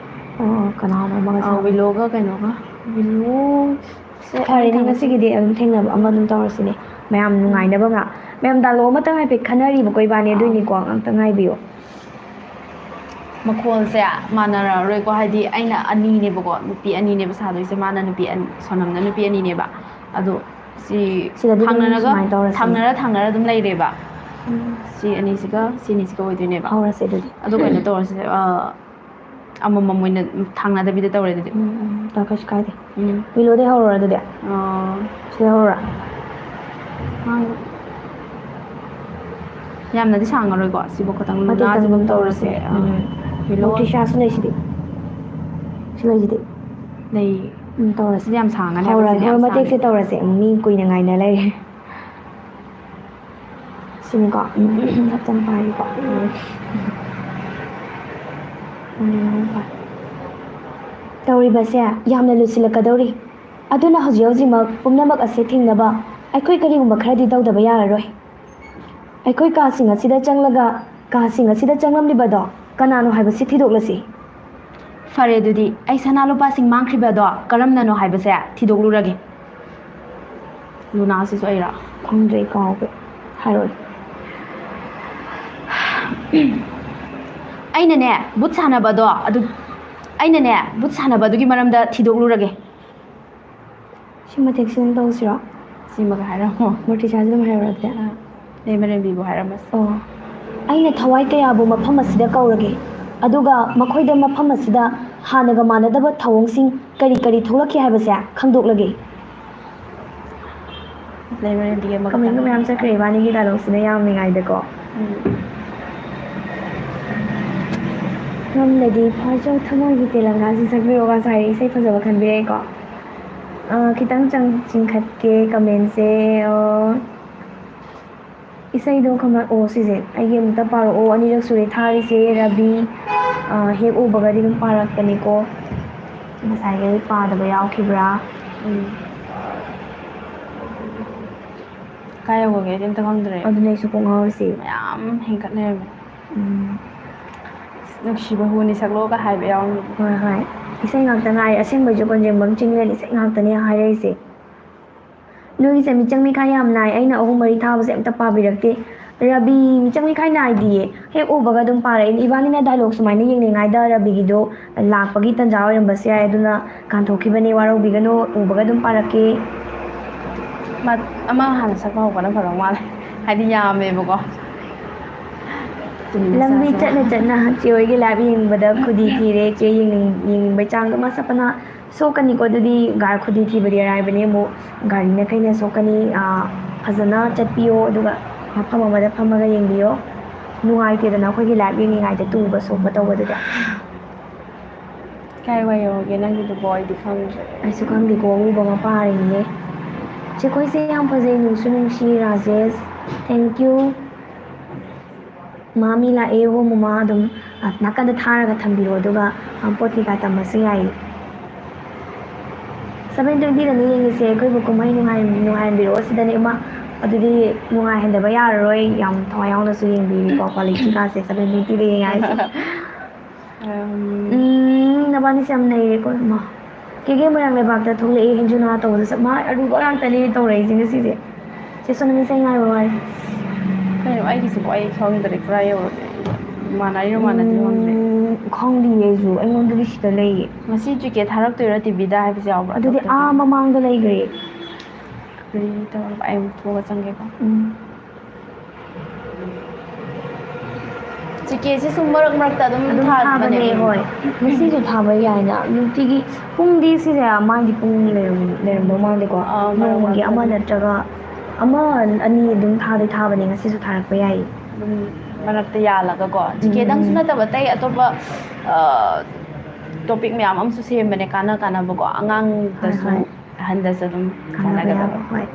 ꯑꯣ, ꯀꯅꯥꯅꯣ ꯑꯃꯒ ꯑ, ꯁꯥꯕꯅꯦ꯫ ꯋꯤꯂꯣꯒ ꯀꯩꯅꯣꯒ, ꯋꯤꯂꯣ ꯁꯦ, ꯐꯔꯦꯅꯦ, ꯑꯃ ꯉꯁꯤꯒꯤꯗꯤ ꯑꯗꯨꯝ ꯊꯦꯡꯅꯕ ꯑꯃ ꯑꯗꯨꯝ ꯇꯧꯔꯁꯤꯅꯦ꯫ ꯃꯌꯥꯝ ꯎꯝ꯫ ꯅꯨꯡꯉꯥꯏꯅꯕ ꯉꯥꯛ-, ꯃꯌꯥꯝ dialogue ꯑꯃꯇꯪ ꯍꯥꯏꯐꯦꯠ ꯈꯟꯅꯔꯤꯕꯀꯣ ꯏꯕꯥꯅꯤ, ꯑꯥ꯫ ꯑꯗꯨꯏꯅꯤꯀꯣ, ꯑꯝꯇ ꯉꯥꯏꯕꯤꯌꯣ꯫ ꯃꯈꯣꯜꯁꯦ ꯃꯥꯟꯅꯔꯛꯑꯔꯣꯏꯀꯣ, ꯍꯥꯏꯗꯤ ꯑꯩꯅ ꯑꯅꯤꯅꯦꯕꯀꯣ, ꯅꯨꯄꯤ ꯑꯅꯤꯅꯦꯕ ꯁꯥꯗꯣꯏꯁꯦ, ꯃꯥꯅ ꯅꯨꯄꯤ ꯑꯅꯤ, ꯁꯣꯅꯝꯅ ꯅꯨꯄꯤ ꯑꯅꯤꯅꯦꯕ꯫ ꯑꯗꯣ ꯁꯤ ꯁꯤꯗꯗꯤ ꯑꯗꯨꯝ ꯊꯪꯅꯔꯒ, ꯁꯨꯃꯥꯏꯅ ꯇꯧꯔꯁꯤꯅꯦ꯫ ꯊꯪꯅꯔ ꯊꯪꯅꯔ ꯑꯗꯨꯝ ꯂꯩꯔꯦꯕ꯫ ꯎꯝ꯫ ꯁꯤ ꯑꯅꯤꯁꯤꯒ ꯁꯤ ꯑꯅꯤꯁꯤꯒ ꯑꯣꯏꯗꯣꯏꯅꯦꯕ꯫ ꯍꯧꯔꯁꯦ ꯑꯗꯨꯗꯤ꯫ ꯑꯗꯣ ꯀꯩꯅꯣ ꯇꯧꯔꯁꯦ, ꯑ, ꯑꯃꯃꯝ ꯑꯣꯏꯅ ꯊꯥꯡꯅꯗꯕꯤꯗ ꯇꯧꯔꯦ ꯑꯗꯨꯗꯤ꯫ ꯎꯝ, ꯎꯝ, ꯇꯥ ꯀꯩꯁꯨ ꯀꯥꯏꯗꯦ꯫ ꯎꯝ꯫ ꯃꯤꯂꯣꯗꯩ ꯍꯧꯔꯣꯔꯥ ꯑꯗꯨꯗꯤ? ꯑꯥ꯫ ꯁꯤꯗꯩ ꯍꯧꯔꯣꯔꯥ? ꯍꯥꯡ-, ꯌꯥꯝꯅꯗꯤ ꯁꯥꯡꯉꯔꯣꯏꯀꯣ, ꯁꯤꯕꯨ ꯈꯇꯪ ꯃꯇꯦꯛ ꯂꯨꯅꯥꯁꯦ ꯇꯪ ꯑꯗꯨꯝ ꯑꯗꯨꯝ ꯇꯧꯔꯁꯦ꯫ ꯇꯧꯔꯁꯦ꯫ ꯑꯥ꯫ ꯎꯝ꯫ ꯃꯤꯂꯣ-, ꯃꯣꯇꯤꯁꯥꯁꯨ ꯂꯩꯁꯤꯗꯤ꯫ ꯁꯤ ꯂꯩꯁꯤꯗꯤ꯫ ꯂꯩ꯫ ꯎꯝ, ꯇꯧꯔꯁꯦ꯫ ꯁꯤꯗꯤ ꯌꯥꯝ ꯁꯥꯡꯉꯅꯤ ꯍꯥꯏꯕ, ꯍꯧꯔꯒꯦ꯫ ꯁꯤꯗꯤ ꯌꯥꯝ ꯍꯣꯏ, ꯃꯇꯦꯛꯁꯦ ꯁꯥꯡꯉꯦ꯫ ꯇꯧꯔꯁꯦ꯫ ꯃꯤ ꯀꯨꯏꯅ ꯉꯥꯏꯅ ꯂꯩꯔꯦ꯫ ꯁꯤꯅꯤꯀꯣ꯫ ꯎꯝ, ꯎꯝ, ꯎꯝ, ꯍꯥꯞꯆꯟ ꯄꯥꯏꯒꯦꯀꯣ꯫ ꯎꯝ꯫ ꯎꯝ, ꯍꯣꯏ꯫ ꯇꯧꯔꯤꯕꯁꯦ ꯌꯥꯝꯅ ꯂꯨꯁꯤꯜꯂꯛꯀꯗꯧꯔꯤ꯫ ꯑꯗꯨꯅ ꯍꯧꯖꯤꯛ ꯍꯧꯖꯤꯛꯃꯛ ꯄꯨꯝꯅꯃꯛ ꯑꯁꯦ ꯊꯤꯡꯅꯕ ꯑꯩꯈꯣꯏ ꯀꯔꯤꯒꯨꯝꯕ ꯈꯔꯗꯤ ꯇꯧꯗꯕ ꯌꯥꯔꯔꯣꯏ꯫ ꯑꯩꯈꯣꯏ ꯀꯥꯁꯤꯡ ꯑꯁꯤꯗ ꯆꯪꯂꯒ, ꯀꯥꯁꯤꯡ ꯑꯁꯤꯗ ꯆꯪꯂꯝꯂꯤꯕꯗꯣ ꯀꯅꯥꯅꯣ ꯍꯥꯏꯕꯁꯤ ꯊꯤꯗꯣꯛꯂꯁꯤ꯫ ꯐꯔꯦ, ꯑꯗꯨꯗꯤ ꯑꯩ ꯁꯅꯥ ꯂꯨꯄꯥꯁꯤꯡ ꯃꯥꯡꯈ꯭ꯔꯤꯕ ꯑꯗꯣ ꯀꯔꯝꯅꯅꯣ ꯍꯥꯏꯕꯁꯦ ꯊꯤꯗꯣꯛꯂꯨꯔꯒꯦ꯫ ꯂꯨꯅꯥꯁꯤꯁꯨ ꯑꯩꯔꯥ? ꯈꯪꯗ꯭ꯔꯦ, ꯑꯩ ꯀꯥꯎꯈ꯭ꯔꯦ꯫ ꯍꯥꯏꯔꯛꯑꯣꯅꯦ꯫ ꯑꯩꯅꯅꯦ, ꯕꯨꯠ ꯁꯥꯟꯅꯕꯗꯣ ꯑꯗꯨ, ꯑꯩꯅꯅꯦ, ꯕꯨꯠ ꯁꯥꯟꯅꯕ ꯑꯗꯨꯒꯤ ꯃꯔꯝꯗ ꯊꯤꯗꯣꯛꯂꯨꯔꯒꯦ꯫ ꯁꯤ ꯃꯇꯦꯛꯁꯤ ꯑꯗꯨꯝ ꯇꯧꯁꯤꯔꯣ? ꯁꯤꯃꯒ ꯍꯥꯏꯔꯝꯃꯣ꯫ ꯃꯣꯔꯇꯤꯁꯥꯁꯤ ꯑꯗꯨꯝ ꯍꯥꯏꯔꯛꯑꯣ ꯑꯗꯨꯗꯤ꯫ ꯑꯥ, ꯂꯩꯃꯔꯦꯝꯕꯤꯕꯨ ꯍꯥꯏꯔꯝꯃꯁꯤ꯫ ꯑꯣ꯫ ꯑꯩꯅ ꯊꯋꯥꯏ ꯀꯌꯥꯕꯨ ꯃꯐꯝ ꯑꯁꯤꯗ ꯀꯧꯔꯒꯦ, ꯑꯗꯨꯒ ꯃꯈꯣꯏꯗ ꯃꯐꯝ ꯑꯁꯤꯗ ꯍꯥꯟꯅꯒ ꯃꯥꯟꯅꯗꯕ ꯊꯧꯑꯣꯡꯁꯤꯡ ꯀꯔꯤ ꯀꯔꯤ ꯊꯣꯛꯂꯛꯈꯤ ꯍꯥꯏꯕꯁꯦ ꯈꯪꯗꯣꯛꯂꯒꯦ꯫ ꯂꯩꯃꯔꯦꯝꯕꯤꯒꯤ ꯑꯃꯈꯛꯇꯪ꯫ Comment ꯃꯌꯥꯝ ꯆꯠꯈ꯭ꯔꯦ ꯏꯕꯥꯅꯤꯒꯤ dialogue ꯁꯤꯅ ꯌꯥꯝꯃꯤꯉꯥꯏꯗꯀꯣ꯫ ꯎꯝ꯫ ꯉꯝꯂꯗꯤ ꯐꯥꯖꯧ ꯊꯃꯣꯏꯒꯤ ꯇꯦꯂꯪꯒꯥꯁꯤ ꯁꯛꯄꯤꯔꯣꯒꯁꯨ ꯍꯥꯏꯔꯦ, ꯏꯁꯩ ꯐꯖꯕ ꯈꯟꯕꯤꯔꯛꯑꯦꯀꯣ꯫ ꯑ, ꯈꯤꯇꯪ ꯆꯪ-, ꯆꯤꯡꯈꯠꯀꯦ comment ꯁꯦ꯫ ꯑ, ꯏꯁꯩꯗꯣ ꯈꯪꯉꯛꯑꯣ ꯁꯤꯁꯦ꯫ ꯑꯩꯒꯤ ꯑꯃꯨꯛꯇ ꯄꯥꯔꯛꯑꯣ꯫ ꯑꯅꯤꯔꯛ ꯁꯨꯔꯦ ꯊꯥꯔꯤꯁꯦ꯫ ꯔꯕꯤ, ꯑ, ꯍꯦꯛ ꯎꯕꯒꯗꯤ ꯑꯗꯨꯝ ꯄꯥꯔꯛꯄꯅꯤꯀꯣ꯫ ꯉꯁꯥꯏꯒꯤ ꯑꯩ ꯄꯥꯗꯕ ꯌꯥꯎꯈꯤꯕ꯭ꯔꯥ? ꯎꯝ꯫ ꯀꯥꯏ ꯌꯧꯈ꯭ꯔꯒꯦ? ꯑꯩꯗꯤ ꯑꯝꯇ ꯈꯪꯗ꯭ꯔꯦ꯫ ꯑꯗꯨꯅꯦ ꯑꯩꯁꯨ ꯀꯣꯛ ꯉꯥꯎꯔꯤꯁꯦ꯫ ꯃꯌꯥꯝ ꯍꯦꯟꯒꯠ ꯂꯩꯔꯝꯃꯦ꯫ ꯎꯝ꯫ "ꯅꯨꯡꯁꯤꯕ ꯍꯨꯅꯤ ꯁꯛꯂꯣ"ꯒ ꯍꯥꯏꯕ ꯌꯥꯎꯔꯝꯃꯦ꯫ ꯍꯣꯏ, ꯍꯣꯏ꯫ ꯏꯁꯩ ꯉꯥꯛꯇ ꯉꯥꯏꯔꯦ꯫ ꯑꯁꯦꯡꯕꯩꯁꯨ ꯀꯣꯟꯖꯦꯡꯕꯝ ꯆꯤꯡꯂꯦꯟ ꯏꯁꯩ ꯉꯥꯛꯇꯅꯦ ꯍꯥꯏꯔꯛꯏꯁꯦ꯫ ꯅꯣꯏꯒꯤꯁꯦ ꯃꯤꯆꯪ ꯃꯤꯈꯥꯏ ꯌꯥꯝ ꯅꯥꯏ꯫ ꯑꯩꯅ ꯑꯍꯨꯝ ꯃꯔꯤ ꯊꯥꯕꯁꯦ ꯑꯝꯇ ꯄꯥꯕꯤꯔꯛꯇꯦ꯫ ꯔꯕꯤ ꯃꯤꯆꯪ ꯃꯤꯈꯥꯏ ꯅꯥꯏꯗꯤꯌꯦ꯫ ꯍꯦꯛ ꯎꯕꯒ ꯑꯗꯨꯝ ꯄꯥꯔꯛꯏ꯫ ꯏꯕꯥꯅꯤꯅ dialogue ꯁꯨꯃꯥꯏꯅ ꯌꯦꯡꯂꯤꯉꯩꯗ ꯔꯕꯤꯒꯤꯗꯣ ꯂꯥꯛꯄꯒꯤ ꯇꯟꯖꯥ ꯑꯣꯏꯔꯝꯕꯁꯨ ꯌꯥꯏ꯫ ꯑꯗꯨꯅ ꯀꯥꯟꯊꯣꯛꯈꯤꯕꯅꯦ, ꯋꯥꯔꯧꯕꯤꯒꯅꯨ꯫ ꯎꯕꯒ ꯑꯗꯨꯝ ꯄꯥꯔꯛꯀꯦ꯫ ꯃꯥ ꯑꯃ ꯍꯥꯟꯅ ꯁꯛꯄ ꯍꯧꯕꯅ ꯐꯗꯧ ꯃꯥꯜꯂꯦ꯫ ꯍꯥꯏꯗꯤ ꯌꯥꯝꯃꯦꯕꯀꯣ꯫ ꯂꯝꯕꯤ ꯆꯠꯅ ꯆꯠꯅ ꯆꯦ ꯍꯣꯏꯒꯤ live ꯌꯦꯡꯕꯗ ꯈꯨꯗꯤ ꯊꯤꯔꯦ꯫ ꯆꯦ ꯌꯦꯡꯅꯤꯡ-, ꯌꯦꯡꯅꯤꯡꯕꯩ ꯆꯥꯡꯗꯣ꯫ ꯃꯥ ꯁꯛꯄꯅ ꯁꯣꯛꯀꯅꯤꯀꯣ꯫ ꯑꯗꯨꯗꯤ ꯒꯥ-, ꯈꯨꯗꯤ ꯊꯤꯕꯗꯤ ꯑꯔꯥꯏꯕꯅꯦ꯫ ꯑꯃꯨꯛ ꯒꯥꯔꯤꯅ ꯀꯩꯅ ꯁꯣꯛꯀꯅꯤ꯫ ꯑꯥ, ꯐꯖꯅ ꯆꯠꯄꯤꯌꯣ꯫ ꯑꯗꯨꯒ ꯃꯐꯝ ꯑꯃꯗ ꯐꯝꯃꯒ ꯌꯦꯡꯕꯤꯌꯣ꯫ ꯅꯨꯡꯉꯥꯏꯇꯦꯗꯅ ꯑꯩꯈꯣꯏꯒꯤ live ꯌꯦꯡꯉꯤꯉꯩꯗ ꯇꯨꯕ ꯁꯣꯛꯄ ꯇꯧꯕꯗꯨꯗꯤ꯫ ꯀꯥꯏ ꯋꯥꯏ ꯌꯧꯔꯒꯦ ꯅꯪꯒꯤꯗꯨꯕꯣ? ꯑꯩꯗꯤ ꯈꯪꯗ꯭ꯔꯦ꯫ ꯑꯩꯁꯨ ꯈꯪꯗꯦꯀꯣ, ꯑꯎꯕ ꯑꯃ ꯄꯥꯔꯤꯅꯦ꯫ ꯆꯦꯈꯣꯏꯁꯦ ꯌꯥꯝ ꯐꯖꯩ, ꯅꯨꯡꯁꯨ ꯅꯨꯡꯁꯤ, ꯔꯥꯖꯦꯁ꯫ Thank you꯫ ꯃꯥ ꯃꯤ ꯂꯥꯛꯑꯦ, ꯍꯣ ꯃꯃꯥ ꯑꯗꯨꯝ, ꯑ, ꯅꯥꯀꯟꯗ ꯊꯥꯔꯒ ꯊꯝꯕꯤꯔꯣ, ꯑꯗꯨꯒ, ꯑ, ꯄꯣꯠ ꯀꯩꯀꯥ ꯇꯝꯃꯁꯨ ꯌꯥꯏꯌꯦ꯫ Seven twenty ꯗꯅꯤ ꯌꯦꯡꯉꯤꯁꯦ, ꯑꯩꯈꯣꯏꯕꯨ ꯀꯨꯝꯍꯩ ꯅꯨꯡꯉꯥꯏ-, ꯅꯨꯡꯉꯥꯏꯍꯟꯕꯤꯔꯛꯑꯣ ꯁꯤꯗꯅꯦ꯫ ꯏꯃꯥ, ꯑꯗꯨꯗꯤ ꯅꯨꯡꯉꯥꯏꯍꯟꯗꯕ ꯌꯥꯔꯔꯣꯏ, ꯌꯥꯝ ꯊꯋꯥꯏ ꯌꯥꯎꯅꯁꯨ ꯌꯦꯡꯕꯤꯔꯤꯀꯣ, quality ꯀꯥꯁꯦ seven twenty ꯗ ꯌꯦꯡꯉꯦ ꯍꯥꯏꯁꯦ꯫ ꯎꯝ꯫ ꯎꯝ, ꯅꯕꯥꯅꯤꯁꯦ ꯌꯥꯝ ꯅꯩꯔꯦꯀꯣ, ꯏꯃꯥ꯫ ꯀꯦꯒꯦ ꯃꯣꯏꯔꯥꯡ ꯂꯩꯕꯥꯛꯇ ꯊꯣꯛꯂꯛꯑꯦ, ꯍꯦꯟꯖꯨꯅꯥ ꯇꯧꯕꯗ ꯁꯛ-, ꯃꯥ ꯑꯔꯨꯕ ꯉꯥꯛꯇꯅꯦ ꯇꯧꯔꯛꯏꯁꯦ ꯉꯁꯤꯁꯦ꯫ ꯆꯦ ꯁꯣꯅꯝ ꯏꯁꯩ ꯉꯥꯏꯕ ꯋꯥꯔꯦ꯫ ꯀꯩꯅꯣ ꯑꯩꯒꯤꯁꯤꯕꯨ? ꯑꯩ ꯈꯪꯗ꯭ꯔꯦ, ꯀꯗꯥꯏ ꯌꯧꯔꯒꯦ? ꯃꯥꯟꯅꯔꯤꯔꯣ, ꯃꯥꯟꯅꯗ꯭ꯔꯤꯔꯣ ꯈꯪꯗ꯭ꯔꯦ꯫ ꯎꯝ, ꯈꯪꯗꯤꯌꯦ ꯑꯩꯁꯨ, ꯑꯩꯉꯣꯟꯗꯗꯤ ꯁꯤꯗ ꯂꯩꯌꯦ꯫ ꯉꯁꯤ ꯖꯤ ꯀꯦ ꯊꯥꯔꯛꯇꯣꯏꯔꯣ ꯇꯤ ꯚꯤꯗ ꯍꯥꯏꯕꯁꯨ ꯌꯥꯎꯕ꯭ꯔꯥ? ꯑꯗꯨꯗꯤ ꯑꯇꯣꯞꯄꯗꯤ? ꯑꯥ ꯃꯃꯥꯡꯗ ꯂꯩꯈ꯭ꯔꯦ꯫ ꯀꯔꯤ ꯇꯧꯔꯕ? ꯑꯩ ꯑꯃꯨꯛ ꯊꯣꯛꯑꯒ ꯆꯪꯒꯦꯀꯣ꯫ ꯎꯝ꯫ ꯖꯤ ꯀꯦꯁꯦ ꯁꯨꯝ ꯃꯔꯛ ꯃꯔꯛꯇ ꯑꯗꯨꯝ ꯑꯗꯨꯝ ꯊꯥꯕꯅꯦ, ꯊꯥꯕꯅꯦ꯫ ꯎꯝ꯫ ꯍꯣꯏ꯫ ꯉꯁꯤꯁꯨ ꯊꯥꯕ ꯌꯥꯏꯅ꯫ ꯅꯨꯡꯇꯤꯒꯤ ꯄꯨꯡꯗꯤ ꯁꯤꯁꯦ ꯃꯥꯒꯤ ꯄꯨꯡ ꯂꯩꯔꯝ-, ꯂꯩꯔꯝꯗꯧ ꯃꯥꯟꯗꯦꯀꯣ꯫ ꯑꯥ, ꯃꯔꯛ ꯅꯣꯡꯃꯒꯤ ꯃꯔꯛꯇ ꯑꯃ ꯑꯗꯨꯝ꯫ ꯅꯠꯇ꯭ꯔꯒ ꯑꯃ ꯑꯅꯤ ꯑꯗꯨꯝ ꯊꯥꯗꯤ ꯊꯥꯕꯅꯦ, ꯉꯁꯤꯁꯨ ꯊꯥꯔꯛꯄ ꯌꯥꯏꯌꯦ꯫ ꯑꯗꯨꯝ ꯃꯔꯛꯇ ꯌꯥꯜꯂꯒꯀꯣ꯫ ꯖꯤ ꯀꯦꯗꯪꯁꯨ ꯎꯝ꯫ ꯅꯠꯇꯕ ꯑꯇꯩ ꯑꯇꯣꯞꯄ, ꯑ, topic ꯃꯌꯥꯝ ꯑꯃꯁꯨ ꯁꯦꯝꯕꯅꯦ, ꯀꯥꯟꯅ ꯀꯥꯟꯅꯕꯀꯣ꯫ ꯍꯣꯏ, ꯑꯉꯥꯡꯗꯁꯨ, ꯍꯣꯏ꯫ ꯑꯍꯟꯗꯁꯨ ꯑꯗꯨꯝ ꯀꯥꯟꯅꯕ ꯀꯥꯟꯅꯒꯗꯕ꯫ ꯌꯥꯕ, ꯍꯣꯏ꯫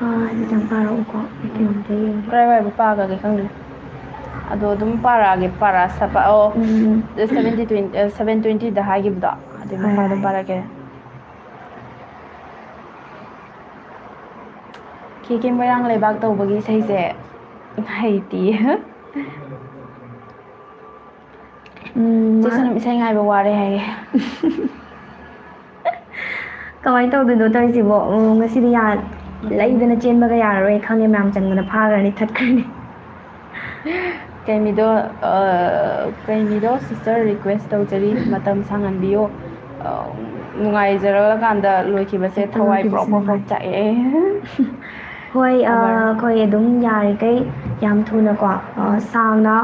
ꯑꯥ, ꯈꯤꯇꯪ ꯄꯥꯔꯛꯎꯀꯣ, ꯑꯩ ꯀꯩꯅꯣꯝꯇ ꯌꯦꯡꯒꯦ꯫ ꯀꯔꯥꯏꯋꯥꯏꯕꯨ ꯄꯥꯈ꯭ꯔꯒꯦ ꯈꯪꯗꯦ꯫ ꯑꯗꯣ ꯑꯗꯨꯝ ꯄꯥꯔꯛꯑꯒꯦ, ꯄꯥꯔꯥ ꯁꯄ ꯑꯣ ꯎꯝ, ꯁꯚꯦꯟꯇꯤ ꯇ꯭ꯋꯦꯟꯇꯤ ꯁꯚꯦꯟ ꯇ꯭ꯋꯦꯟꯇꯤꯗ ꯍꯥꯏꯈꯤꯕꯗꯣ ꯑꯗꯨꯏ ꯍꯣꯏ, ꯃꯈꯥꯗꯣ ꯍꯣꯏ꯫ ꯄꯥꯔꯛꯀꯦ꯫ ꯈꯦꯀꯦ ꯃꯣꯏꯔꯥꯡ ꯂꯩꯕꯥꯛ ꯇꯧꯕꯒꯤ ꯏꯁꯩꯁꯦ ꯍꯩꯇꯤꯌꯦ꯫ ꯎꯝ, ꯆꯦ ꯃꯥ- ꯁꯣꯅꯝ ꯏꯁꯩ ꯉꯥꯏꯕ ꯋꯥꯔꯦ ꯍꯥꯏꯌꯦ꯫ ꯀꯃꯥꯏꯅ ꯇꯧꯗꯣꯏꯅꯣ ꯇꯧꯔꯤꯁꯤꯕꯣ? ꯎꯝ, ꯉꯁꯤꯗꯤ ꯌꯥ-, ꯂꯩꯗꯅ ꯆꯦꯟꯕꯒ ꯌꯥꯔꯔꯣꯏ ꯈꯪꯉꯦ, ꯃꯌꯥꯝ ꯆꯪꯗꯅ ꯐꯥꯈ꯭ꯔꯅꯤ, ꯊꯠꯈ꯭ꯔꯅꯤ꯫ ꯀꯩꯃꯤꯗꯣ, ꯑ, ꯀꯩꯃꯤꯗꯣ sister request ꯇꯧꯖꯔꯤ, ꯃꯇꯝ ꯁꯥꯡꯍꯟꯕꯤꯌꯣ꯫ ꯑ, ꯅꯨꯡꯉꯥꯏꯖꯔꯀꯥꯟꯗ ꯂꯣꯏꯈꯤꯕꯁꯦ ꯊꯋꯥꯏ ꯄ꯭ꯔꯣꯛ ꯄ꯭ꯔꯣꯛ ꯄ꯭ꯔꯣꯛ ꯆꯥꯛꯑꯦ꯫ ꯍꯣꯏ, ꯑ, ꯑꯃꯔ꯫ ꯑꯩꯈꯣꯏ ꯑꯗꯨꯝ ꯌꯥꯔꯤꯈꯩ ꯌꯥꯝ ꯊꯨꯅꯀꯣ, ꯑ, ꯁꯥꯡꯅ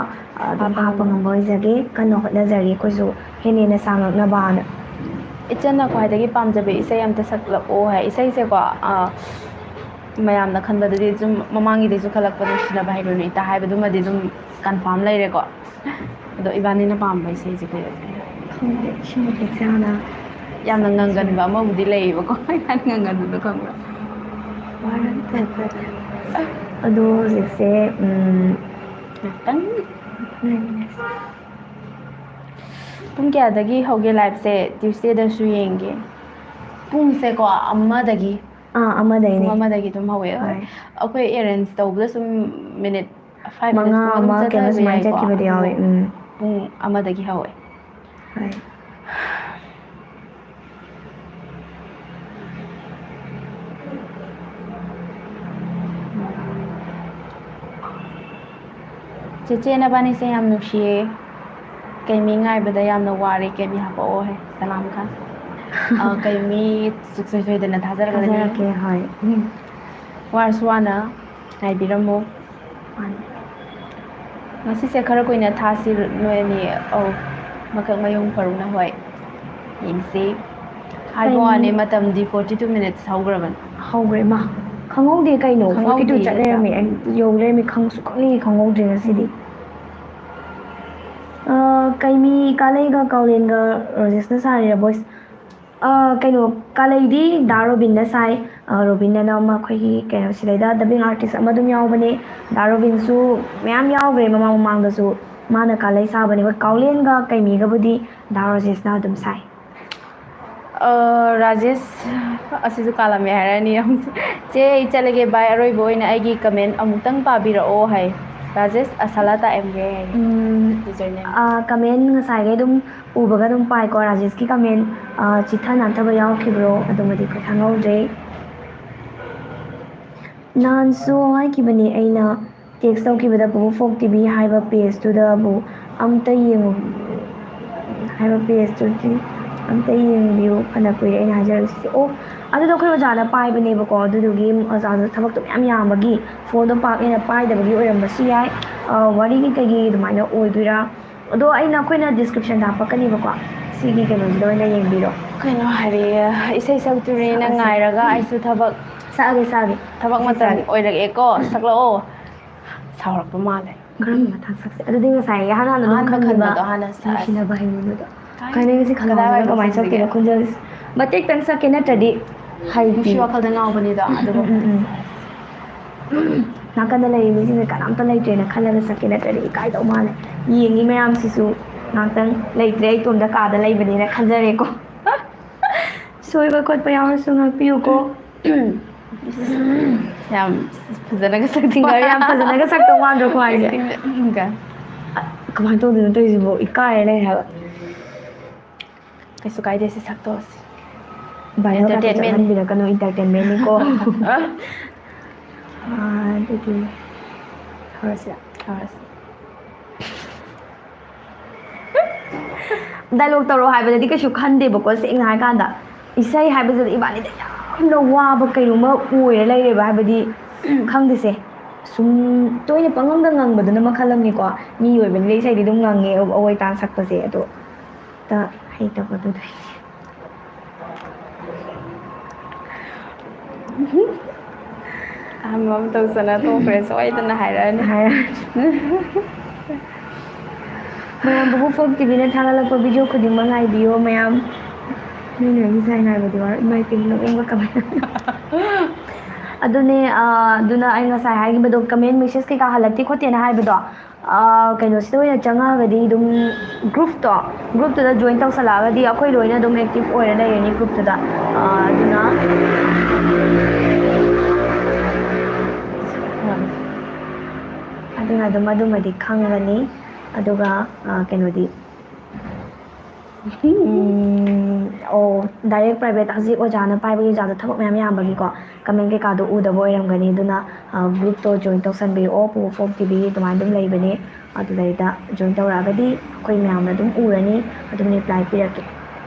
ꯑꯗꯨꯝ ꯍꯥꯞꯄ ꯍꯥꯞꯄ ꯉꯝꯕ꯫ ꯉꯝꯕ ꯑꯣꯏꯖꯒꯦ, ꯀꯟꯅ ꯍꯣꯠꯅꯖꯔꯤ ꯑꯩꯈꯣꯏꯁꯨ ꯍꯦꯟꯅ ꯍꯦꯟꯅ ꯁꯥꯡꯉꯛꯅꯕꯅ꯫ ꯏꯆꯟꯅ ꯈ꯭ꯋꯥꯏꯗꯒꯤ ꯄꯥꯝꯖꯕ ꯏꯁꯩ ꯑꯝꯇ ꯁꯛꯂꯛꯑꯣ ꯍꯥꯏ꯫ ꯏꯁꯩꯁꯦꯀꯣ, ꯑ, ꯃꯌꯥꯝꯅ ꯈꯟꯕꯗꯗꯤ ꯁꯨꯝ ꯃꯃꯥꯡꯒꯤꯗꯩꯁꯨ ꯈꯜꯂꯛꯄ ꯅꯨꯡꯁꯤꯅꯕ ꯍꯥꯏꯔꯨꯅꯨ ꯏꯇꯥ ꯍꯥꯏꯕꯗꯨꯃꯗꯤ ꯑꯗꯨꯝ confirm ꯂꯩꯔꯦꯀꯣ꯫ ꯑꯗꯣ ꯏꯕꯥꯅꯤꯅ ꯄꯥꯝꯕ ꯏꯁꯩꯁꯦ ꯀꯩ ꯑꯣꯏꯗꯣꯏꯅꯣ? ꯈꯪꯗꯦ, ꯏꯁꯤꯡ ꯃꯇꯦꯛ ꯆꯥꯅ ꯌꯥꯝꯅ ꯉꯪꯒꯟꯕ ꯑꯃꯕꯨꯗꯤ ꯂꯩꯌꯦꯕꯀꯣ꯫ ꯏꯕꯥꯅꯤ ꯉꯪꯒꯟꯕꯗꯣ ꯈꯪꯕ꯭ꯔꯥ? ꯑꯗꯣ ꯍꯧꯖꯤꯛꯁꯦ, ꯎꯝ, ꯉꯥꯛꯇꯪ꯫ ꯄꯨꯡ ꯀꯌꯥꯗꯒꯤ ꯍꯧꯒꯦ liveꯁꯦ? Tuesdayꯗꯁꯨ ꯌꯦꯡꯒꯦ꯫ ꯄꯨꯡꯁꯦꯀꯣ, ꯑꯃꯗꯒꯤ꯫ ꯑꯥ, ꯑꯃꯗꯩꯅꯦ꯫ ꯄꯨꯡ ꯑꯃꯗꯒꯤ ꯑꯗꯨꯝ ꯍꯧꯋꯦ꯫ ꯍꯣꯏ꯫ ꯍꯣꯏ꯫ ꯑꯩꯈꯣꯏ arrange ꯇꯧꯕꯗ ꯁꯨꯝ minute five ꯃꯉꯥ minutesꯀꯨꯝꯕ ꯑꯗꯨꯝ ꯑꯃ ꯀꯩꯅꯣ ꯆꯠꯊꯕ ꯁꯨꯃꯥꯏꯅ ꯌꯥꯏꯀꯣ꯫ ꯆꯠꯈꯤꯕꯗꯤ ꯑꯗꯨꯕꯨ ꯌꯥꯎꯋꯦ꯫ ꯎꯝ꯫ ꯄꯨꯡ ꯑꯃꯗꯒꯤ ꯍꯧꯋꯦ꯫ ꯍꯣꯏ꯫ ꯆꯦꯆꯦ ꯅꯕꯥꯅꯤꯁꯦ ꯌꯥꯝ ꯅꯨꯡꯁꯤꯌꯦ꯫ ꯀꯩꯃꯤ ꯉꯥꯏꯕꯗ ꯌꯥꯝꯅ ꯋꯥꯔꯦ, ꯀꯩꯃꯤ ꯍꯥꯄꯛꯑꯣ ꯍꯥꯏ ꯁꯂꯥꯝ ꯈꯥꯟ꯫ ꯑ, ꯀꯩꯃꯤ ꯁꯨꯡꯁꯣꯏ ꯁꯣꯏꯗꯅ ꯊꯥꯖꯔꯛꯀꯗꯕꯅꯤ꯫ ꯊꯥꯖꯔꯛꯀꯦ, ꯍꯣꯏ꯫ ꯋꯥꯔꯁꯨ ꯋꯥꯅ ꯉꯥꯏꯕꯤꯔꯝꯃꯣ꯫ ꯃꯥꯅꯤ꯫ ꯉꯁꯤꯁꯦ ꯈꯔ ꯀꯨꯏꯅ ꯊꯥꯁꯤ ꯅꯣꯏ ꯑꯅꯤ꯫ ꯑꯧ, ꯃꯈꯛ ꯃꯌꯨꯝ ꯐꯔꯨꯅ ꯍꯣꯏ꯫ ꯌꯦꯡꯁꯤ꯫ ꯍꯥꯏꯕ ꯀꯩꯅꯣ? ꯋꯥꯅꯤ, ꯃꯇꯝꯗꯤ forty two minutes ꯍꯧꯈ꯭ꯔꯕꯅꯤ꯫ ꯍꯧꯈ꯭ꯔꯦ, ꯃꯥ꯫ ꯈꯪꯍꯧꯗꯦ ꯀꯩꯅꯣ, forty two ꯈꯪꯍꯧꯗꯦ ꯆꯠ ꯅꯠꯇ꯭ꯔꯥ? ꯂꯩꯔꯝꯃꯦ꯫ ꯑꯩ ꯌꯧ ꯂꯩꯔꯝꯃꯦ, ꯈꯪꯁꯨ ꯈꯪꯅꯤꯡꯉꯦ, ꯈꯪꯍꯧꯗ꯭ꯔꯦ ꯉꯁꯤꯗꯤ꯫ ꯑ, ꯀꯩꯃꯤ ꯀꯥꯂꯩꯒ ꯀꯥꯎꯂꯦꯟꯒ ꯔꯣꯖꯦꯁꯅ ꯁꯥꯔꯤꯔ voice? ꯑ, ꯀꯩꯅꯣ, ꯀꯥꯂꯩꯗꯤ ꯗꯥ ꯔꯣꯕꯤꯟꯅ ꯁꯥꯏ꯫ ꯑ, ꯔꯣꯕꯤꯟꯅ ꯃꯈꯣꯏꯒꯤ, ꯀꯩꯅꯣ, ꯁꯤꯗꯩꯗ dubbing artist ꯑꯃ ꯑꯗꯨꯝ ꯌꯥꯎꯕꯅꯦ꯫ ꯗꯥ ꯔꯣꯕꯤꯟꯁꯨ ꯃꯌꯥꯝ ꯌꯥꯎꯈ꯭ꯔꯦ ꯃꯃꯥꯡ ꯃꯃꯥꯡꯗꯁꯨ꯫ ꯃꯥꯅ ꯀꯥꯂꯩ ꯁꯥꯕꯅꯦ꯫ ꯍꯣꯏ, ꯀꯥꯎꯂꯦꯟꯒ ꯀꯩꯃꯤꯒꯕꯨꯗꯤ ꯗꯥ ꯔꯣꯖꯦꯁꯅ ꯑꯗꯨꯝ ꯁꯥꯏ꯫ ꯑ, ꯔꯥꯖꯦꯁ, ꯑꯁꯤꯁꯨ ꯀꯥꯜꯂꯝꯃꯦ ꯍꯥꯏꯔꯛꯑꯅꯤ꯫ "ꯆꯦ, ꯑꯩ ꯆꯠꯂꯒꯦ, ꯕꯥꯏ꯫ ꯑꯔꯣꯏꯕ ꯑꯣꯏꯅ ꯑꯩꯒꯤ comment ꯑꯃꯨꯛꯇꯪ ꯄꯥꯕꯤꯔꯛꯑꯣ" ꯍꯥꯏ꯫ ꯔꯥꯖꯦꯁ ꯑꯁꯥꯂꯥ ꯇꯥꯛꯑꯦꯝꯒꯦ ꯍꯥꯏ꯫ ꯎꯝ, Username꯫ ꯑ, comment ꯉꯁꯥꯏꯒꯩ ꯑꯗꯨꯝ ꯎꯕꯒ ꯑꯗꯨꯝ ꯄꯥꯏꯀꯣ꯫ ꯔꯥꯖꯦꯁꯀꯤ comment, ꯑ, ꯆꯤꯠꯊ ꯅꯥꯟꯊꯕ ꯌꯥꯎꯈꯤꯕ꯭ꯔꯣ? ꯑꯗꯨꯃꯗꯤ ꯑꯩꯈꯣꯏ ꯈꯪꯍꯧꯗ꯭ꯔꯦ꯫ ꯅꯍꯥꯟꯁꯨ ꯍꯥꯏꯈꯤꯕꯅꯤ ꯑꯩꯅ, text ꯇꯧꯈꯤꯕꯗ ꯕꯨꯕꯨ ꯐꯣꯛ ꯇꯤ ꯚꯤ ꯍꯥꯏꯕ page-ꯇꯨꯗꯕꯨ ꯑꯝꯇ ꯌꯦꯡꯉꯨ, ꯍꯥꯏꯕ page-ꯇꯨꯗꯤ ꯑꯝꯇ ꯌꯦꯡꯕꯤꯌꯨ, ꯐꯅ ꯀꯨꯏꯔꯦ ꯑꯩꯅ ꯍꯥꯏꯖꯔꯛꯏꯁꯦ꯫ ꯑꯣ, ꯑꯗꯨꯗꯣ ꯑꯩꯈꯣꯏ ꯑꯣꯖꯥꯅ ꯄꯥꯏꯕꯅꯦꯕꯀꯣ, ꯑꯗꯨꯗꯨꯒꯤ ꯑꯣꯖꯥꯗꯣ ꯊꯕꯛꯇꯣ ꯃꯌꯥꯝ ꯌꯥꯝꯕꯒꯤ phone-ꯗꯣ ꯄꯥꯛ ꯍꯦꯟꯅ ꯄꯥꯏꯗꯕꯒꯤ ꯑꯣꯏꯔꯝꯕꯁꯨ ꯌꯥꯏ꯫ ꯑ, ꯋꯥꯔꯤꯒꯤ ꯀꯩꯒꯤ ꯑꯗꯨꯃꯥꯏꯅ ꯑꯣꯏꯗꯣꯏꯔꯥ? ꯑꯗꯣ ꯑꯩꯅ, ꯑꯩꯈꯣꯏꯅ description-ꯗ ꯍꯥꯞꯄꯛꯀꯅꯤꯕꯀꯣ, ꯁꯤꯒꯤ ꯀꯩꯅꯣꯁꯤꯗ ꯑꯣꯏꯅ ꯌꯦꯡꯕꯤꯔꯣ꯫ ꯀꯩꯅꯣ ꯍꯥꯏꯔꯦ, ꯏꯁꯩ ꯁꯛꯇꯣꯔꯦꯅ ꯁꯛꯑꯁꯤ꯫ ꯉꯥꯏꯔꯒ ꯑꯩꯁꯨ ꯊꯕꯛ, ꯁꯛꯑꯒꯦ, ꯁꯛꯑꯒꯦ꯫ ꯊꯕꯛ ꯏꯁꯩ ꯃꯇꯝ ꯁꯛꯑꯒꯦ꯫ ꯑꯣꯏꯔꯛꯑꯦꯀꯣ, ꯁꯛꯂꯛꯑꯣ꯫ ꯁꯥꯎꯔꯛꯄ ꯃꯥꯜꯂꯦ꯫ ꯀꯔꯝꯕ ꯃꯇꯥꯡ ꯁꯛꯁꯦ? ꯑꯗꯨꯗꯤ ꯉꯁꯥꯏ ꯏꯍꯥꯟ ꯍꯥꯟꯅ ꯑꯗꯨꯝ ꯑꯍꯥꯟꯕ ꯈꯟꯈꯤꯕ ꯈꯟꯕꯗꯣ ꯍꯥꯟꯅ ꯁꯛꯑꯁꯤ꯫ ꯅꯨꯡꯁꯤꯅꯕ ꯍꯩꯕꯗꯨꯗ꯫ ꯀꯥꯏ-, ꯀꯥꯏꯅ ꯁꯤ ꯈꯜꯂꯝꯃꯒ ꯀꯗꯥꯏꯋꯥꯏꯗ ꯀꯃꯥꯏꯅ ꯁꯛꯁꯤꯒꯦ? ꯁꯛꯇꯣꯏꯅꯣ ꯈꯣꯟꯖꯦꯜꯁꯦ? ꯃꯇꯦꯛꯇꯪ ꯁꯛꯀꯦ, ꯅꯠꯇ꯭ꯔꯗꯤ ꯍꯩꯇꯦ꯫ ꯅꯨꯡꯁꯤ ꯋꯥꯈꯜꯗ ꯉꯥꯎꯕꯅꯤꯗꯣ, ꯑꯗꯨꯒ ꯎꯝ, ꯎꯝ, ꯎꯝ꯫ ꯅꯥꯀꯟꯗ ꯂꯩꯔꯤ ꯃꯤꯁꯤꯡꯁꯦ ꯀꯅꯥꯝꯇ ꯂꯩꯇ꯭ꯔꯦꯅ ꯈꯜꯂꯒ ꯁꯛꯀꯦ, ꯅꯠꯇ꯭ꯔꯗꯤ ꯏꯀꯥꯏꯗꯧ ꯃꯥꯜꯂꯦ꯫ ꯌꯦꯡꯉꯤ ꯃꯌꯥꯝꯁꯤꯁꯨ ꯉꯥꯛꯇꯪ ꯂꯩꯇ꯭ꯔꯦ, ꯑꯩ ꯏꯇꯣꯝꯇ ꯀꯥꯗ ꯂꯩꯕꯅꯦꯅ ꯈꯟꯖꯔꯦꯀꯣ꯫ ꯁꯣꯏꯕ ꯈꯣꯠꯄ ꯌꯥꯎꯔꯁꯨ ꯉꯥꯛꯄꯤꯌꯨꯀꯣ꯫ ꯌꯥꯝ ꯐꯖꯅꯒ ꯁꯛ-, singer ꯌꯥꯝ ꯐꯖꯅꯒ ꯁꯛꯇꯧ ꯃꯥꯟꯗ꯭ꯔꯣ ꯈ꯭ꯋꯥꯏꯁꯦ? Acting-ꯒ꯫ ꯀꯃꯥꯏꯅ ꯇꯧꯗꯣꯏꯅꯣ ꯇꯧꯔꯤꯁꯤꯕꯣ? ꯏꯀꯥꯏꯔ ꯂꯩꯔꯦ ꯍꯥꯏꯕ꯫ ꯀꯩꯁꯨ ꯀꯥꯏꯗꯦ, ꯁꯤ ꯁꯛꯇꯣꯛꯑꯁꯤ꯫ Viral-ꯒ entertainment-ꯅꯤ꯫ ꯆꯠꯍꯟꯕꯤꯔꯛꯀꯅꯨ, entertainment-ꯅꯤꯀꯣ꯫ ꯑꯥ, ꯑꯗꯨꯗꯤ ꯍꯧꯔꯁꯤꯔꯥ? ꯍꯧꯔꯁꯤ꯫ Dialogue ꯇꯧꯔꯛꯑꯣ ꯍꯥꯏꯕꯗꯗꯤ ꯀꯩꯁꯨ ꯈꯟꯗꯦꯕꯀꯣ, ꯁꯦꯡꯅ ꯍꯥꯏꯀꯥꯟꯗ꯫ ꯏꯁꯩ ꯍꯥꯏꯕꯁꯤꯗ ꯏꯕꯥꯅꯤꯗ ꯌꯥꯝꯅ ꯋꯥꯕ ꯀꯩꯅꯣꯝꯃ ꯑꯣꯏꯔ ꯂꯩꯔꯦꯕ, ꯍꯥꯏꯕꯗꯤ, ꯈꯪꯗꯦꯁꯦ꯫ ꯁꯨꯝ ꯇꯣꯏꯅ ꯄꯪꯉꯪꯗ ꯉꯪꯕꯗꯨꯅ ꯃꯈꯜ ꯑꯃꯅꯤꯀꯣ꯫ ꯃꯤ ꯑꯣꯏꯕꯅꯤꯅ ꯏꯁꯩꯗꯤ ꯑꯗꯨꯝ ꯉꯪꯉꯦ, ꯑꯋꯣꯏ ꯇꯥꯟ ꯁꯛꯄꯁꯦ꯫ ꯑꯗꯣ ꯍꯦꯛꯇ ꯍꯩꯇꯕꯗꯨꯗꯤ꯫ ꯑꯍꯥꯟꯕ ꯑꯃ ꯇꯧꯁꯅ ꯊꯣꯛꯈ꯭ꯔꯦ, ꯁꯣꯏꯗꯅ ꯍꯥꯏꯔꯛꯑꯅꯤ꯫ ꯍꯥꯏꯔꯛꯑꯅꯤ꯫ ꯃꯌꯥꯝ ꯕꯨꯕꯨ ꯐꯣꯛ ꯇꯤ ꯚꯤꯅ ꯊꯥꯒꯠꯂꯛꯄ video ꯈꯨꯗꯤꯡꯃꯛ ꯉꯥꯏꯕꯤꯌꯣ ꯃꯌꯥꯝ꯫ ꯅꯣꯏꯅ ꯉꯁꯥꯏ ꯉꯥꯏꯕꯗꯤ ꯋꯥꯔ-, ꯏꯃꯥꯏ, ꯄꯦꯝꯃ, ꯅꯣꯛꯅꯤꯡꯕ ꯀꯃꯥꯏꯅ꯫ ꯑꯗꯨꯅꯦ, ꯑꯥ, ꯑꯗꯨꯅ ꯑꯩ ꯉꯁꯥꯏ ꯍꯥꯏꯈꯤꯕꯗꯣ, ꯀꯃꯦꯟ ꯃꯦꯁꯦꯖ ꯀꯩꯀꯥ ꯍꯜꯂꯛꯇꯦ ꯈꯣꯠꯇꯦꯅ ꯍꯥꯏꯕꯗꯣ, ꯑꯥ, ꯀꯩꯅꯣꯁꯤꯗ ꯑꯣꯏꯅ ꯆꯪꯉꯛꯑꯒꯗꯤ ꯑꯗꯨꯝ, ꯒ꯭ꯔꯨꯞꯇꯣ, ꯒ꯭ꯔꯨꯞꯇꯨꯗ ꯖꯣꯏꯟ ꯇꯧꯁꯜꯂꯛꯑꯒꯗꯤ ꯑꯩꯈꯣꯏ ꯂꯣꯏꯅ ꯑꯗꯨꯝ ꯑꯦꯛꯇꯤꯚ ꯑꯣꯏꯔ ꯂꯩꯔꯅꯤ ꯒ꯭ꯔꯨꯞꯇꯨꯗ꯫ ꯑꯥ, ꯑꯗꯨꯅ, ꯑꯗꯨꯅ ꯑꯗꯨꯝ ꯑꯗꯨꯃꯗꯤ ꯈꯪꯒꯅꯤ꯫ ꯑꯗꯨꯒ, ꯑꯥ, ꯀꯩꯅꯣꯗꯤ, ꯎꯝ, ꯑꯣ, ꯗꯥꯏꯔꯦꯛ ꯄ꯭ꯔꯥꯏꯚꯦꯠ ꯍꯧꯖꯤꯛ ꯑꯣꯖꯥꯅ ꯄꯥꯏꯕꯒꯤ ꯑꯣꯖꯥꯗꯣ ꯊꯕꯛ ꯃꯌꯥꯝ ꯌꯥꯝꯕꯒꯤꯀꯣ, ꯀꯃꯦꯟ ꯀꯩꯀꯥꯗꯣ ꯎꯗꯕ ꯑꯣꯏꯔꯝꯒꯅꯤ꯫ ꯑꯗꯨꯅ, ꯑ, ꯒ꯭ꯔꯨꯞꯇꯣ ꯖꯣꯏꯟ ꯇꯧꯁꯟꯕꯤꯔꯛꯑꯣ, ꯄꯨ ꯐꯣꯛ ꯇꯤ ꯚꯤ ꯑꯗꯨꯃꯥꯏꯅ ꯑꯗꯨꯝ ꯂꯩꯕꯅꯦ, ꯑꯗꯨꯗꯩꯗ ꯖꯣꯏꯟ ꯇꯧꯔꯛꯑꯒꯗꯤ ꯑꯩꯈꯣꯏ ꯃꯌꯥꯝꯅ ꯑꯗꯨꯝ ꯎꯔꯅꯤ, ꯑꯗꯨꯝ ꯔꯤꯄ꯭ꯂꯥꯏ ꯄꯤꯔꯛꯀꯦ꯫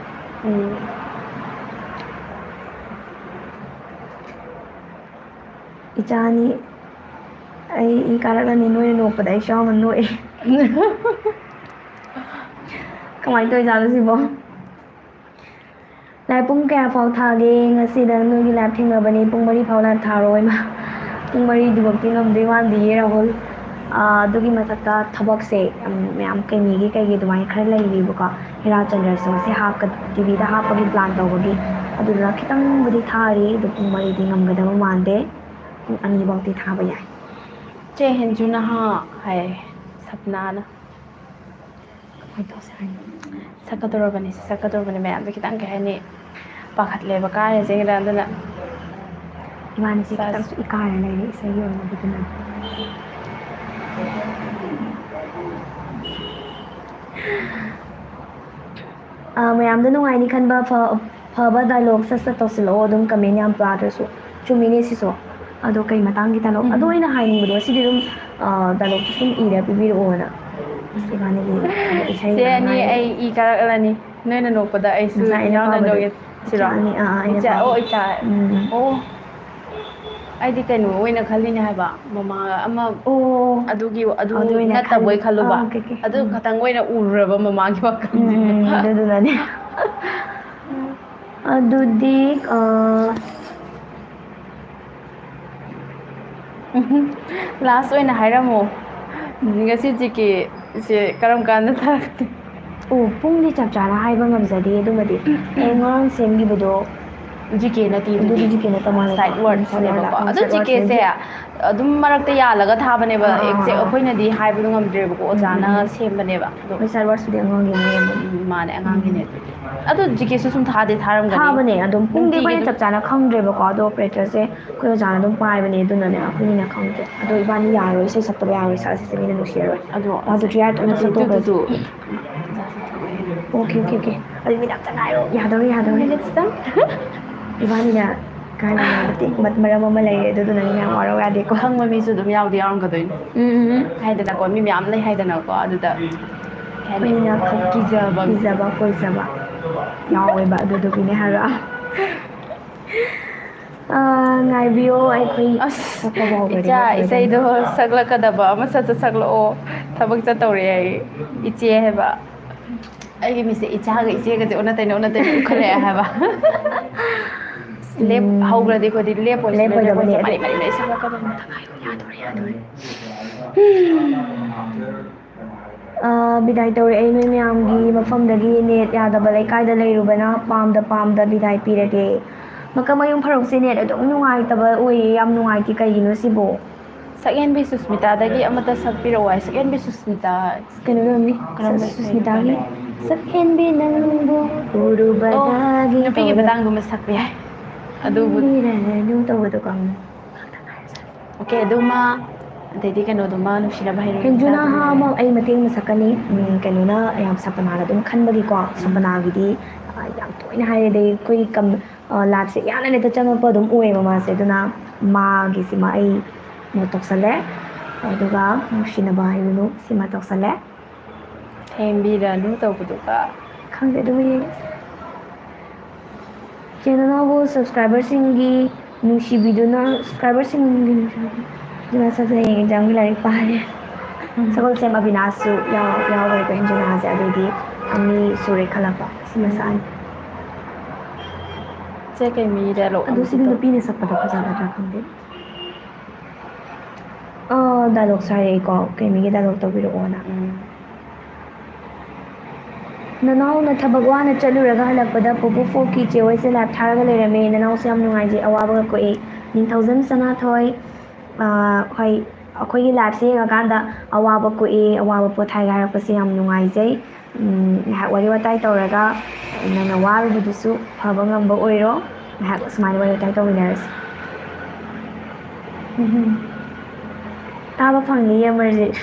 ꯎꯝ꯫ ꯏꯆꯥꯅꯤ, ꯑꯩ ꯏ ꯀꯥꯔꯛꯂꯅꯤ, ꯅꯣꯏꯅ ꯅꯣꯛꯄꯗ ꯑꯩꯁꯨ ꯌꯥꯎꯅ ꯅꯣꯛꯑꯦ꯫ ꯀꯃꯥꯏꯅ ꯇꯧꯔꯤꯖꯥꯠꯅꯣ ꯁꯤꯕꯣ? ꯂꯥꯏ ꯄꯨꯡ ꯀꯌꯥ ꯐꯥꯎ ꯊꯥꯒꯦ? ꯉꯁꯤꯗ ꯅꯣꯏꯒꯤ ꯂꯥꯏꯞ ꯊꯦꯡꯅꯕꯅꯤ, ꯄꯨꯡ ꯃꯔꯤ ꯐꯥꯎ ꯂꯥꯏꯞ ꯊꯥꯔꯣ ꯏꯃꯥ꯫ ꯄꯨꯡ ꯃꯔꯤꯗꯨꯐꯥꯎꯗꯤ ꯉꯝꯗꯣꯏ ꯃꯥꯟꯗꯤꯌꯦ ꯔꯥꯍꯨꯜ꯫ ꯑꯥ, ꯑꯗꯨꯒꯤ ꯃꯊꯛꯇ ꯊꯕꯛꯁꯦ, ꯎꯝ, ꯃꯌꯥꯝ ꯀꯩꯅꯤꯒꯤ ꯀꯩꯒꯤ ꯑꯗꯨꯃꯥꯏꯅ ꯈꯔ ꯂꯩꯔꯤꯕꯀꯣ꯫ ꯍꯤꯔꯥꯆꯟꯗ꯭ꯔꯁꯨ ꯉꯁꯤ ꯍꯥꯞꯀ-, ꯇꯤ ꯚꯤꯗ ꯍꯥꯞꯄꯒꯤ ꯄ꯭ꯂꯥꯟ ꯇꯧꯕꯒꯤ꯫ ꯑꯗꯨꯗꯨꯅ ꯈꯤꯇꯪꯕꯨꯗꯤ ꯊꯥꯔꯤ, ꯑꯗꯨ ꯄꯨꯡ ꯃꯔꯤꯗꯤ ꯉꯝꯒꯗꯕ ꯃꯥꯟꯗꯦ꯫ ꯄꯨꯡ ꯑꯅꯤꯐꯥꯎꯗꯤ ꯊꯥꯕ ꯌꯥꯏ꯫ ꯆꯦ ꯍꯦꯟꯖꯨ ꯅꯍꯥ ꯍꯥꯏ ꯁꯞꯅꯥꯅ꯫ ꯀꯃꯥꯏꯅ ꯇꯧꯁꯦ ꯍꯥꯏꯅꯣ? ꯁꯛꯀꯗꯧꯔꯕꯅꯤ, ꯁꯤ ꯁꯛꯀꯗꯧꯔꯕꯅꯤ꯫ ꯃꯌꯥꯝꯁꯦ ꯈꯤꯇꯪ, ꯀꯩ ꯍꯥꯏꯅꯤ, ꯄꯥꯈꯠꯂꯦꯕ ꯀꯥꯏꯔꯁꯦꯅ꯫ ꯑꯗꯨꯅ ꯏꯕꯥꯅꯤꯁꯦ ꯆꯠ- ꯈꯤꯇꯪꯁꯨ ꯏꯀꯥꯏꯔ ꯂꯩꯔꯦ ꯏꯁꯩꯒꯤ ꯑꯣꯏꯅꯗꯤ ꯑꯗꯨꯅ꯫ ꯑꯥ, ꯃꯌꯥꯝꯗ ꯅꯨꯡꯉꯥꯏꯅꯤ ꯈꯟꯕ ꯐ-, ꯐꯕ ꯗꯥꯏꯂꯣꯒ ꯁꯠ ꯁꯠ ꯇꯧꯁꯤꯜꯂꯛꯑꯣ, ꯑꯗꯨꯝ ꯀꯃꯦꯟ ꯌꯥꯝ ꯄꯥꯗ꯭ꯔꯁꯨ꯫ ꯆꯨꯝꯃꯤꯅꯦ ꯁꯤꯁꯨ꯫ ꯑꯗꯣ ꯀꯩ ꯃꯇꯥꯡꯒꯤ ꯗꯥꯏꯂꯣꯒ? ꯎꯝ꯫ ꯑꯗꯣ ꯑꯩꯅ ꯍꯥꯏꯅꯤꯡꯕꯗꯣ ꯁꯤꯗꯤ ꯑꯗꯨꯝ, ꯑꯥ, ꯗꯥꯏꯂꯣꯒꯇꯨ ꯁꯨꯝ ꯏꯔ ꯄꯤꯕꯤꯔꯛꯑꯣꯅ꯫ ꯑꯁ, ꯏꯕꯥꯅꯤꯒꯤ ꯏꯁꯩ ꯆꯦ ꯑꯅꯤ, ꯉꯥꯏꯔꯦ꯫ ꯑꯩ ꯏ ꯀꯥꯔꯛꯂꯅꯤ꯫ ꯅꯣꯏꯅ ꯅꯣꯛꯄꯗ ꯑꯩꯁꯨ ꯉꯁꯥꯏ ꯑꯩꯅ ꯌꯥꯎꯅ ꯄꯥꯕꯗꯣ ꯅꯣꯛꯑꯦ꯫ ꯁꯤꯔꯣ? ꯏꯆꯥ ꯑꯅꯤ, ꯑꯥ, ꯑꯥ, ꯑꯩꯅ ꯏꯆꯥ, ꯄꯥꯕꯗꯣ꯫ ꯑꯣ, ꯏꯆꯥ꯫ ꯎꯝ꯫ ꯑꯣ꯫ ꯑꯩꯗꯤ ꯀꯩꯅꯣ ꯑꯣꯏꯅ ꯈꯜꯂꯤꯅꯦ ꯍꯥꯏꯕ, ꯃꯃꯥ ꯑꯃ ꯑꯣ꯫ ꯑꯗꯨꯒꯤ, ꯑꯗꯨ ꯑꯗꯨ ꯑꯣꯏꯅ ꯅꯠꯇꯕꯣꯏ ꯈꯜꯂꯤ-, ꯈꯜꯂꯨꯕ꯫ ꯑꯥ, ꯑꯣꯀꯦ, ꯑꯣꯀꯦ꯫ ꯑꯗꯨ ꯎꯝ꯫ ꯈꯇꯪ ꯑꯣꯏꯅ ꯎꯔꯨꯔꯕ ꯃꯃꯥꯒꯤ ꯎꯝ, ꯋꯥꯈꯜꯁꯤꯗ꯫ ꯎꯝ, ꯎꯝ, ꯑꯗꯨꯗꯨꯅꯅꯦ꯫ ꯑꯗꯨꯗꯤ, ꯑ, ꯂꯥꯁ ꯑꯣꯏꯅ ꯍꯥꯏꯔꯝꯃꯣ, ꯉꯁꯤ ꯖꯤ ꯀꯦꯁꯦ ꯀꯔꯝ ꯀꯥꯟꯗ ꯊꯥꯔꯛꯀꯅꯤ? ꯑꯣ, ꯄꯨꯡꯗꯤ ꯆꯞ ꯆꯥꯅ ꯍꯥꯏꯕ ꯉꯝꯖꯗꯦ꯫ ꯑꯗꯨꯃꯗꯤ ꯑꯩ ꯉꯔꯥꯡ ꯁꯦꯝꯈꯤꯕꯗꯣ, ꯖꯤ ꯀꯦ ꯅꯠꯇꯦ꯫ ꯑꯗꯨꯗꯤ ꯖꯤ ꯀꯦ ꯅꯠꯇ ꯃꯥꯜꯂꯦ꯫ Side words Side word ꯅꯦꯕꯀꯣ꯫ ꯂꯥꯛꯄ, ꯑꯗꯣ side ꯖꯤ words ꯀꯦꯁꯦ ꯅꯦ꯫ ꯑꯗꯨꯝ ꯃꯔꯛꯇ ꯌꯥꯜꯂꯒ ꯊꯥꯕꯅꯦꯕ꯫ ꯑꯥ, ꯑꯥ, Exact ꯑꯥ꯫ ꯑꯩꯈꯣꯏꯅꯗꯤ ꯍꯥꯏꯕꯗꯣ ꯉꯝꯗ꯭ꯔꯦꯕꯀꯣ, ꯑꯣꯖꯥꯅ ꯎꯝ, ꯎꯝ꯫ ꯁꯦꯝꯕꯅꯦꯕ꯫ ꯑꯗꯣ ꯍꯣꯏ, side words ꯇꯨꯗꯤ ꯑꯉꯥꯡꯒꯤꯅꯦ꯫ ꯎꯝ, ꯃꯥꯅꯦ, ꯑꯉꯥꯡꯒꯤꯅꯦ ꯑꯗꯨꯗꯤ꯫ ꯑꯗꯣ ꯖꯤ ꯀꯦꯁꯨ ꯁꯨꯝ ꯊꯥꯗꯤ ꯊꯥꯔꯝꯒꯅꯤ꯫ ꯊꯥꯕꯅꯦ ꯑꯗꯨꯝ꯫ ꯄꯨꯡꯗꯤ ꯅꯨꯡꯇꯤꯒꯤ ꯑꯩꯈꯣꯏꯅ ꯑꯗꯨꯝ꯫ ꯆꯞ ꯆꯥꯅ ꯈꯪꯗ꯭ꯔꯦꯕꯀꯣ, ꯑꯗꯣ operator ꯁꯦ ꯑꯩꯈꯣꯏ ꯑꯣꯖꯥꯅ ꯑꯗꯨꯝ ꯄꯥꯏꯕꯅꯦ, ꯑꯗꯨꯅꯅꯦ ꯑꯩꯈꯣꯏꯅꯤꯅ ꯈꯪꯗ꯭ꯔꯦ꯫ ꯑꯗꯣ ꯏꯕꯥꯅꯤ ꯌꯥꯔꯣꯏ, ꯏꯁꯩ ꯁꯛꯇꯕ ꯌꯥꯔꯣꯏ, ꯁꯛꯑꯁꯤꯁꯦ ꯃꯤꯅ ꯅꯨꯡꯁꯤꯔꯔꯣꯏ꯫ ꯑꯗꯣ One, two, three ꯍꯥꯏꯔ ꯇꯨꯃꯤꯟꯅ ꯇꯨ, ꯇꯨ, ꯁꯛꯇꯣꯛꯈ꯭ꯔꯁꯤ꯫ ꯇꯨ꯫ Okay, okay, okay. ꯑꯗꯨ ꯃꯤꯅꯤꯠ ꯑꯝꯇ ꯉꯥꯏꯌꯣ꯫ ꯌꯥꯗꯧꯔꯦ, ꯌꯥꯗꯧꯔꯦ꯫ ꯃꯤꯅꯤꯠ ꯈꯤꯇꯪ꯫ ꯏꯕꯥꯅꯤꯅ ꯀꯥꯏꯅ ꯃꯇꯦꯛ ꯃ-, ꯃꯔꯝ ꯑꯃ ꯂꯩꯔꯦ, ꯑꯗꯨꯗꯨꯅ ꯃꯌꯥꯝ ꯋꯥꯔꯧ ꯌꯥꯗꯦꯀꯣ꯫ ꯈꯪꯕ ꯃꯤꯁꯨ ꯑꯗꯨꯝ ꯌꯥꯎꯗꯤ ꯌꯥꯎꯔꯝꯒꯗꯣꯏꯅꯤ꯫ ꯎꯝ, ꯎꯝ, ꯎꯝ꯫ ꯍꯥꯏꯗꯅꯀꯣ, ꯃꯤ ꯃꯌꯥꯝ ꯂꯩ ꯍꯥꯏꯗꯅꯀꯣ, ꯑꯗꯨꯗ ꯀꯩ ꯍꯥꯏꯅꯤ? ꯑꯩꯈꯣꯏꯅ ꯈ-, ꯀꯤꯖꯕ꯫ ꯀꯤꯖꯕ, ꯀꯣꯏꯖꯕ ꯌꯥꯎꯋꯦꯕ, ꯑꯗꯨꯗꯨꯒꯤꯅꯦ ꯍꯥꯏꯕ꯫ ꯑꯥ, ꯉꯥꯏꯕꯤꯌꯣ, ꯑꯩꯈꯣꯏ ꯑꯁ, ꯁꯛꯄꯕꯨ ꯍꯧꯈ꯭ꯔꯗꯤ ꯏꯆꯥ, ꯍꯧꯈ꯭ꯔꯦꯗꯅ꯫ ꯏꯁꯩꯗꯣ ꯁꯛꯂꯛꯀꯗꯕ ꯑꯃ ꯁꯠ ꯁꯠ ꯁꯛꯂꯛꯑꯣ, ꯊꯕꯛ ꯆꯠꯇꯧꯔꯦ ꯑꯩ, ꯏꯆꯦ ꯍꯥꯏꯕ꯫ ꯑꯩꯒꯤ ꯃꯤꯠꯁꯦ ꯏꯆꯥꯒ ꯏꯆꯦꯒꯁꯦ ꯑꯣꯟꯅ ꯇꯩꯅ, ꯑꯣꯟꯅ ꯇꯩꯅ ꯎꯈꯠꯂꯛꯑꯦ ꯍꯥꯏꯕ꯫ ꯂꯦꯞ-, ꯎꯝ꯫ ꯍꯧꯈ꯭ꯔꯗꯤ ꯑꯩꯈꯣꯏꯗꯤ ꯂꯦꯞꯄꯣꯏꯁꯦ, ꯂꯦꯞꯄꯣꯏꯗꯕꯅꯦ, ꯂꯦꯞꯄꯣꯏꯁꯦ, ꯑꯗꯨ ꯃꯔꯤ ꯃꯔꯤ ꯁꯛꯂꯛꯀꯗꯕꯅꯤ꯫ ꯌꯥꯗꯣꯔꯦ, ꯌꯥꯗꯣꯔꯦ꯫ ꯑꯥ, ꯕꯤꯗꯥꯏ ꯇꯧꯔꯛꯑꯦ ꯅꯣꯏ ꯃꯌꯥꯝꯒꯤ ꯃꯐꯝꯗꯒꯤ꯫ ꯅꯦꯠ ꯌꯥꯗꯕ ꯂꯩꯀꯥꯏꯗ ꯂꯩꯔꯨꯕꯅ ꯄꯥꯝꯗ ꯄꯥꯝꯗ ꯕꯤꯗꯥꯏ ꯄꯤꯔꯒꯦ꯫ ꯃꯀꯛꯃꯌꯨꯝ ꯐꯔꯣꯛꯁꯦ ꯅꯦꯠ ꯑꯗꯨꯝ ꯅꯨꯡꯉꯥꯏꯇꯕ ꯑꯣꯏꯌꯦ, ꯌꯥꯝ ꯅꯨꯡꯉꯥꯏꯇꯦ, ꯀꯩꯒꯤꯅꯣ ꯁꯤꯕꯣ? ꯁꯛꯍꯦꯟꯕꯤ ꯁꯨꯁꯃꯤꯇꯥꯗꯒꯤ ꯑꯃꯠꯇ ꯁꯛꯄꯤꯔꯛꯑꯣ ꯍꯥꯏ꯫ ꯁꯛꯍꯦꯟꯕꯤ ꯁꯨꯁꯃꯤꯇꯥ꯫ ꯀꯩꯅꯣ ꯑꯣꯏꯔꯝꯅꯤ, ꯀꯔꯝꯕ ꯁꯨ-, ꯏꯁꯩꯅꯣ ꯁꯨꯁꯃꯤꯇꯥꯒꯤ ꯈꯪꯗꯦ꯫ "ꯁꯛꯍꯦꯟꯕꯤ ꯅꯪꯕꯨ ꯑꯣ, ꯎꯔꯨꯕꯗꯒꯤ" ꯅꯨꯄꯤꯒꯤ ꯇꯧꯕꯗꯣ꯫ ꯃꯇꯥꯡꯗꯨꯃ ꯁꯛꯄ ꯌꯥꯏ꯫ ꯑꯗꯨꯕꯨ "ꯈꯪꯕꯤꯔꯅꯨ" ꯇꯧꯕꯗꯣ ꯀꯪ-, ꯑꯣꯀꯦ, ꯑꯗꯨꯃ, ꯑꯗꯩꯗꯤ ꯀꯩꯅꯣꯗꯨꯃ, ꯅꯨꯡꯁꯤꯅꯕ ꯍꯩꯔꯣꯏ ꯍꯦꯟꯖꯨꯅ ꯃꯆꯥꯗꯨꯃ꯫ ꯑꯃ ꯑꯩ ꯃꯇꯦꯡ ꯑꯃ ꯁꯛꯀꯅꯤ꯫ ꯎꯝ, ꯀꯩꯅꯣꯅ ꯌꯥꯝ ꯁꯄꯅꯥꯅ ꯑꯗꯨꯝ ꯈꯟꯕꯒꯤꯀꯣ, ꯁꯄꯅꯥꯒꯤꯗꯤ, ꯑ, ꯌꯥꯝ ꯇꯣꯏꯅ ꯍꯥꯏꯔꯦ, ꯑꯗꯩ ꯑꯩꯈꯣꯏ ꯀꯝ-, ꯑ, live ꯁꯦ ꯏꯌꯥꯗ ꯍꯦꯛꯇ ꯆꯪꯉꯛꯄ ꯑꯗꯨꯝ ꯑꯣꯏꯌꯦꯕ ꯃꯥꯁꯦ, ꯑꯗꯨꯅ ꯃꯥꯒꯤꯁꯤꯃ ꯑꯩ note ꯇꯧꯁꯜꯂꯦ꯫ ꯑꯗꯨꯒ "ꯅꯨꯡꯁꯤꯅꯕ ꯍꯥꯏꯔꯨꯅꯨ" ꯁꯤꯃ ꯇꯧꯁꯜꯂꯦ꯫ "ꯍꯦꯟꯕꯤꯔꯅꯨ" ꯇꯧꯕꯗꯨꯒ꯫ ꯈꯪꯗꯦ, ꯑꯗꯨꯝ ꯌꯦꯡꯉꯁꯤ꯫ Channel ꯕꯨ subscriber ꯁꯤꯡꯒꯤ ꯅꯨꯡꯁꯤꯕꯤꯗꯨꯅ, subscriber ꯁꯤꯡꯒꯤ ꯅꯨꯡꯁꯤꯕꯤꯗꯨꯅ ꯁꯛꯁꯦ ꯍꯌꯦꯡ exam ꯒꯤ ꯂꯥꯏꯔꯤꯛ ꯄꯥꯔꯦ꯫ ꯎꯝ꯫ ꯁꯒꯣꯜꯁꯦꯝ ꯑꯕꯤꯅꯥꯁꯁꯨ ꯌꯥꯎ-, ꯌꯥꯎꯔꯦꯀꯣ ꯍꯦꯟꯖꯨꯅꯥꯁꯦ, ꯑꯗꯨꯗꯤ ꯑꯅꯤ ꯁꯨꯔꯦ ꯈꯜꯂꯛꯄ꯫ ꯁꯤꯃ ꯁꯛꯑꯅꯤ꯫ ꯆꯦ ꯀꯩ ꯃꯤ dialogue ꯑꯗꯣ ꯑꯃꯗꯤ ꯁꯤꯗꯤ ꯇꯧ-, ꯅꯨꯄꯤꯅ ꯁꯛꯄꯗꯣ ꯐꯖꯒꯗ꯭ꯔꯥ ꯈꯪꯗꯦ꯫ ꯑꯥ, dialogue ꯁꯥꯔꯛꯑꯦꯀꯣ, ꯀꯩ ꯃꯤꯒꯤ dialogue ꯇꯧꯕꯤꯔꯛꯑꯣꯅ꯫ ꯎꯝ꯫ ꯅꯅꯥꯎꯅ ꯊꯕꯛ ꯋꯥꯅ ꯆꯠꯂꯨꯔꯒ ꯍꯜꯂꯛꯄꯗ ꯄꯨꯄꯨ ꯐꯣꯛꯀꯤ ꯆꯦ ꯍꯣꯏꯁꯦ ꯂꯥꯏꯞ ꯊꯥꯔꯒ ꯂꯩꯔꯝꯃꯦ꯫ ꯅꯅꯥꯎꯁꯦ ꯌꯥꯝ ꯅꯨꯡꯉꯥꯏꯖꯩ, ꯑꯋꯥꯕꯒ ꯀꯣꯛꯏ꯫ ꯅꯤꯡꯊꯧꯖꯝ ꯁꯅꯥꯊꯣꯏ, ꯑꯥ, ꯍꯣꯏ, ꯑꯩꯈꯣꯏꯒꯤ ꯂꯥꯏꯞꯁꯦ ꯌꯦꯡꯉꯀꯥꯟꯗ ꯑꯋꯥꯕ ꯀꯣꯛꯏ, ꯑꯋꯥꯕ ꯄꯣꯊꯥꯏꯒ ꯍꯥꯏꯔꯛꯄꯁꯦ ꯌꯥꯝ ꯅꯨꯡꯉꯥꯏꯖꯩ꯫ ꯎꯝ, ꯉꯥꯏꯍꯥꯛ ꯋꯥꯔꯤ ꯋꯥꯇꯥꯏ ꯇꯧꯔꯒ ꯅꯪꯅ ꯋꯥꯔꯨꯕꯗꯨꯁꯨ ꯐꯕ ꯉꯝꯕ ꯑꯣꯏꯔꯣ꯫ ꯉꯥꯏꯍꯥꯛ ꯁꯨꯃꯥꯏꯅ ꯋꯥꯔꯤ ꯋꯥꯇꯥꯏ ꯇꯧꯃꯤꯟꯅꯔꯁꯤ꯫ ꯎꯝ꯫ ꯇꯥꯕ ꯐꯪꯅꯤꯌꯦ, ꯑꯃꯔꯖꯤꯠ꯫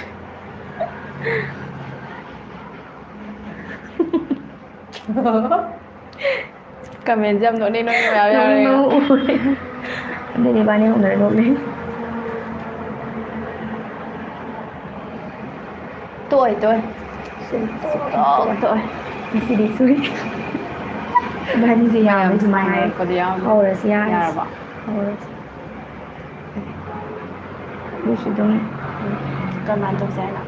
ꯀꯃꯦꯟꯁꯦ ꯌꯥꯝ ꯅꯣꯛꯅꯤꯡ ꯅꯣꯛꯅꯤꯡ ꯃꯌꯥꯝ ꯌꯥꯎꯔꯦ꯫ ꯅꯣꯛꯅꯤꯡꯕ ꯑꯃ ꯎꯔꯦ꯫ ꯑꯗꯨꯗꯤ ꯏꯕꯥꯅꯤ ꯍꯧꯅꯔ ꯅꯣꯛꯅꯩ꯫ ꯇꯣꯛꯑꯣꯏ, ꯇꯣꯛꯑꯣꯏ꯫ ꯁꯨꯝ ꯇꯣꯛꯑꯣꯏ, ꯇꯣꯛꯑꯣꯏ꯫ ꯉꯁꯤꯗꯤ ꯁꯣꯏ꯫ ꯏꯕꯥꯅꯤꯁꯦ ꯌꯥꯝꯃꯦ ꯃꯌꯥꯝ ꯁꯨꯃꯥꯏꯅ꯫ ꯁꯥꯟꯅꯔꯛꯄꯗꯤ ꯌꯥꯎꯅꯤ꯫ ꯍꯧꯔꯁꯤ, ꯌꯥꯔꯁꯤ꯫ ꯌꯥꯔꯕꯣ? ꯍꯧꯔꯁꯤ꯫ ꯑꯗꯨꯁꯨ ꯑꯗꯨꯝ ꯀꯔꯝꯍꯥꯏꯅ ꯇꯧꯁꯦ ꯍꯥꯏꯅꯣ?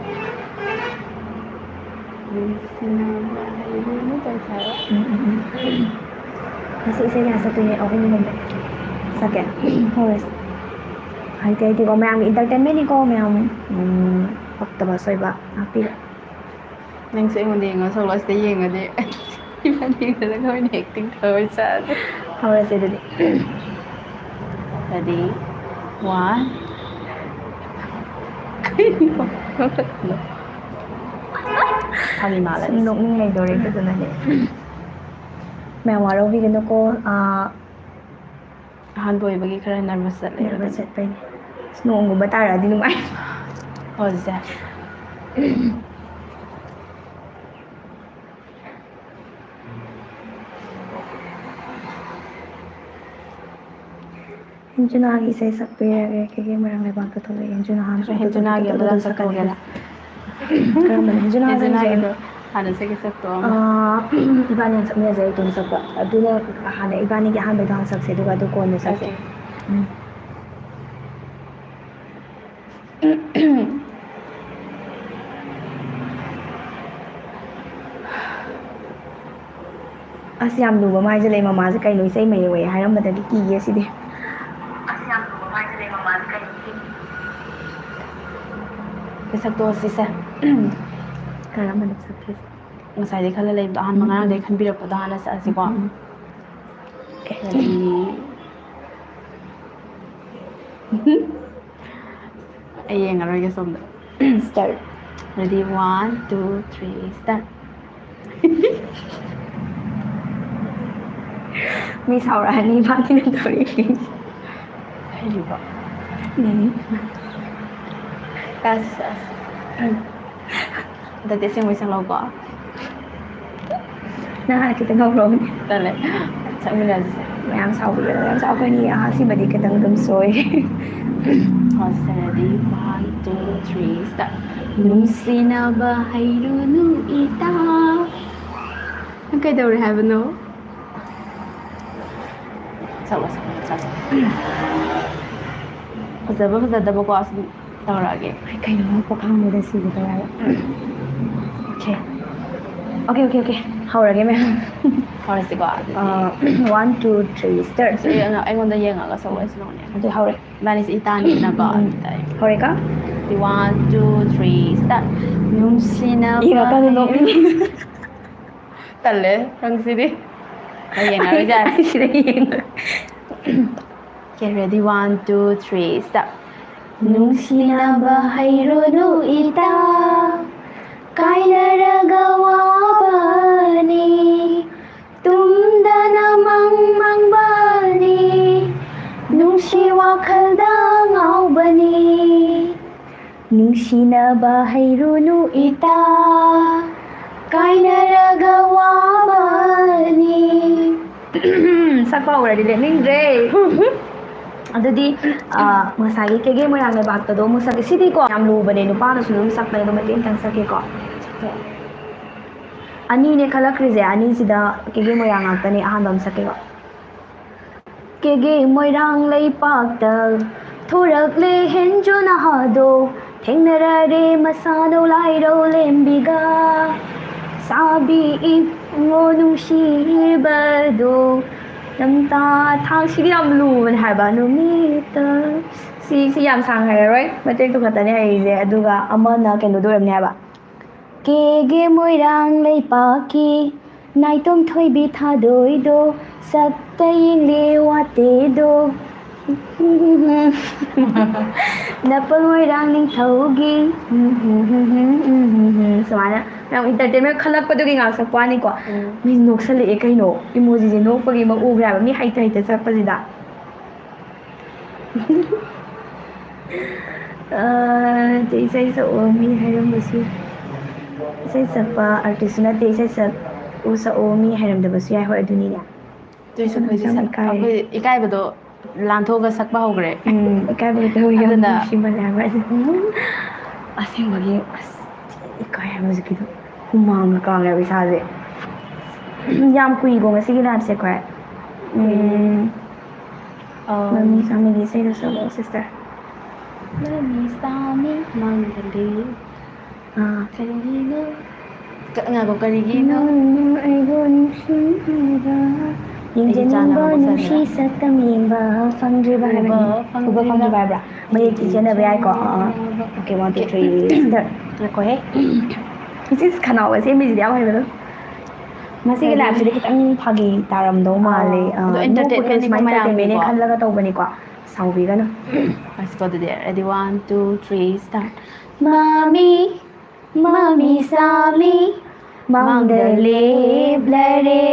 ꯅꯨꯡꯁꯤꯅꯕ ꯍꯥꯏꯗꯤ ꯂꯣꯏꯅ ꯇꯧꯁꯦ ꯍꯥꯏꯕ? ꯎꯝ, ꯎꯝ, ꯎꯝ꯫ ꯉꯁꯤ ꯏꯁꯩ ꯀꯌꯥ ꯁꯛꯇꯣꯏꯅꯣ? ꯑꯍꯨꯝꯒꯨꯝꯕ꯫ ꯁꯛꯀꯦ? ꯍꯧꯔꯁꯤ꯫ ꯍꯩꯇꯦ, ꯍꯩꯇꯦꯀꯣ, ꯃꯌꯥꯝꯒꯤ entertainmentꯅꯤꯀꯣ, ꯃꯌꯥꯝ, ꯎꯝ, ꯄꯛꯇꯕ ꯑꯁꯣꯏꯕ ꯉꯥꯛꯄꯤꯔꯣ꯫ ꯅꯪꯁꯨ ꯑꯩꯉꯣꯟꯗ ꯌꯦꯡꯉꯣ, ꯁꯛꯂꯣ꯫ ꯑꯁꯤꯗ ꯌꯦꯡꯉꯗꯤ ꯏꯕꯥꯅꯤ ꯌꯦꯡꯅꯔꯒ ꯑꯣꯏꯅ acting ꯇꯧꯔ ꯆꯥꯁꯦ꯫ ꯍꯧꯔꯁꯦ ꯑꯗꯨꯗꯤ꯫ Ready? One. ꯀꯩꯅꯣ? ꯐꯥꯒꯤ ꯃꯥꯜꯂꯦ꯫ ꯁꯨꯝ ꯅꯣꯛꯅꯤꯡ ꯂꯩꯗꯣꯔꯦ, ꯑꯗꯨꯗꯨꯅꯅꯦ꯫ ꯃꯌꯥꯝ ꯋꯥꯔꯧꯕꯤꯒꯅꯨꯀꯣ꯫ ꯑꯥ, ꯑꯍꯥꯟꯕ ꯑꯣꯏꯕꯒꯤ ꯈꯔ nervous ꯆꯠꯂꯦ꯫ Nervous ꯆꯠꯄꯩꯅꯦ꯫ ꯅꯣꯡꯒꯨꯝꯕ ꯇꯥꯔꯛꯑꯗꯤ ꯅꯨꯡꯉꯥꯏ꯫ ꯍꯣꯏꯁꯦ꯫ ꯍꯦꯟꯖꯨꯅꯥꯒꯤ ꯏꯁꯩ ꯁꯛꯄꯤꯔꯒꯦ, ꯀꯩꯀꯩ ꯃꯔꯥꯡ ꯂꯩꯕꯥꯛꯇ ꯊꯣꯛꯂꯛꯑꯦ꯫ ꯍꯦꯟꯖꯨꯅꯥ ꯍꯥꯟꯅ ꯍꯦꯟꯖꯨꯅꯥꯒꯤ ꯑꯃꯗ ꯁꯛꯇꯣꯛꯑꯒꯦꯅ꯫ ꯀꯔꯝꯕꯅꯣ? ꯍꯦꯟꯖꯨꯅꯥꯒꯤ ꯍꯦꯟꯖꯨꯅꯥꯒꯤꯗꯣ ꯍꯥꯟꯅ ꯁꯛꯀꯦ, ꯁꯛꯇꯣꯛꯑꯣ꯫ ꯑꯥ, ꯏꯕꯥꯅꯤ ꯍꯥꯟꯅ ꯁꯛꯃꯤꯟꯅꯁꯦ, ꯑꯩ ꯏꯇꯣꯝ ꯁꯛꯄ꯫ ꯑꯗꯨꯅ ꯍꯥꯟꯅ ꯏꯕꯥꯅꯤꯒꯤ ꯑꯍꯥꯟꯕꯩꯗꯣ ꯍꯥꯟꯅ ꯁꯛꯁꯦ, ꯑꯗꯨꯒ ꯑꯗꯨ ꯀꯣꯟꯅ ꯁꯛꯁꯦ꯫ Okay. ꯎꯝ꯫ ꯑꯁ, ꯌꯥꯝ ꯂꯨꯕ ꯑꯃ ꯍꯥꯏꯖꯜꯂꯛꯑꯦ꯫ ꯃꯃꯥꯁꯦ ꯀꯩꯅꯣ ꯏꯁꯩ ꯃꯌꯦꯛ ꯃꯌꯦꯛ ꯍꯥꯏꯔꯝꯕꯗꯒꯤ ꯀꯤꯒꯦ ꯁꯤꯗꯤ꯫ ꯑꯁ, ꯌꯥꯝ ꯂꯨꯕ ꯑꯃ ꯍꯥꯏꯖꯜꯂꯛꯑꯦ꯫ ꯃꯃꯥꯁꯦ ꯀꯩꯅꯣ ꯏꯁꯩ ꯃꯌꯦꯛ ꯁꯛꯇꯣꯛꯑꯁꯤꯁꯦ꯫ ꯀꯔꯝꯕꯅꯣ ꯁꯛꯇꯣꯏꯁꯦ? ꯉꯁꯥꯏꯗꯩ ꯈꯜꯂ ꯂꯩꯕꯗꯣ, ꯑꯍꯥꯟꯕ ꯎꯝ, ꯉꯔꯥꯡꯗꯩ ꯎꯝ꯫ ꯈꯟꯕꯤꯔꯛꯄꯗꯣ ꯍꯥꯟꯅ ꯆꯠꯂꯁꯤꯀꯣ꯫ ꯎꯝ, ꯎꯝ꯫ ꯑꯗꯒꯤ ꯑꯩ ꯌꯦꯡꯉꯔꯣꯏꯒꯦ ꯁꯣꯝꯗ꯫ Start꯫ Ready, one, two, three, start꯫ ꯃꯤ ꯁꯥꯎꯔꯛꯑꯅꯤ, ꯃꯥꯒꯤꯅ ꯇꯧꯔꯤꯁꯦ꯫ ꯍꯩꯕ꯫ ꯎꯝ꯫ ꯀꯥꯁꯤ, ꯀꯥꯁꯤ꯫ ꯎꯝ꯫ ꯍꯟꯗꯛꯇꯤ ꯑꯁꯦꯡꯕꯩ ꯁꯛꯂꯛꯎꯀꯣ꯫ ꯅꯪ ꯍꯥꯟꯅ ꯈꯤꯇꯪ ꯍꯧꯔꯛꯑꯣꯅꯦ꯫ ꯇꯜꯂꯦ꯫ ꯁꯛꯃꯤꯟꯅꯁꯤꯁꯦ꯫ ꯃꯌꯥꯝ ꯁꯥꯎꯕꯤꯒꯅꯨ, ꯌꯥꯝ ꯁꯥꯎ-, ꯑꯩꯈꯣꯏꯅꯤ ꯑꯍꯥꯟꯕꯗꯤ ꯈꯤꯇꯪ ꯑꯗꯨꯝ ꯁꯣꯏ꯫ ꯍꯣꯏ, ꯁꯤꯗꯗꯤ one, two, three, start꯫ ꯅꯨꯡꯁꯤꯅꯕ ꯍꯩꯔꯨꯅꯨ ꯏꯇꯥ꯫ ꯅꯪ ꯀꯩꯗꯧꯔꯦ ꯍꯥꯏꯕꯅꯣ? ꯁꯛꯂꯣ, ꯁꯛꯂꯣ, ꯁꯛꯂꯣ꯫ ꯐꯖꯕ ꯐꯖꯗꯕꯀꯣ, ꯑꯁꯨꯝ ꯇꯧꯔꯛꯑꯒꯦ꯫ ꯑꯩ ꯀꯩꯅꯣ ꯉꯛꯄ ꯈꯥꯡꯕꯗ ꯁꯤꯒꯦ ꯇꯧꯔꯦ ꯍꯥꯏꯕ꯫ Okay꯫ Okay, okay, okay꯫ ꯍꯧꯔꯒꯦ, ꯃꯌꯥꯝ꯫ ꯍꯧꯔꯁꯤꯀꯣ, ꯑꯗꯨꯗꯤ꯫ ꯑꯥ, one, two, three, start꯫ ꯑꯩ-, ꯑꯩꯉꯣꯟꯗ ꯌꯦꯡꯉꯒ ꯁꯛꯂꯛꯑꯣ, ꯁꯤꯅꯅꯦ꯫ ꯑꯗꯨ ꯍꯧꯔꯦ꯫ ꯏꯕꯥꯅꯤꯁꯦ ꯏꯇꯥꯅꯤꯗꯅꯀꯣ, ꯎꯝ꯫ ꯑꯗꯨꯗ ꯑꯩ ꯍꯧꯔꯦꯀꯣ? One, two, three, start꯫ ꯅꯨꯡꯁꯤꯅꯕ ꯌꯦꯡꯉꯀꯥꯟꯗ ꯅꯣꯛꯅꯤꯡꯉꯦ꯫ ꯇꯜꯂꯦ, ꯅꯪꯁꯤꯗꯤ꯫ ꯑꯩ ꯌꯦꯡꯉꯔꯣꯏꯁꯦ꯫ ꯑꯩ ꯁꯤꯗ ꯌꯦꯡꯉ-, Okay, ready, one, two, three, start꯫ ꯅꯨꯡꯁꯤꯅꯕ ꯍꯩꯔꯨꯅꯨ ꯏꯇꯥ, ꯀꯥꯏꯅꯔꯒ ꯋꯥꯕꯅꯤ, ꯇꯨꯝꯗꯅ ꯃꯪ ꯃꯪꯕꯅꯤ, ꯅꯨꯡꯁꯤ ꯋꯥꯈꯜꯗ ꯉꯥꯎꯕꯅꯤ꯫ ꯅꯨꯡꯁꯤꯅꯕ ꯍꯩꯔꯨꯅꯨ ꯏꯇꯥ, ꯀꯥꯏꯅꯔꯒ ꯋꯥꯕꯅꯤ꯫ ꯁꯛꯄ ꯍꯧꯔꯗꯤ ꯂꯦꯞꯅꯤꯡꯗ꯭ꯔꯦ꯫ ꯑꯗꯨꯗꯤ, ꯑ, ꯉꯁꯥꯏꯒꯤ ꯀꯦꯒꯦ ꯃꯣꯏꯔꯥꯡ ꯂꯩꯕꯥꯛꯇꯗꯣ ꯑꯃꯨꯛ ꯁꯛꯀꯦ꯫ ꯁꯤꯗꯤꯀꯣ ꯌꯥꯝ ꯂꯨꯕꯅꯦ, ꯅꯨꯄꯥꯅꯁꯨ ꯑꯗꯨꯝ ꯁꯛꯄꯅꯦ, ꯑꯗꯣ ꯃꯇꯦꯛ ꯑꯃꯇꯪ ꯁꯛꯀꯦꯀꯣ꯫ ꯑꯅꯤꯅꯦ ꯈꯜꯂꯛꯈ꯭ꯔꯤꯁꯦ, ꯑꯅꯤꯁꯤꯗ ꯀꯦꯒꯦ ꯃꯣꯏꯔꯥꯡ ꯉꯥꯛꯇꯅꯦ꯫ ꯑꯍꯥꯟꯕ ꯑꯃ ꯁꯛꯀꯦꯀꯣ꯫ ꯀꯦꯒꯦ ꯃꯣꯏꯔꯥꯡ ꯂꯩꯄꯥꯛꯇ ꯊꯣꯔꯛꯂꯦ ꯍꯦꯟꯖꯨ ꯅꯍꯥꯗꯣ, ꯊꯦꯡꯅꯔꯔꯦ ꯃꯁꯥꯅꯧ ꯂꯥꯏꯔꯧ ꯂꯦꯝꯕꯤꯒ꯫ ꯁꯥꯕꯤ ꯏꯕꯨꯡꯉꯣ ꯅꯨꯡꯁꯤꯕꯗꯣ, ꯅꯝꯇꯥ ꯊꯥꯡ-, ꯁꯤꯗꯤ ꯌꯥꯝ ꯂꯨꯕꯅꯦ ꯍꯥꯏꯕ꯫ ꯅꯨꯃꯤꯠꯇ ꯁꯤ, ꯁꯤ ꯌꯥꯝ ꯁꯥꯡ ꯍꯩꯔꯔꯣꯏ, ꯃꯇꯦꯛꯇꯨ ꯈꯛꯇꯅꯦ ꯍꯩꯔꯤꯁꯦ꯫ ꯑꯗꯨꯒ ꯑꯃꯅ ꯀꯩꯅꯣꯗꯣ ꯑꯣꯏꯔꯝꯅꯤ ꯍꯥꯏꯕ, ꯀꯦꯒꯦ ꯃꯣꯏꯔꯥꯡ ꯂꯩꯄꯥꯛꯀꯤ ꯅꯥꯏꯇꯣꯝ ꯊꯣꯏꯕꯤ ꯊꯥꯗꯣꯏꯗꯣ, ꯁꯛꯇ ꯌꯦꯡꯂꯦ ꯋꯥꯇꯦꯗꯣ꯫ ꯅꯄꯜ ꯃꯣꯏꯔꯥꯡ ꯅꯤꯡꯊꯧꯒꯤ꯫ ꯁꯨꯃꯥꯏꯅ ꯌꯥꯝ entertainment ꯈꯜꯂꯛꯄꯗꯨꯒꯤ ꯉꯥꯛ ꯁꯛꯄ ꯋꯥꯅꯤꯀꯣ꯫ ꯎꯝ꯫ ꯃꯤ ꯅꯣꯛꯁꯜꯂꯛꯑꯦ ꯀꯩꯅꯣ, emojiꯁꯦ ꯅꯣꯛꯄꯒꯤ ꯑꯃ ꯎꯈ꯭ꯔꯦ ꯍꯥꯏꯕ, ꯃꯤ ꯍꯩꯇ ꯍꯩꯇ ꯁꯛꯄꯁꯤꯗ꯫ ꯑ, ꯑꯗꯩ ꯏꯁꯩ ꯁꯛꯑꯣ ꯃꯤ ꯍꯥꯏꯔꯝꯕꯁꯨ, ꯏꯁꯩ ꯁꯛꯄ artistꯁꯨ ꯅꯠꯇꯦ, ꯏꯁꯩ ꯁꯛꯎ ꯁꯛꯑꯣ ꯃꯤ ꯍꯥꯏꯔꯝꯗꯕꯁꯨ ꯌꯥꯏ꯫ ꯍꯣꯏ, ꯑꯗꯨꯅꯤꯅꯦ꯫ ꯑꯗꯨꯏꯁꯨ ꯑꯩꯈꯣꯏꯁꯦ ꯌꯥꯝ ꯁꯛ-, ꯏꯀꯥꯏ꯫ ꯑꯩꯈꯣꯏ ꯏꯀꯥꯏꯕꯗꯣ ꯂꯥꯟꯊꯣꯛꯑꯒ ꯁꯛꯄ ꯍꯧꯈ꯭ꯔꯦ꯫ ꯎꯝ, ꯏꯀꯥꯏꯕꯒ ꯇꯧꯏ, ꯌꯥꯝ ꯑꯗꯨꯅ ꯅꯨꯡꯁꯤꯃꯜꯂꯦ ꯍꯥꯏꯕ ꯑꯩꯁꯦ꯫ ꯑꯁꯦꯡꯕꯒꯤ ꯑꯁ ꯏꯀꯥꯏ ꯍꯥꯏꯕ ꯍꯧꯖꯤꯛꯀꯤꯗꯣ꯫ ꯍꯨꯃꯥꯡꯒ ꯀꯥꯡꯉꯦꯕ ꯏꯁꯥꯁꯦ꯫ ꯌꯥꯝ ꯀꯨꯏꯀꯣ ꯉꯁꯤꯒꯤ liveꯁꯦ ꯑꯩꯈꯣꯏ꯫ ꯎꯝ꯫ ꯑꯥ꯫ ꯃꯃꯤ ꯁꯥꯃꯤꯒꯤ ꯏꯁꯩꯗꯣ ꯁꯛꯂꯛꯑꯣ, sister꯫ ꯃꯃꯤ ꯁꯥꯃꯤ ꯃꯥꯡꯗ ꯂꯩ꯫ ꯑꯥ꯫ ꯀꯔꯤꯒꯤꯅꯣ? ꯀ-, ꯉꯥꯏꯈꯣ, ꯀꯔꯤꯒꯤꯅꯣ? ꯅꯪꯅ ꯑꯩꯕꯨ ꯅꯨꯡꯁꯤꯕ, ꯑꯩꯒꯤ ꯌꯦꯡꯖꯅꯤꯡꯕ ꯆꯥꯅꯕ ꯅꯨꯡꯁꯤ ꯃꯁꯛꯅ꯫ ꯁꯛꯇꯝ ꯌꯦꯡꯕ ꯐꯪꯗ꯭ꯔꯤꯕ ꯎꯕ ꯍꯥꯏꯕꯅꯤ꯫ ꯎꯕ ꯐꯪꯗ꯭ꯔꯤꯕ꯫ ꯐꯪꯗ꯭ꯔꯤꯕ ꯍꯥꯏꯕ꯭ꯔꯥ? ꯃꯌꯦꯛꯇꯤ ꯆꯦꯟꯅꯕ ꯌꯥꯏꯀꯣ꯫ ꯑꯥ, ꯑꯥ꯫ Okay, one, two, three, start꯫ ꯉꯥꯏꯈꯣ, ꯍꯦ꯫ ꯏꯆꯦ ꯈꯅꯥꯎꯒ ꯁꯦꯝꯃꯤꯁꯤꯗꯤ ꯌꯥꯝ ꯍꯩꯕꯗꯣ꯫ ꯉꯁꯤꯒꯤ ꯀꯔꯤ? Liveꯁꯤꯗꯤ ꯈꯤꯇꯪ ꯐꯥꯒꯤ ꯇꯥꯔꯝꯗꯧ ꯃꯥꯜꯂꯦ꯫ ꯑꯥ, ꯑꯗꯣ ꯑꯥ, entertainmentꯅꯤꯀꯣ ꯅꯣꯛꯄꯒꯤ ꯁꯨꯃꯥꯏꯅ ꯃꯌꯥꯝꯒꯤꯀꯣ꯫ Entertainmentꯅꯦ ꯈꯜꯂꯒ ꯇꯧꯕꯅꯤꯀꯣ꯫ ꯁꯥꯎꯕꯤꯒꯅꯨ꯫ Let's go ꯑꯗꯨꯗꯤ꯫ Ready, one, two, three, start꯫ ꯃꯃꯤ, ꯃꯃꯤ ꯁꯥꯃꯤ, ꯃꯥꯡꯗ ꯂꯦꯞꯂꯔꯦ꯫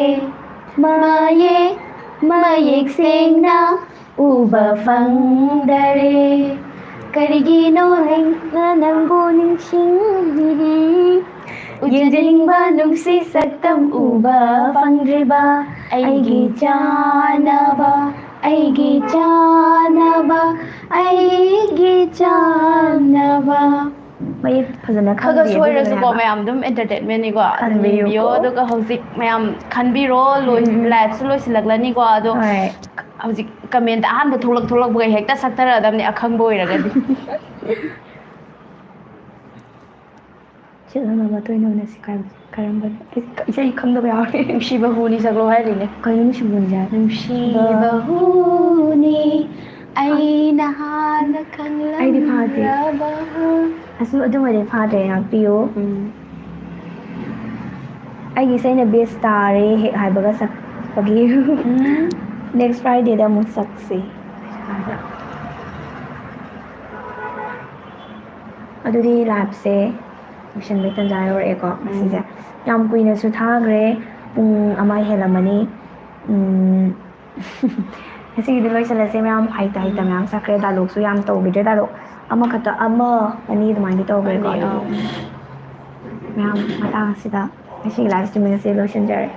ꯃꯌꯦꯛ, ꯃꯌꯦꯛ ꯁꯦꯡꯅ ꯎꯕ ꯐꯪꯗꯔꯦ꯫ ꯀꯔꯤꯒꯤꯅꯣ ꯑꯩꯅ ꯅꯪꯕꯨ ꯅꯤꯡꯁꯤꯡ-, ꯌꯦꯡꯖꯅꯤꯡꯕ ꯅꯨꯡꯁꯤ ꯁꯛꯇꯝ ꯎꯕ ꯐꯪꯗ꯭ꯔꯤꯕ ꯑꯩꯒꯤ ꯆꯥꯅꯕ, ꯑꯩꯒꯤ ꯆꯥꯅꯕ, ꯑꯩꯒꯤ ꯆꯥꯅꯕ꯫ ꯃꯌꯦꯛ ꯐꯖꯅ ꯈꯪꯗꯦ, ꯈꯔ ꯈꯔ ꯑꯗꯨꯒꯤꯅꯦ ꯁꯣꯏꯔꯁꯨꯀꯣ ꯍꯥꯏꯕ꯫ ꯃꯌꯥꯝ ꯑꯗꯨꯝ entertainmentꯅꯤꯀꯣ꯫ ꯑꯗꯨꯝ ꯈꯟꯕꯤꯌꯨꯀꯣ꯫ ꯌꯦꯡꯕꯤꯌꯣ꯫ ꯑꯗꯨꯒ ꯍꯧꯖꯤꯛ ꯃꯌꯥꯝ ꯈꯟꯕꯤꯔꯣ, ꯂꯣꯏ-, ꯎꯝ, ꯎꯝ꯫ Liveꯁꯨ ꯂꯣꯏꯁꯤꯜꯂꯛꯂꯅꯤꯀꯣ꯫ ꯑꯗꯣ ꯍꯣꯏ꯫ ꯍꯧꯖꯤꯛ commentꯇ ꯑꯍꯥꯟꯕ ꯊꯣꯛꯂꯛ-, ꯊꯣꯛꯂꯛꯄꯒ ꯍꯦꯛꯇ ꯁꯛꯊꯔꯛꯑꯗꯕꯅꯤ ꯑꯈꯪꯕ ꯑꯣꯏꯔꯒꯗꯤ꯫ ꯆꯦꯠꯅꯅꯕ ꯇꯣꯏꯅ ꯎꯅꯁꯤ ꯀꯥꯏꯕ ꯀꯔꯝꯕꯅꯣ? ꯑꯩ ꯏꯁꯩ ꯈꯪꯗꯕ ꯌꯥꯎꯔꯦ꯫ ꯅꯨꯡꯁꯤꯕ ꯍꯨꯅꯤ ꯁꯛꯂꯣ ꯍꯥꯏꯔꯤꯅꯦ꯫ ꯀꯩꯅꯣ ꯅꯨꯡꯁꯤꯕ ꯍꯨꯅꯤ ꯍꯥꯏ? ꯅꯨꯡꯁꯤꯕ ꯍꯨꯅꯤ ꯑꯩꯅ ꯍꯥꯟꯅ ꯑꯩꯗꯤ ꯐꯥꯗꯦ꯫ ꯈꯪꯂꯝꯂꯕ꯫ ꯑꯁ, ꯑꯗꯨꯃꯗꯤ ꯐꯥꯗ꯭ꯔꯦ, ꯉꯥꯛꯄꯤꯌꯨ꯫ ꯎꯝ꯫ ꯑꯩꯒꯤ ꯏꯁꯩꯅ ꯕꯦꯁ ꯇꯥꯔꯦ ꯍꯦꯛ ꯍꯥꯏꯕꯒ ꯁꯛꯄꯒꯤ꯫ Next Fridayꯗ ꯑꯃꯨꯛ ꯁꯛꯁꯤ꯫ ꯑꯗꯨꯗꯤ liveꯁꯦ ꯂꯣꯏꯁꯤꯟꯕꯩ ꯇꯟꯖꯥ ꯌꯧꯔꯛꯑꯦꯀꯣ ꯉꯁꯤꯁꯦ꯫ ꯌꯥꯝ ꯀꯨꯏꯅꯁꯨ ꯊꯥꯈ꯭ꯔꯦ, ꯄꯨꯡ ꯑꯃ ꯍꯦꯜꯂꯝꯃꯅꯤ꯫ ꯎꯝ, ꯉꯁꯤꯒꯤꯗꯤ ꯂꯣꯏꯁꯤꯜꯂꯁꯦ ꯃꯌꯥꯝ꯫ ꯍꯩꯇ ꯍꯩꯇ ꯃꯌꯥꯝ ꯁꯛꯈ꯭ꯔꯦ, dialogueꯁꯨ ꯌꯥꯝ ꯇꯧꯈꯤꯗ꯭ꯔꯦ, dialogue ꯑꯃꯈꯛꯇ, ꯑꯃ ꯑꯅꯤ ꯑꯗꯨꯃꯥꯏꯅꯗꯤ ꯇꯧꯈ꯭ꯔꯦꯀꯣ꯫ ꯑꯅꯤ, ꯑꯗꯨꯗꯤ ꯑꯥ꯫ ꯃꯌꯥꯝ ꯃꯇꯥꯡ ꯑꯁꯤꯗ ꯉꯁꯤꯒꯤ live streaming ꯑꯁꯤ ꯂꯣꯏꯁꯤꯟꯖꯔꯦ꯫